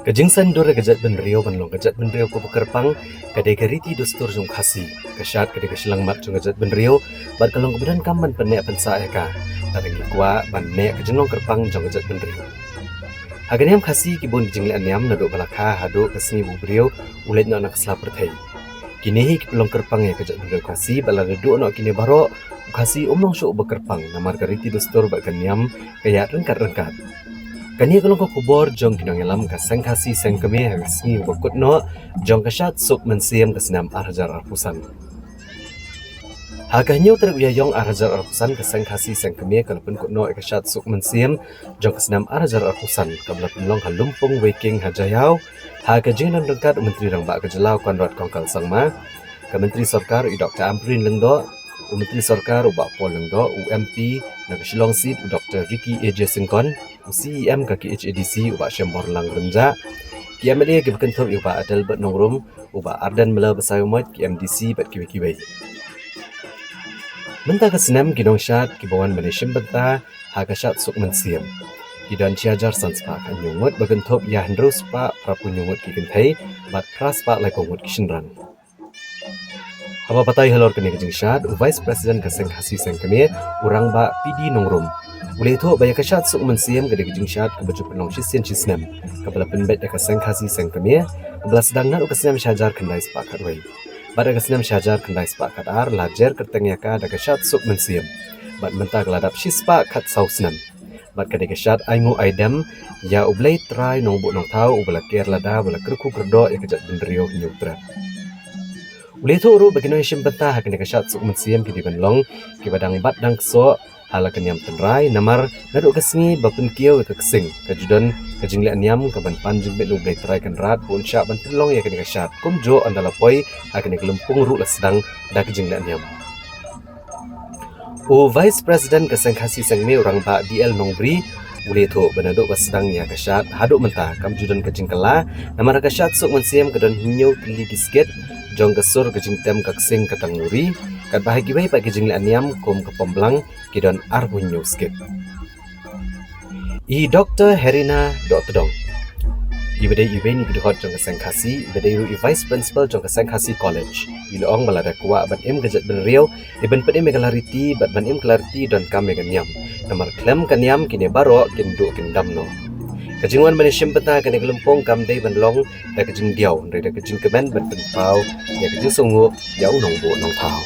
Ka jingsaiñdur ïa ka jaitbynriew ban long ka jaitbynriew kaba kyrpang ka dei ka riti dustur jong u Khasi. Ka shad ka dei ka shyllangmat jong ka jaitbynriew bad ka long kaba donkam ban pynneh pynsah ïa ka. Tang ngi kwah ban neh ka jinglong kyrpang jong ka jaitbynriew. Ha ka niam Khasi ki bun ki jingleh niam naduh ba la kha haduh ka sngi ba u briew u leit noh na ka sla pyrthei. Kine hi ki pynlong kyrpang ïa ka jaitbynriew Khasi bad lada duh noh kine baroh u Khasi um long shuh uba kyrpang namar ka riti dustur bad ka niam ka ïaid ryngkat ryngkat. Kane ka long ka khubor jong ki nongïalam ka Seng Khasi Seng Kmie ha ka sngi uba kut noh jong ka shad suk mynsiem ka snem ar hajar arphew san. Ha ka hynñiew tarik u Ïaïong ar hajar arphew san, ka Seng Khasi Seng Kmie ka la pynkut noh ïa ka shad suk mynsiem jong ka snem ar hajar arphew san, kaba la pynlong ha Lympung Weiking ha Jaiaw, ha ka jingïadon ryngkat u Myntri Rangbah ka jylla u Conrad Kongkal Sangma, ka Myntri Sorkar i Doktor Ampareen Lyngdoh, u Myntri Sorkar u Bah Paul Lyngdoh, u M P na ka Shillong seat u Doktor Ricky A J Syngkon, u C E M ka K H A D C u Bah Shembor Lang Rynjah, ki M L A kiba kynthup ïa u Bah Adelbert Nongrum, u Bah Ardent Miller Basaiawmoit, ki M D C bad kiwei kiwei. Mynta ka snem ki nongshad kiba wan ban ïashim bynta ha ka shad suk mynsiem ki don shi hajar san spah khathynñiew ngut, ba kynthup ïa hynriew spah phraphew hynñiew ngut ki kynthei bad phra spah laiphew ngut ki shynrang. Haba batai halor kane ka jingshad, u Vice President ka Seng Khasi Seng Kmie, u Rangbah P D Nongrum, u la ïathuh ba ïa ka shad suk mynsiem ka dei ka jingshad kaba ju pynlong shisien shi snem, kaba la pynbeit da ka Seng Khasi Seng Kmie, kaba la sdang naduh ka snem shi hajar khyndai spah khatwei. Bad ha ka snem shi hajar khyndai spah khatar la jer kyrteng ïa ka da ka shad suk mynsiem. Bad mynta ka la dap shi spah khatsaw snem. Bad ka dei ka shad ainguh aidem ïa U Blei Trai Nongbuh Nongthaw, uba la ker lada, uba la kyrkhu kyrdoh ïa ka jaitbynriew Hynñiewtrep. U la ïathuh ruh ba ki nongïashim bynta ha kane ka shad suk mynsiem ki dei ban long kiba dang bat dang ksoh ha la ka niam tynrai, namar naduh ka sngi ba pynkiew ïa ka ksing, ka ju don ka jingleh niam kaban pan jingbit na U Blei Trai Kynrad ba un shah ban pynlong ïa kane ka shad. Kumjuh ynda la poi ha kane ka lympung ruh la sdang da ka jingleh niam. U Vice President ka Seng Khasi Seng Kmie, u Rangbah D L Nongbri, u la ïathuh ba naduh ba sdang ïa ka shad haduh mynta kam ju don ka jingkylla, namar ka shad suk mynsiem ka don hynñiew tylli ki skit jong ka sur ka jingtem ka ksing ka tangnuri, katba ha kiwei pat ki jingleh niam kum ka pomblang ki don arphew hynñiew skit. I Doktor Herina Dohtdong, iba dei iwei na ki dkhot jong ka Seng Khasi, iba dei ruh i Vice Principal jong ka Seng Khasi College, i la ong ba lada kwah ban im ka jaitbynriew, dei ban pynim ïa ka lariti, bad ban im ka lariti donkam ïa ka niam. Namar khlem ka niam kine baroh kin duh kin dam noh. Ka jingwan ban ïashim bynta ha kane ka lympung kam dei ban long da ka jingdiaw, hynrei da ka jingkmen ban pynpaw ïa ka jingsngewnguh ïa u Nongbuh Nongthaw.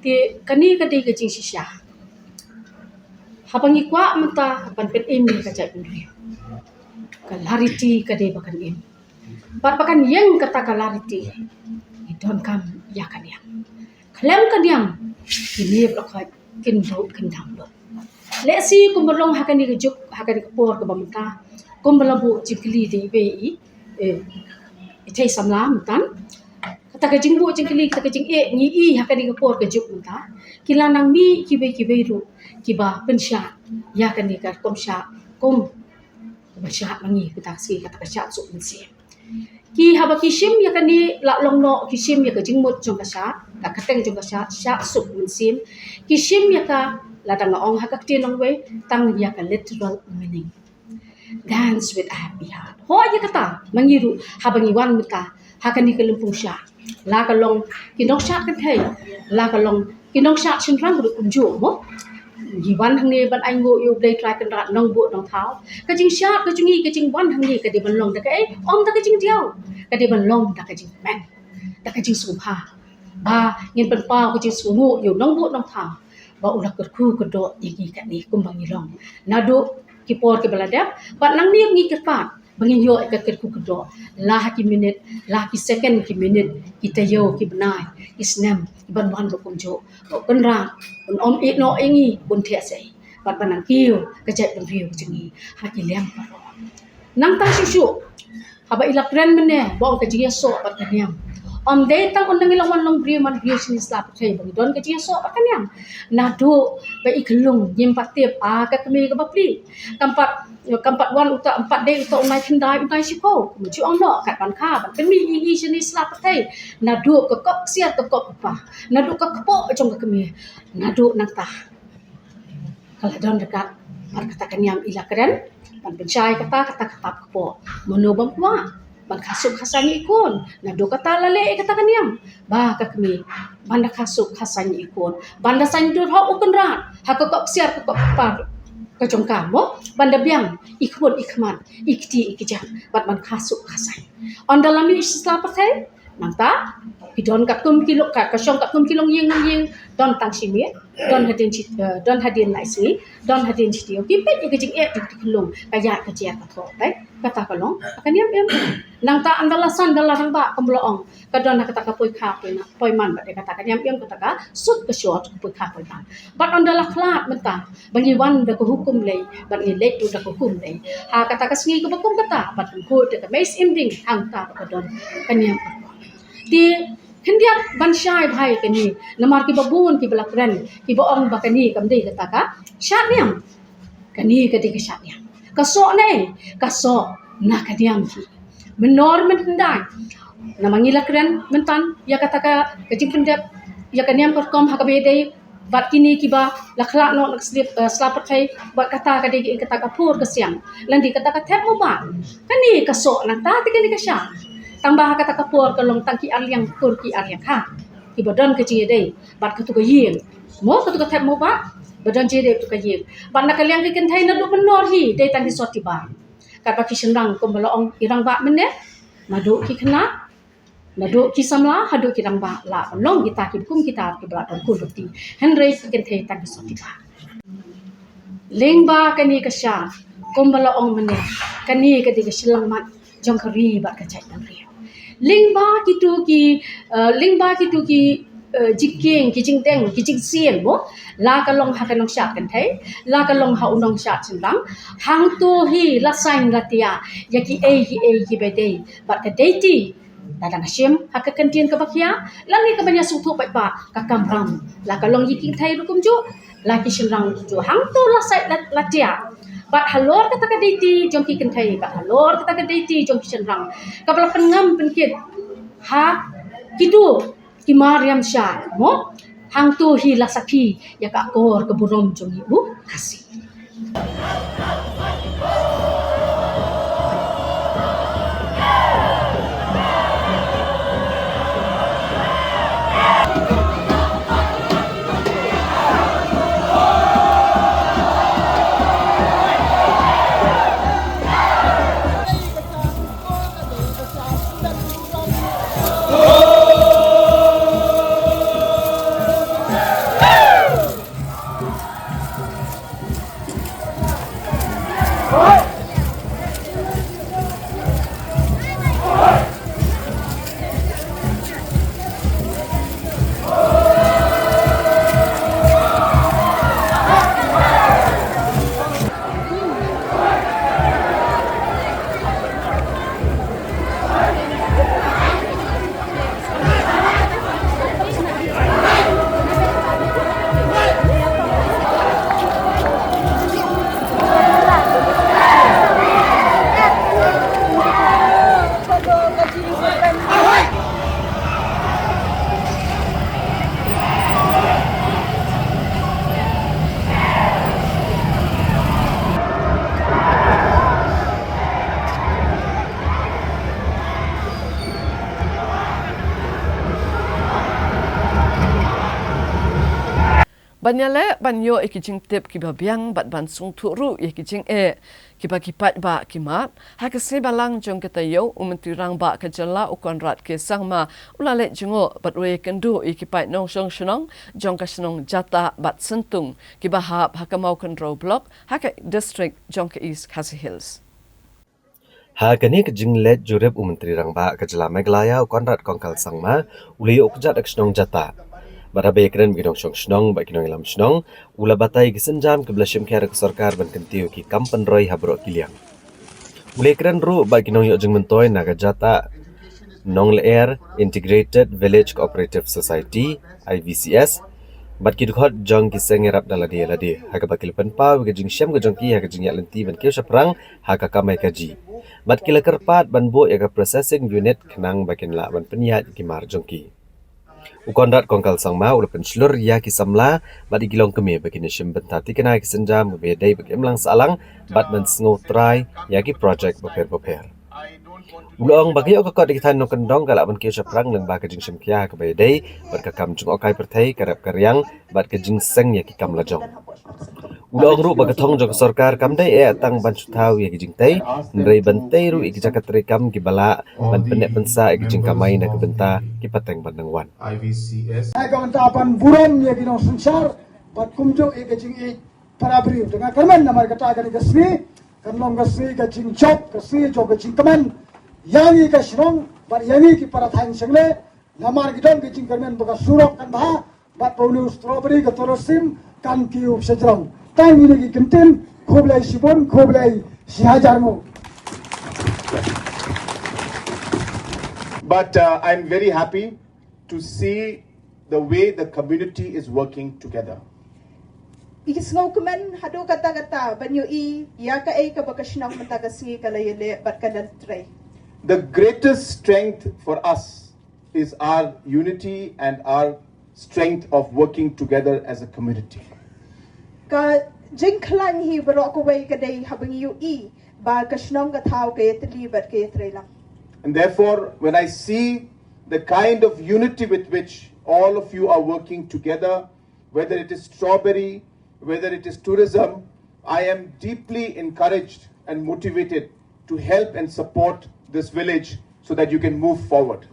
Te kane ka dei ka jingshisha. Haba ngi kwah mynta ban pynim ïa ka jaitbynriew, ka lariti ka dei ba kan im. Bad ba kan ïeng kata ka lariti, ngi donkam ïa ka niam. Khlem ka niam, kine baroh kin duh kin dam lut. Lehse kumba long ha kane ka juk, ha kane ka por kaba mynta, kumba la buh jingkylli da iwei i, eh, i thei samla mynta. Kata ka jingbuh jingkylli, kata ka jingeh ngi i ha kane ka por ka juk mynta, ki la nang mih kiwei kiwei ruh kiba pynshad ïa kane ka rukom shad kum ba shad ma ngi, kata ka sngi, kata ka shad suk mynsiem. Ki haba ki shim ïa kane, la long noh ki shim ïa ka jingmut jong ka shad, ka kyrteng jong ka shad, shad suk mynsiem. Ki shim ïa ka, lada nga ong ha ka ktien nongwei, tang ïa ka literal meaning. Dance with a happy heart. Hooid, ïa kata ma ngi ruh haba ngi wan mynta ha kane ka lympung shad, la ka long ki nongshad kynthei, la ka long ki nongshad shynrang ruh kumjuh mo. Ngi wan hangne ban ainguh ïa U Blei Trai Kynrad Nongbuh Nongthaw. Ka jingshad ka jong ngi, ka jingwan hangne ka dei ban long da kaei? Ym da ka jingdiaw. Ka dei ban long da ka jingkmen, da ka jingsngewbha, ba ngin pynpaw ka jingsngewnguh ïa u Nongbuh Nongthaw ba u la kyrkhu kyrdoh ïa ngi katne kumba ngi long naduh ki por kiba la dep, bad nangne ngi kyrpad ba ngin ïoh ïa ka kyrkhu kyrdoh, la ha ki minit, la ha ki second, ki minit, ki taïew, ki bnai, ki snem, ki ban wan ruh kumjuh. Ba u Kynrad un ym ïehnoh ïa ngi, un theh sei, bad ban nang kiew ka jaitbynriew ka jong ngi ha ki liang baroh. Nangta shuh shuh, haba i la kren mynne ba ong ka jingïasoh bad ka niam, ym dei tang ynda ngi la wan long briew man briew shane sla pyrthei ba ngi don ka jingïasoh bad ka niam. Naduh ba i khyllung ngim pat tip, a, ka kmie kaba plie, kam pat, kam pat wan uta, ym pat dei uta u nai khyndai, u nai shiphew, kumjuh ong noh, kat ban kha ban pynmih ïa i shane sla pyrthei. Naduh ka kop ksiar ka kop kpa, naduh ka kpoh jong ka kmie, naduh nangta ka la don da ka, bad kata ka niam i la kren ban pynshai kata, kata ka tap ka pok. Mano bym kwah ban kha suk kha saiñ ïa i khun? Naduh kata la leh ïa kata ka niam ba ka kmie ban da kha suk kha saiñ ïa i khun, ban da saiñdur ha u kynrad, ha ka kop ksiar ka kop kpar ka jong ka, mo, ban da biang i khmut i khmat, i kti i kjat, bad ban kha suk kha saiñ. Ynda la mih sha sla pyrthei, nangta ki don katkum ki long, ka, ka shong katkum ki longïing longïing, don tang shi miet, don hadien shi, eh, don hadien lai sngi, don hadien shi taïew. Ki peit ïa ka jingeh jong ki khyllung, ka ïaid ka jer ka thoh, peit, kata ka long ka niam im. Nangta ynda la san, ynda la rangbah, kumba la ong, ka don ha kata ka poikha poiman, poiman bad ïa kata ka niam im, kata ka suk ka shor, ka poikha poiman. Bad ynda la khlad mynta ba ngi wan da ka hukum lei, bad ngi leit ruh da ka hukum lei, ha kata ka sngi kaba kum kata, bad ngi khuid da ka mei syiem ding, hangta ba ka don ka niam ka rukom. Te khyndiat ban shai bha ïa kane, namar kiba bun kiba la kren, kiba ong ba kane kam dei kata ka shad niam. Kane ka dei ka shad niam. Ka soh ne, ka soh na ka niam hi. Mynno mynhyndai, namar ngi la kren mynta ïa kata ka, ka jingpyndep ïa ka niam ka rukom ha kaba ïadei bad kine kiba la khlad noh na ka slip, eh, sla pyrthei, bad kata ka dei kata ka pur ka siang, lane kata ka thep mobile. Kane ka soh, nangta te kane ka shad. Tang ba ha kata ka por ka long tang ki arliang kur ki arliang kha kiba don ka jingïadei bad katu ka ïing, mo, katu ka thep mobile, ba don jingïadei bad katu ka ïing. Bad na ka liang ki kynthei naduh mynno hi dei tang ki soti ba, katba ki shynrang kumba la ong i rangbah mynne, naduh ki khynnah, naduh ki samla haduh ki rangbah, la ban long kita kiba kum kita kiba la don khun ruh te. Hynrei ki kynthei tang ki soti ba. Lyngba kane ka shad, kumba la ong mynne, kane ka dei ka shyllangmat jong ka ri bad ka jaitbynriew. Lyngba kitu ki, eh, lyngba kitu ki, eh, jingkieng, ki jingdeng, ki jingsien, mo, la ka long ha ka nongshad kynthei, la ka long ha u nongshad shynrang, hangto hi la saiñ la tiah ïa kiei kiei kiba dei bad ka deiti. Lada nga shim ha ka kyntien kaba khia, lane kaba ïasngewthuh paidbah, ka kamram, la ka long ïa ki kynthei ruh kumjuh, la ki shynrang ruh kumjuh, hangto la saiñ la, la tiah. Bad halor kata ka deiti jong ki kynthei, bad halor kata ka deiti jong ki shynrang, kaba la pynngam pynkit ha kitu ki mariam shad, mo, hangto hi la sakhi ïa ka akor ka burom jong ngi u Khasi. Ban ïaleh ban ïoh ïa ki jingtip kiba biang bad ban sngewthuh ruh ïa ki jingeh kiba ki paidbah ki mad, ha ka sngi Balang jong ka taïew, u Myntri Rangbah ka jylla u Conrad K Sangma u la leit jngoh bad u la ïakynduh ïa ki paid nongshong shnong jong ka shnong Jatah bad Syntung kiba hap ha ka Mawkynrew Block ha ka district jong ka East Khasi Hills. Ha kane ka jingleit jurip, u Myntri Rangbah ka jylla Meghalaya u Conrad Kongkal Sangma u la ïoh kjat ha ka shnong Jatah. Bad haba ïakren bad ki nongshong shnong bad ki nongïalam shnong, u la batai ïa ki sienjam kiba la shim khia da ka sorkar ban kyntiew ïa ki kam pynroi ha baroh ki liang. U la ïakren ruh bad ki nongïoh jingmyntoi na ka Jatah Nonglyer Integrated Village Cooperative Society, I V C S, bad ki dkhot jong ki seng ïarap da lade lade, ha kaba ki la pynpaw ïa ka jingshem ka jong ki ha ka jingïaid lynti ban kiew shaphrang ha ka kamai kajih. Bad ki la kyrpad ban buh ïa ka processing unit khnang ba kin lah ban pynïaid ïa ki mar jong ki. U Conrad Kongkal Sangma u la pynshlur ïa ki samla bad ïa ki longkmie ba kin ïa shim bynta thikna ïa ki sienjam ba ïadei bad ka imlang sahlang bad ban sngewtrai ïa ki projek bapher bapher. U la ong ba ka ïoh ka kot ïa ki thaiñ nongkyndong ka lah ban kiew shaphrang lyngba ka jingshim khia kaba ïadei bad ka kam jngohkai pyrthei, ka rep ka riang bad ka jingseng ïa ki kam lajong. U la ong ruh ba ka thong jong ka sorkar kam dei eh tang ban shu thaw ïa ki jingtei, hynrei ban tei ruh ïa ki jaka treikam kiba lah ban pynneh pynsah ïa ki jingkamai na ka bynta ki pateng ban nangwan. I V C S. Ai ka bynta ban burom ïa ki nongsynshar bad kumjuh ïa ka jingïeit para briew. Te nga kyrmen namar kata kane ka sngi kan long ka sngi ka jingjop, ka sngi jong ka jingkmen ïa ngi ka shnong bad ïa ngi ki para thaiñ shangle. Namar ki don ka jingkyrmen ba ka surok kan bha bad ba une u strawberry ka tourism kan kiew shajrong. Tang ïa ki kyntien, khublei shibun, khublei shihajar nguh. But uh, I'm very happy to see the way the community is working together. I sngewkmen haduh katta katta ban ïohi ïa kaei kaba ka shnong mynta ka sngi ka la ïaleh bad ka la trei. The greatest strength for us is our unity and our strength of working together as a community. Ka jingkhlaiñ hi baroh kawei ka dei haba ngi ïohi ba ka shnong ka thaw ka ïatylli bad ka ïatreilang. And therefore, when I see the kind of unity with which all of you are working together, whether it is strawberry, whether it is tourism, I am deeply encouraged and motivated to help and support this village so that you can move forward.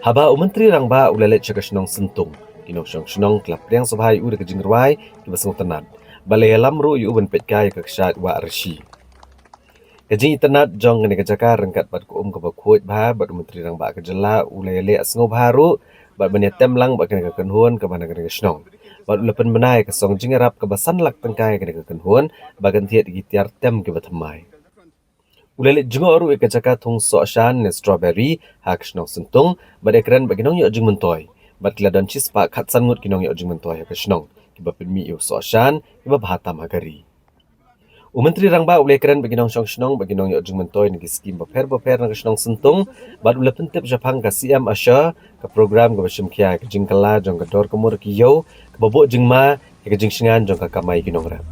Haba u Myntri Rangbah u la leit sha ka shnong Syntung, ki nongshong shnong ki la pdiang sngewbha ïa u da ka jingrwai kiba sngewtynnat, bad la ïalam ruh ïa u ban peit kai ïa ka kshaid Wah Rishi. Ka jingitynnat jong kane ka jaka ryngkat bad ka um kaba khuid bha bad u Myntri Rangbah ka jylla u la ïaleh sngewbha ruh bad ban ïatem lang bad kane ka kynhun kaba na kane ka shnong, bad u la pynbna ïa ka song jingïarap kaba san lak tyngka ïa kane ka kynhun ba kan thied ïa ki tiar tem kiba thymmai. U la leit jngoh ruh ïa ka jaka thung sohshan ne strawberry ha ka shnong Syntung bad ïakren bad ki nongïoh jingmyntoi, bad ki la don shispah khatsan ngut ki nongïoh jingmyntoi ha ka shnong kiba pynmih ïa u sohshan kiba bha tam ha ka ri. U Myntri Rangbah u la ïakren bad ki nongshong shnong bad ki nongïoh jingmyntoi na ki skim bapher bapher na ka shnong Syntung, bad u la pyntip shaphang ka C M ASSURE, ka program kaba shim khia ïa ka jingkylla jong ka dor ka mur ki ïew kaba buh jingma ïa ka jingshngaiñ jong ka kamai ki nongrep.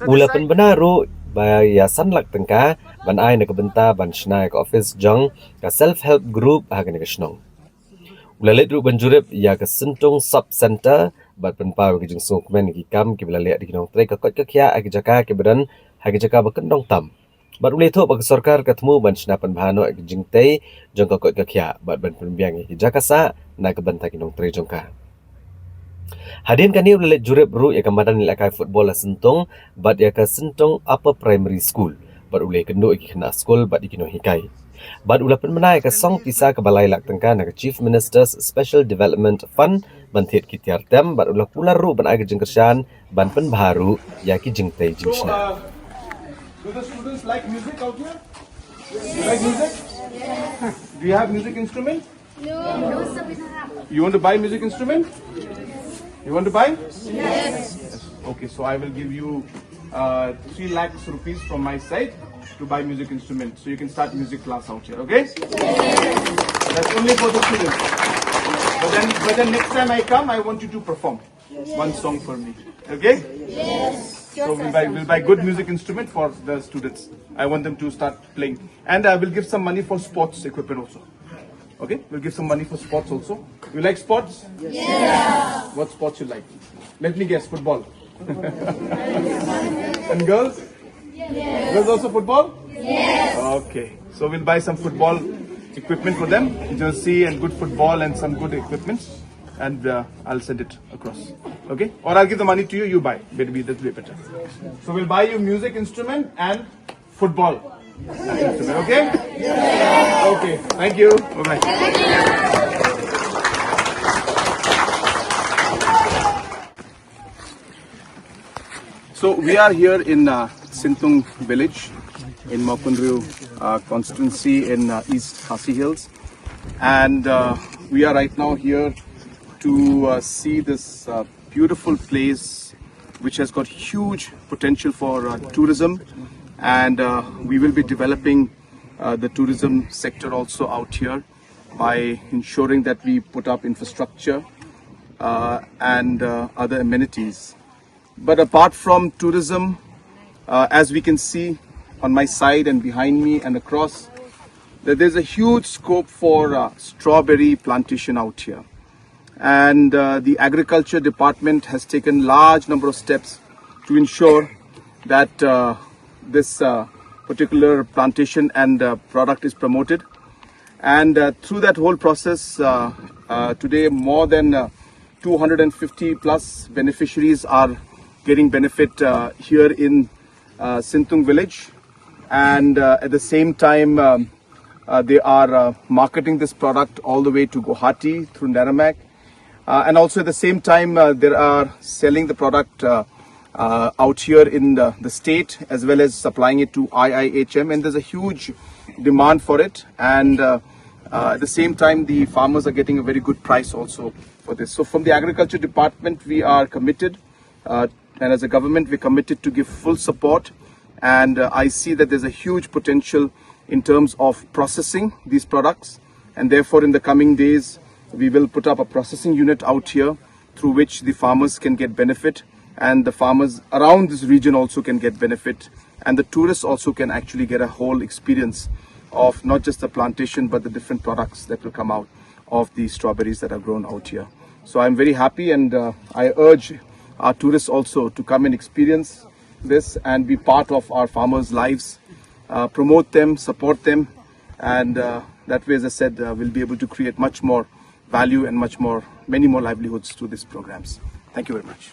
U la pynbna ruh ba ïa san lak tyngka ban ai na ka bynta ban shna ïa ka office jong ka self help group ha kane ka shnong. U la leit ruh ban jurip ïa ka Syntung Sub Centre bad pynpaw ïa ka jingsngewkmen ïa ki kam kiba la leh da ki nongtrei ka koit ka khiah ha ki jaka kiba don ha ki jaka ba kyndong tam. Bad u la ïathuh ba ka sorkar ka thmu ban shna pynbha noh ïa ka jingtei jong ka koit ka khiah bad ban pynbiang ïa ki jaka sah na ka bynta ki nongtrei jong ka. Hadien kane u la leit jurip ruh ïa ka madan ïalehkai football ha Syntung bad ïa ka Syntung Upper Primary School, bad u la ïakynduh ïa ki khynnah skul bad ïa ki nonghikai. Bad u la pynbna ïa ka song pisa kaba lai lak tyngka na ka Chief Minister's Special Development Fund ban thied ki tiar tem, bad u la kular ruh ban ai ka jingkyrshan ban pynbha ruh ïa ki jingtei jingshna. Do the students like music out here? You like music? Do you have music instrument? No. You want to buy music instrument? You want to buy? Yes. Okay, so I will give you uh, three lakhs rupees from my side to buy music instrument. So you can start music class out here, okay? That's only for the students. But then, but then next time I come, I want you to perform one song for me, okay? Yes. So we'll buy, we'll buy good music instrument for the students. I want them to start playing. And I will give some money for sports equipment also. Okay? We'll give some money for sports also. You like sports? Yes. What sports you like? Let me guess, football. And girls? Yes. Girls also football? Yes. Okay. So we'll buy some football equipment for them. Jersey and good football and some good equipment. And uh, I'll send it across. Okay? Or I'll give the money to you, you buy. Maybe that will be better. So we'll buy you music instrument and football. Okay? Okay. Thank you. Bye-bye. So we are here in uh, Sintung village in Mawkynrew uh, constituency in uh, East Khasi Hills, and uh, we are right now here to uh, see this uh, beautiful place, which has got huge potential for uh, tourism, and uh, we will be developing uh, the tourism sector also out here by ensuring that we put up infrastructure uh, and uh, other amenities. But apart from tourism, uh, as we can see on my side and behind me and across, that there's a huge scope for uh, strawberry plantation out here. And uh, the agriculture department has taken large number of steps to ensure that uh, this uh, particular plantation and uh, product is promoted. And uh, through that whole process, uh, uh, today more than uh, two hundred fifty plus beneficiaries are getting benefit uh, here in uh, Sintung village. And uh, at the same time, um, uh, they are uh, marketing this product all the way to Guwahati through Neramak. Uh, and also at the same time, uh, they are selling the product uh, uh, out here in the, the state, as well as supplying it to I I H M. And there's a huge demand for it. And uh, uh, at the same time, the farmers are getting a very good price also for this. So from the agriculture department, we are committed uh, and as a government, we're committed to give full support. And uh, I see that there's a huge potential in terms of processing these products. And therefore, in the coming days, we will put up a processing unit out here through which the farmers can get benefit, and the farmers around this region also can get benefit, and the tourists also can actually get a whole experience of not just the plantation but the different products that will come out of the strawberries that are grown out here. So I'm very happy, and uh, I urge our tourists also to come and experience this and be part of our farmers' lives, uh, promote them, support them, and uh, that way, as I said, uh, we'll be able to create much more value and much more, many more livelihoods through these programs. Thank you very much.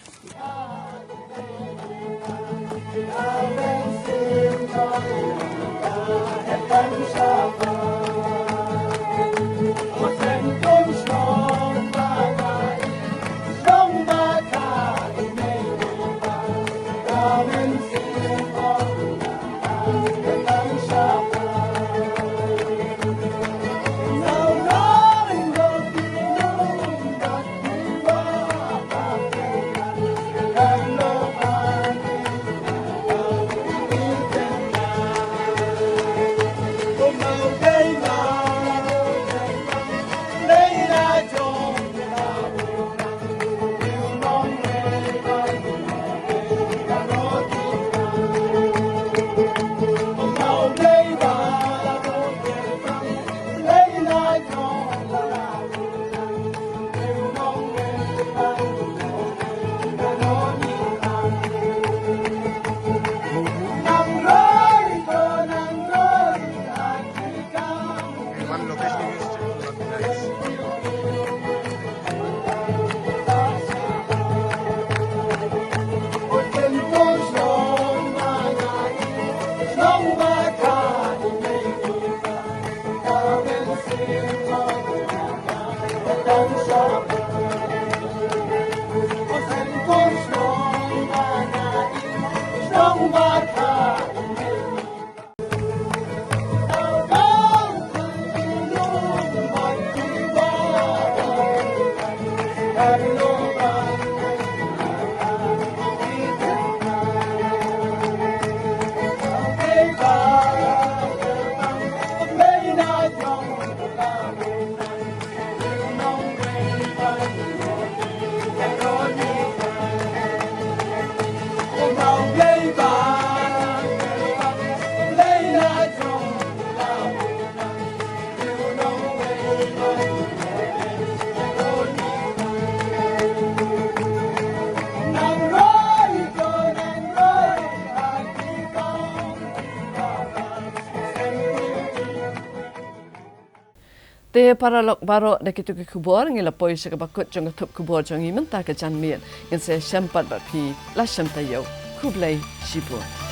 Te paralok baroh, da kito ki khubor ngi la poi sha kaba kut jong ka thup khubor jong ngi mynta ka janmiet. Ngin sa ïashem pat bad phi la shem taïew. Khublei shibun.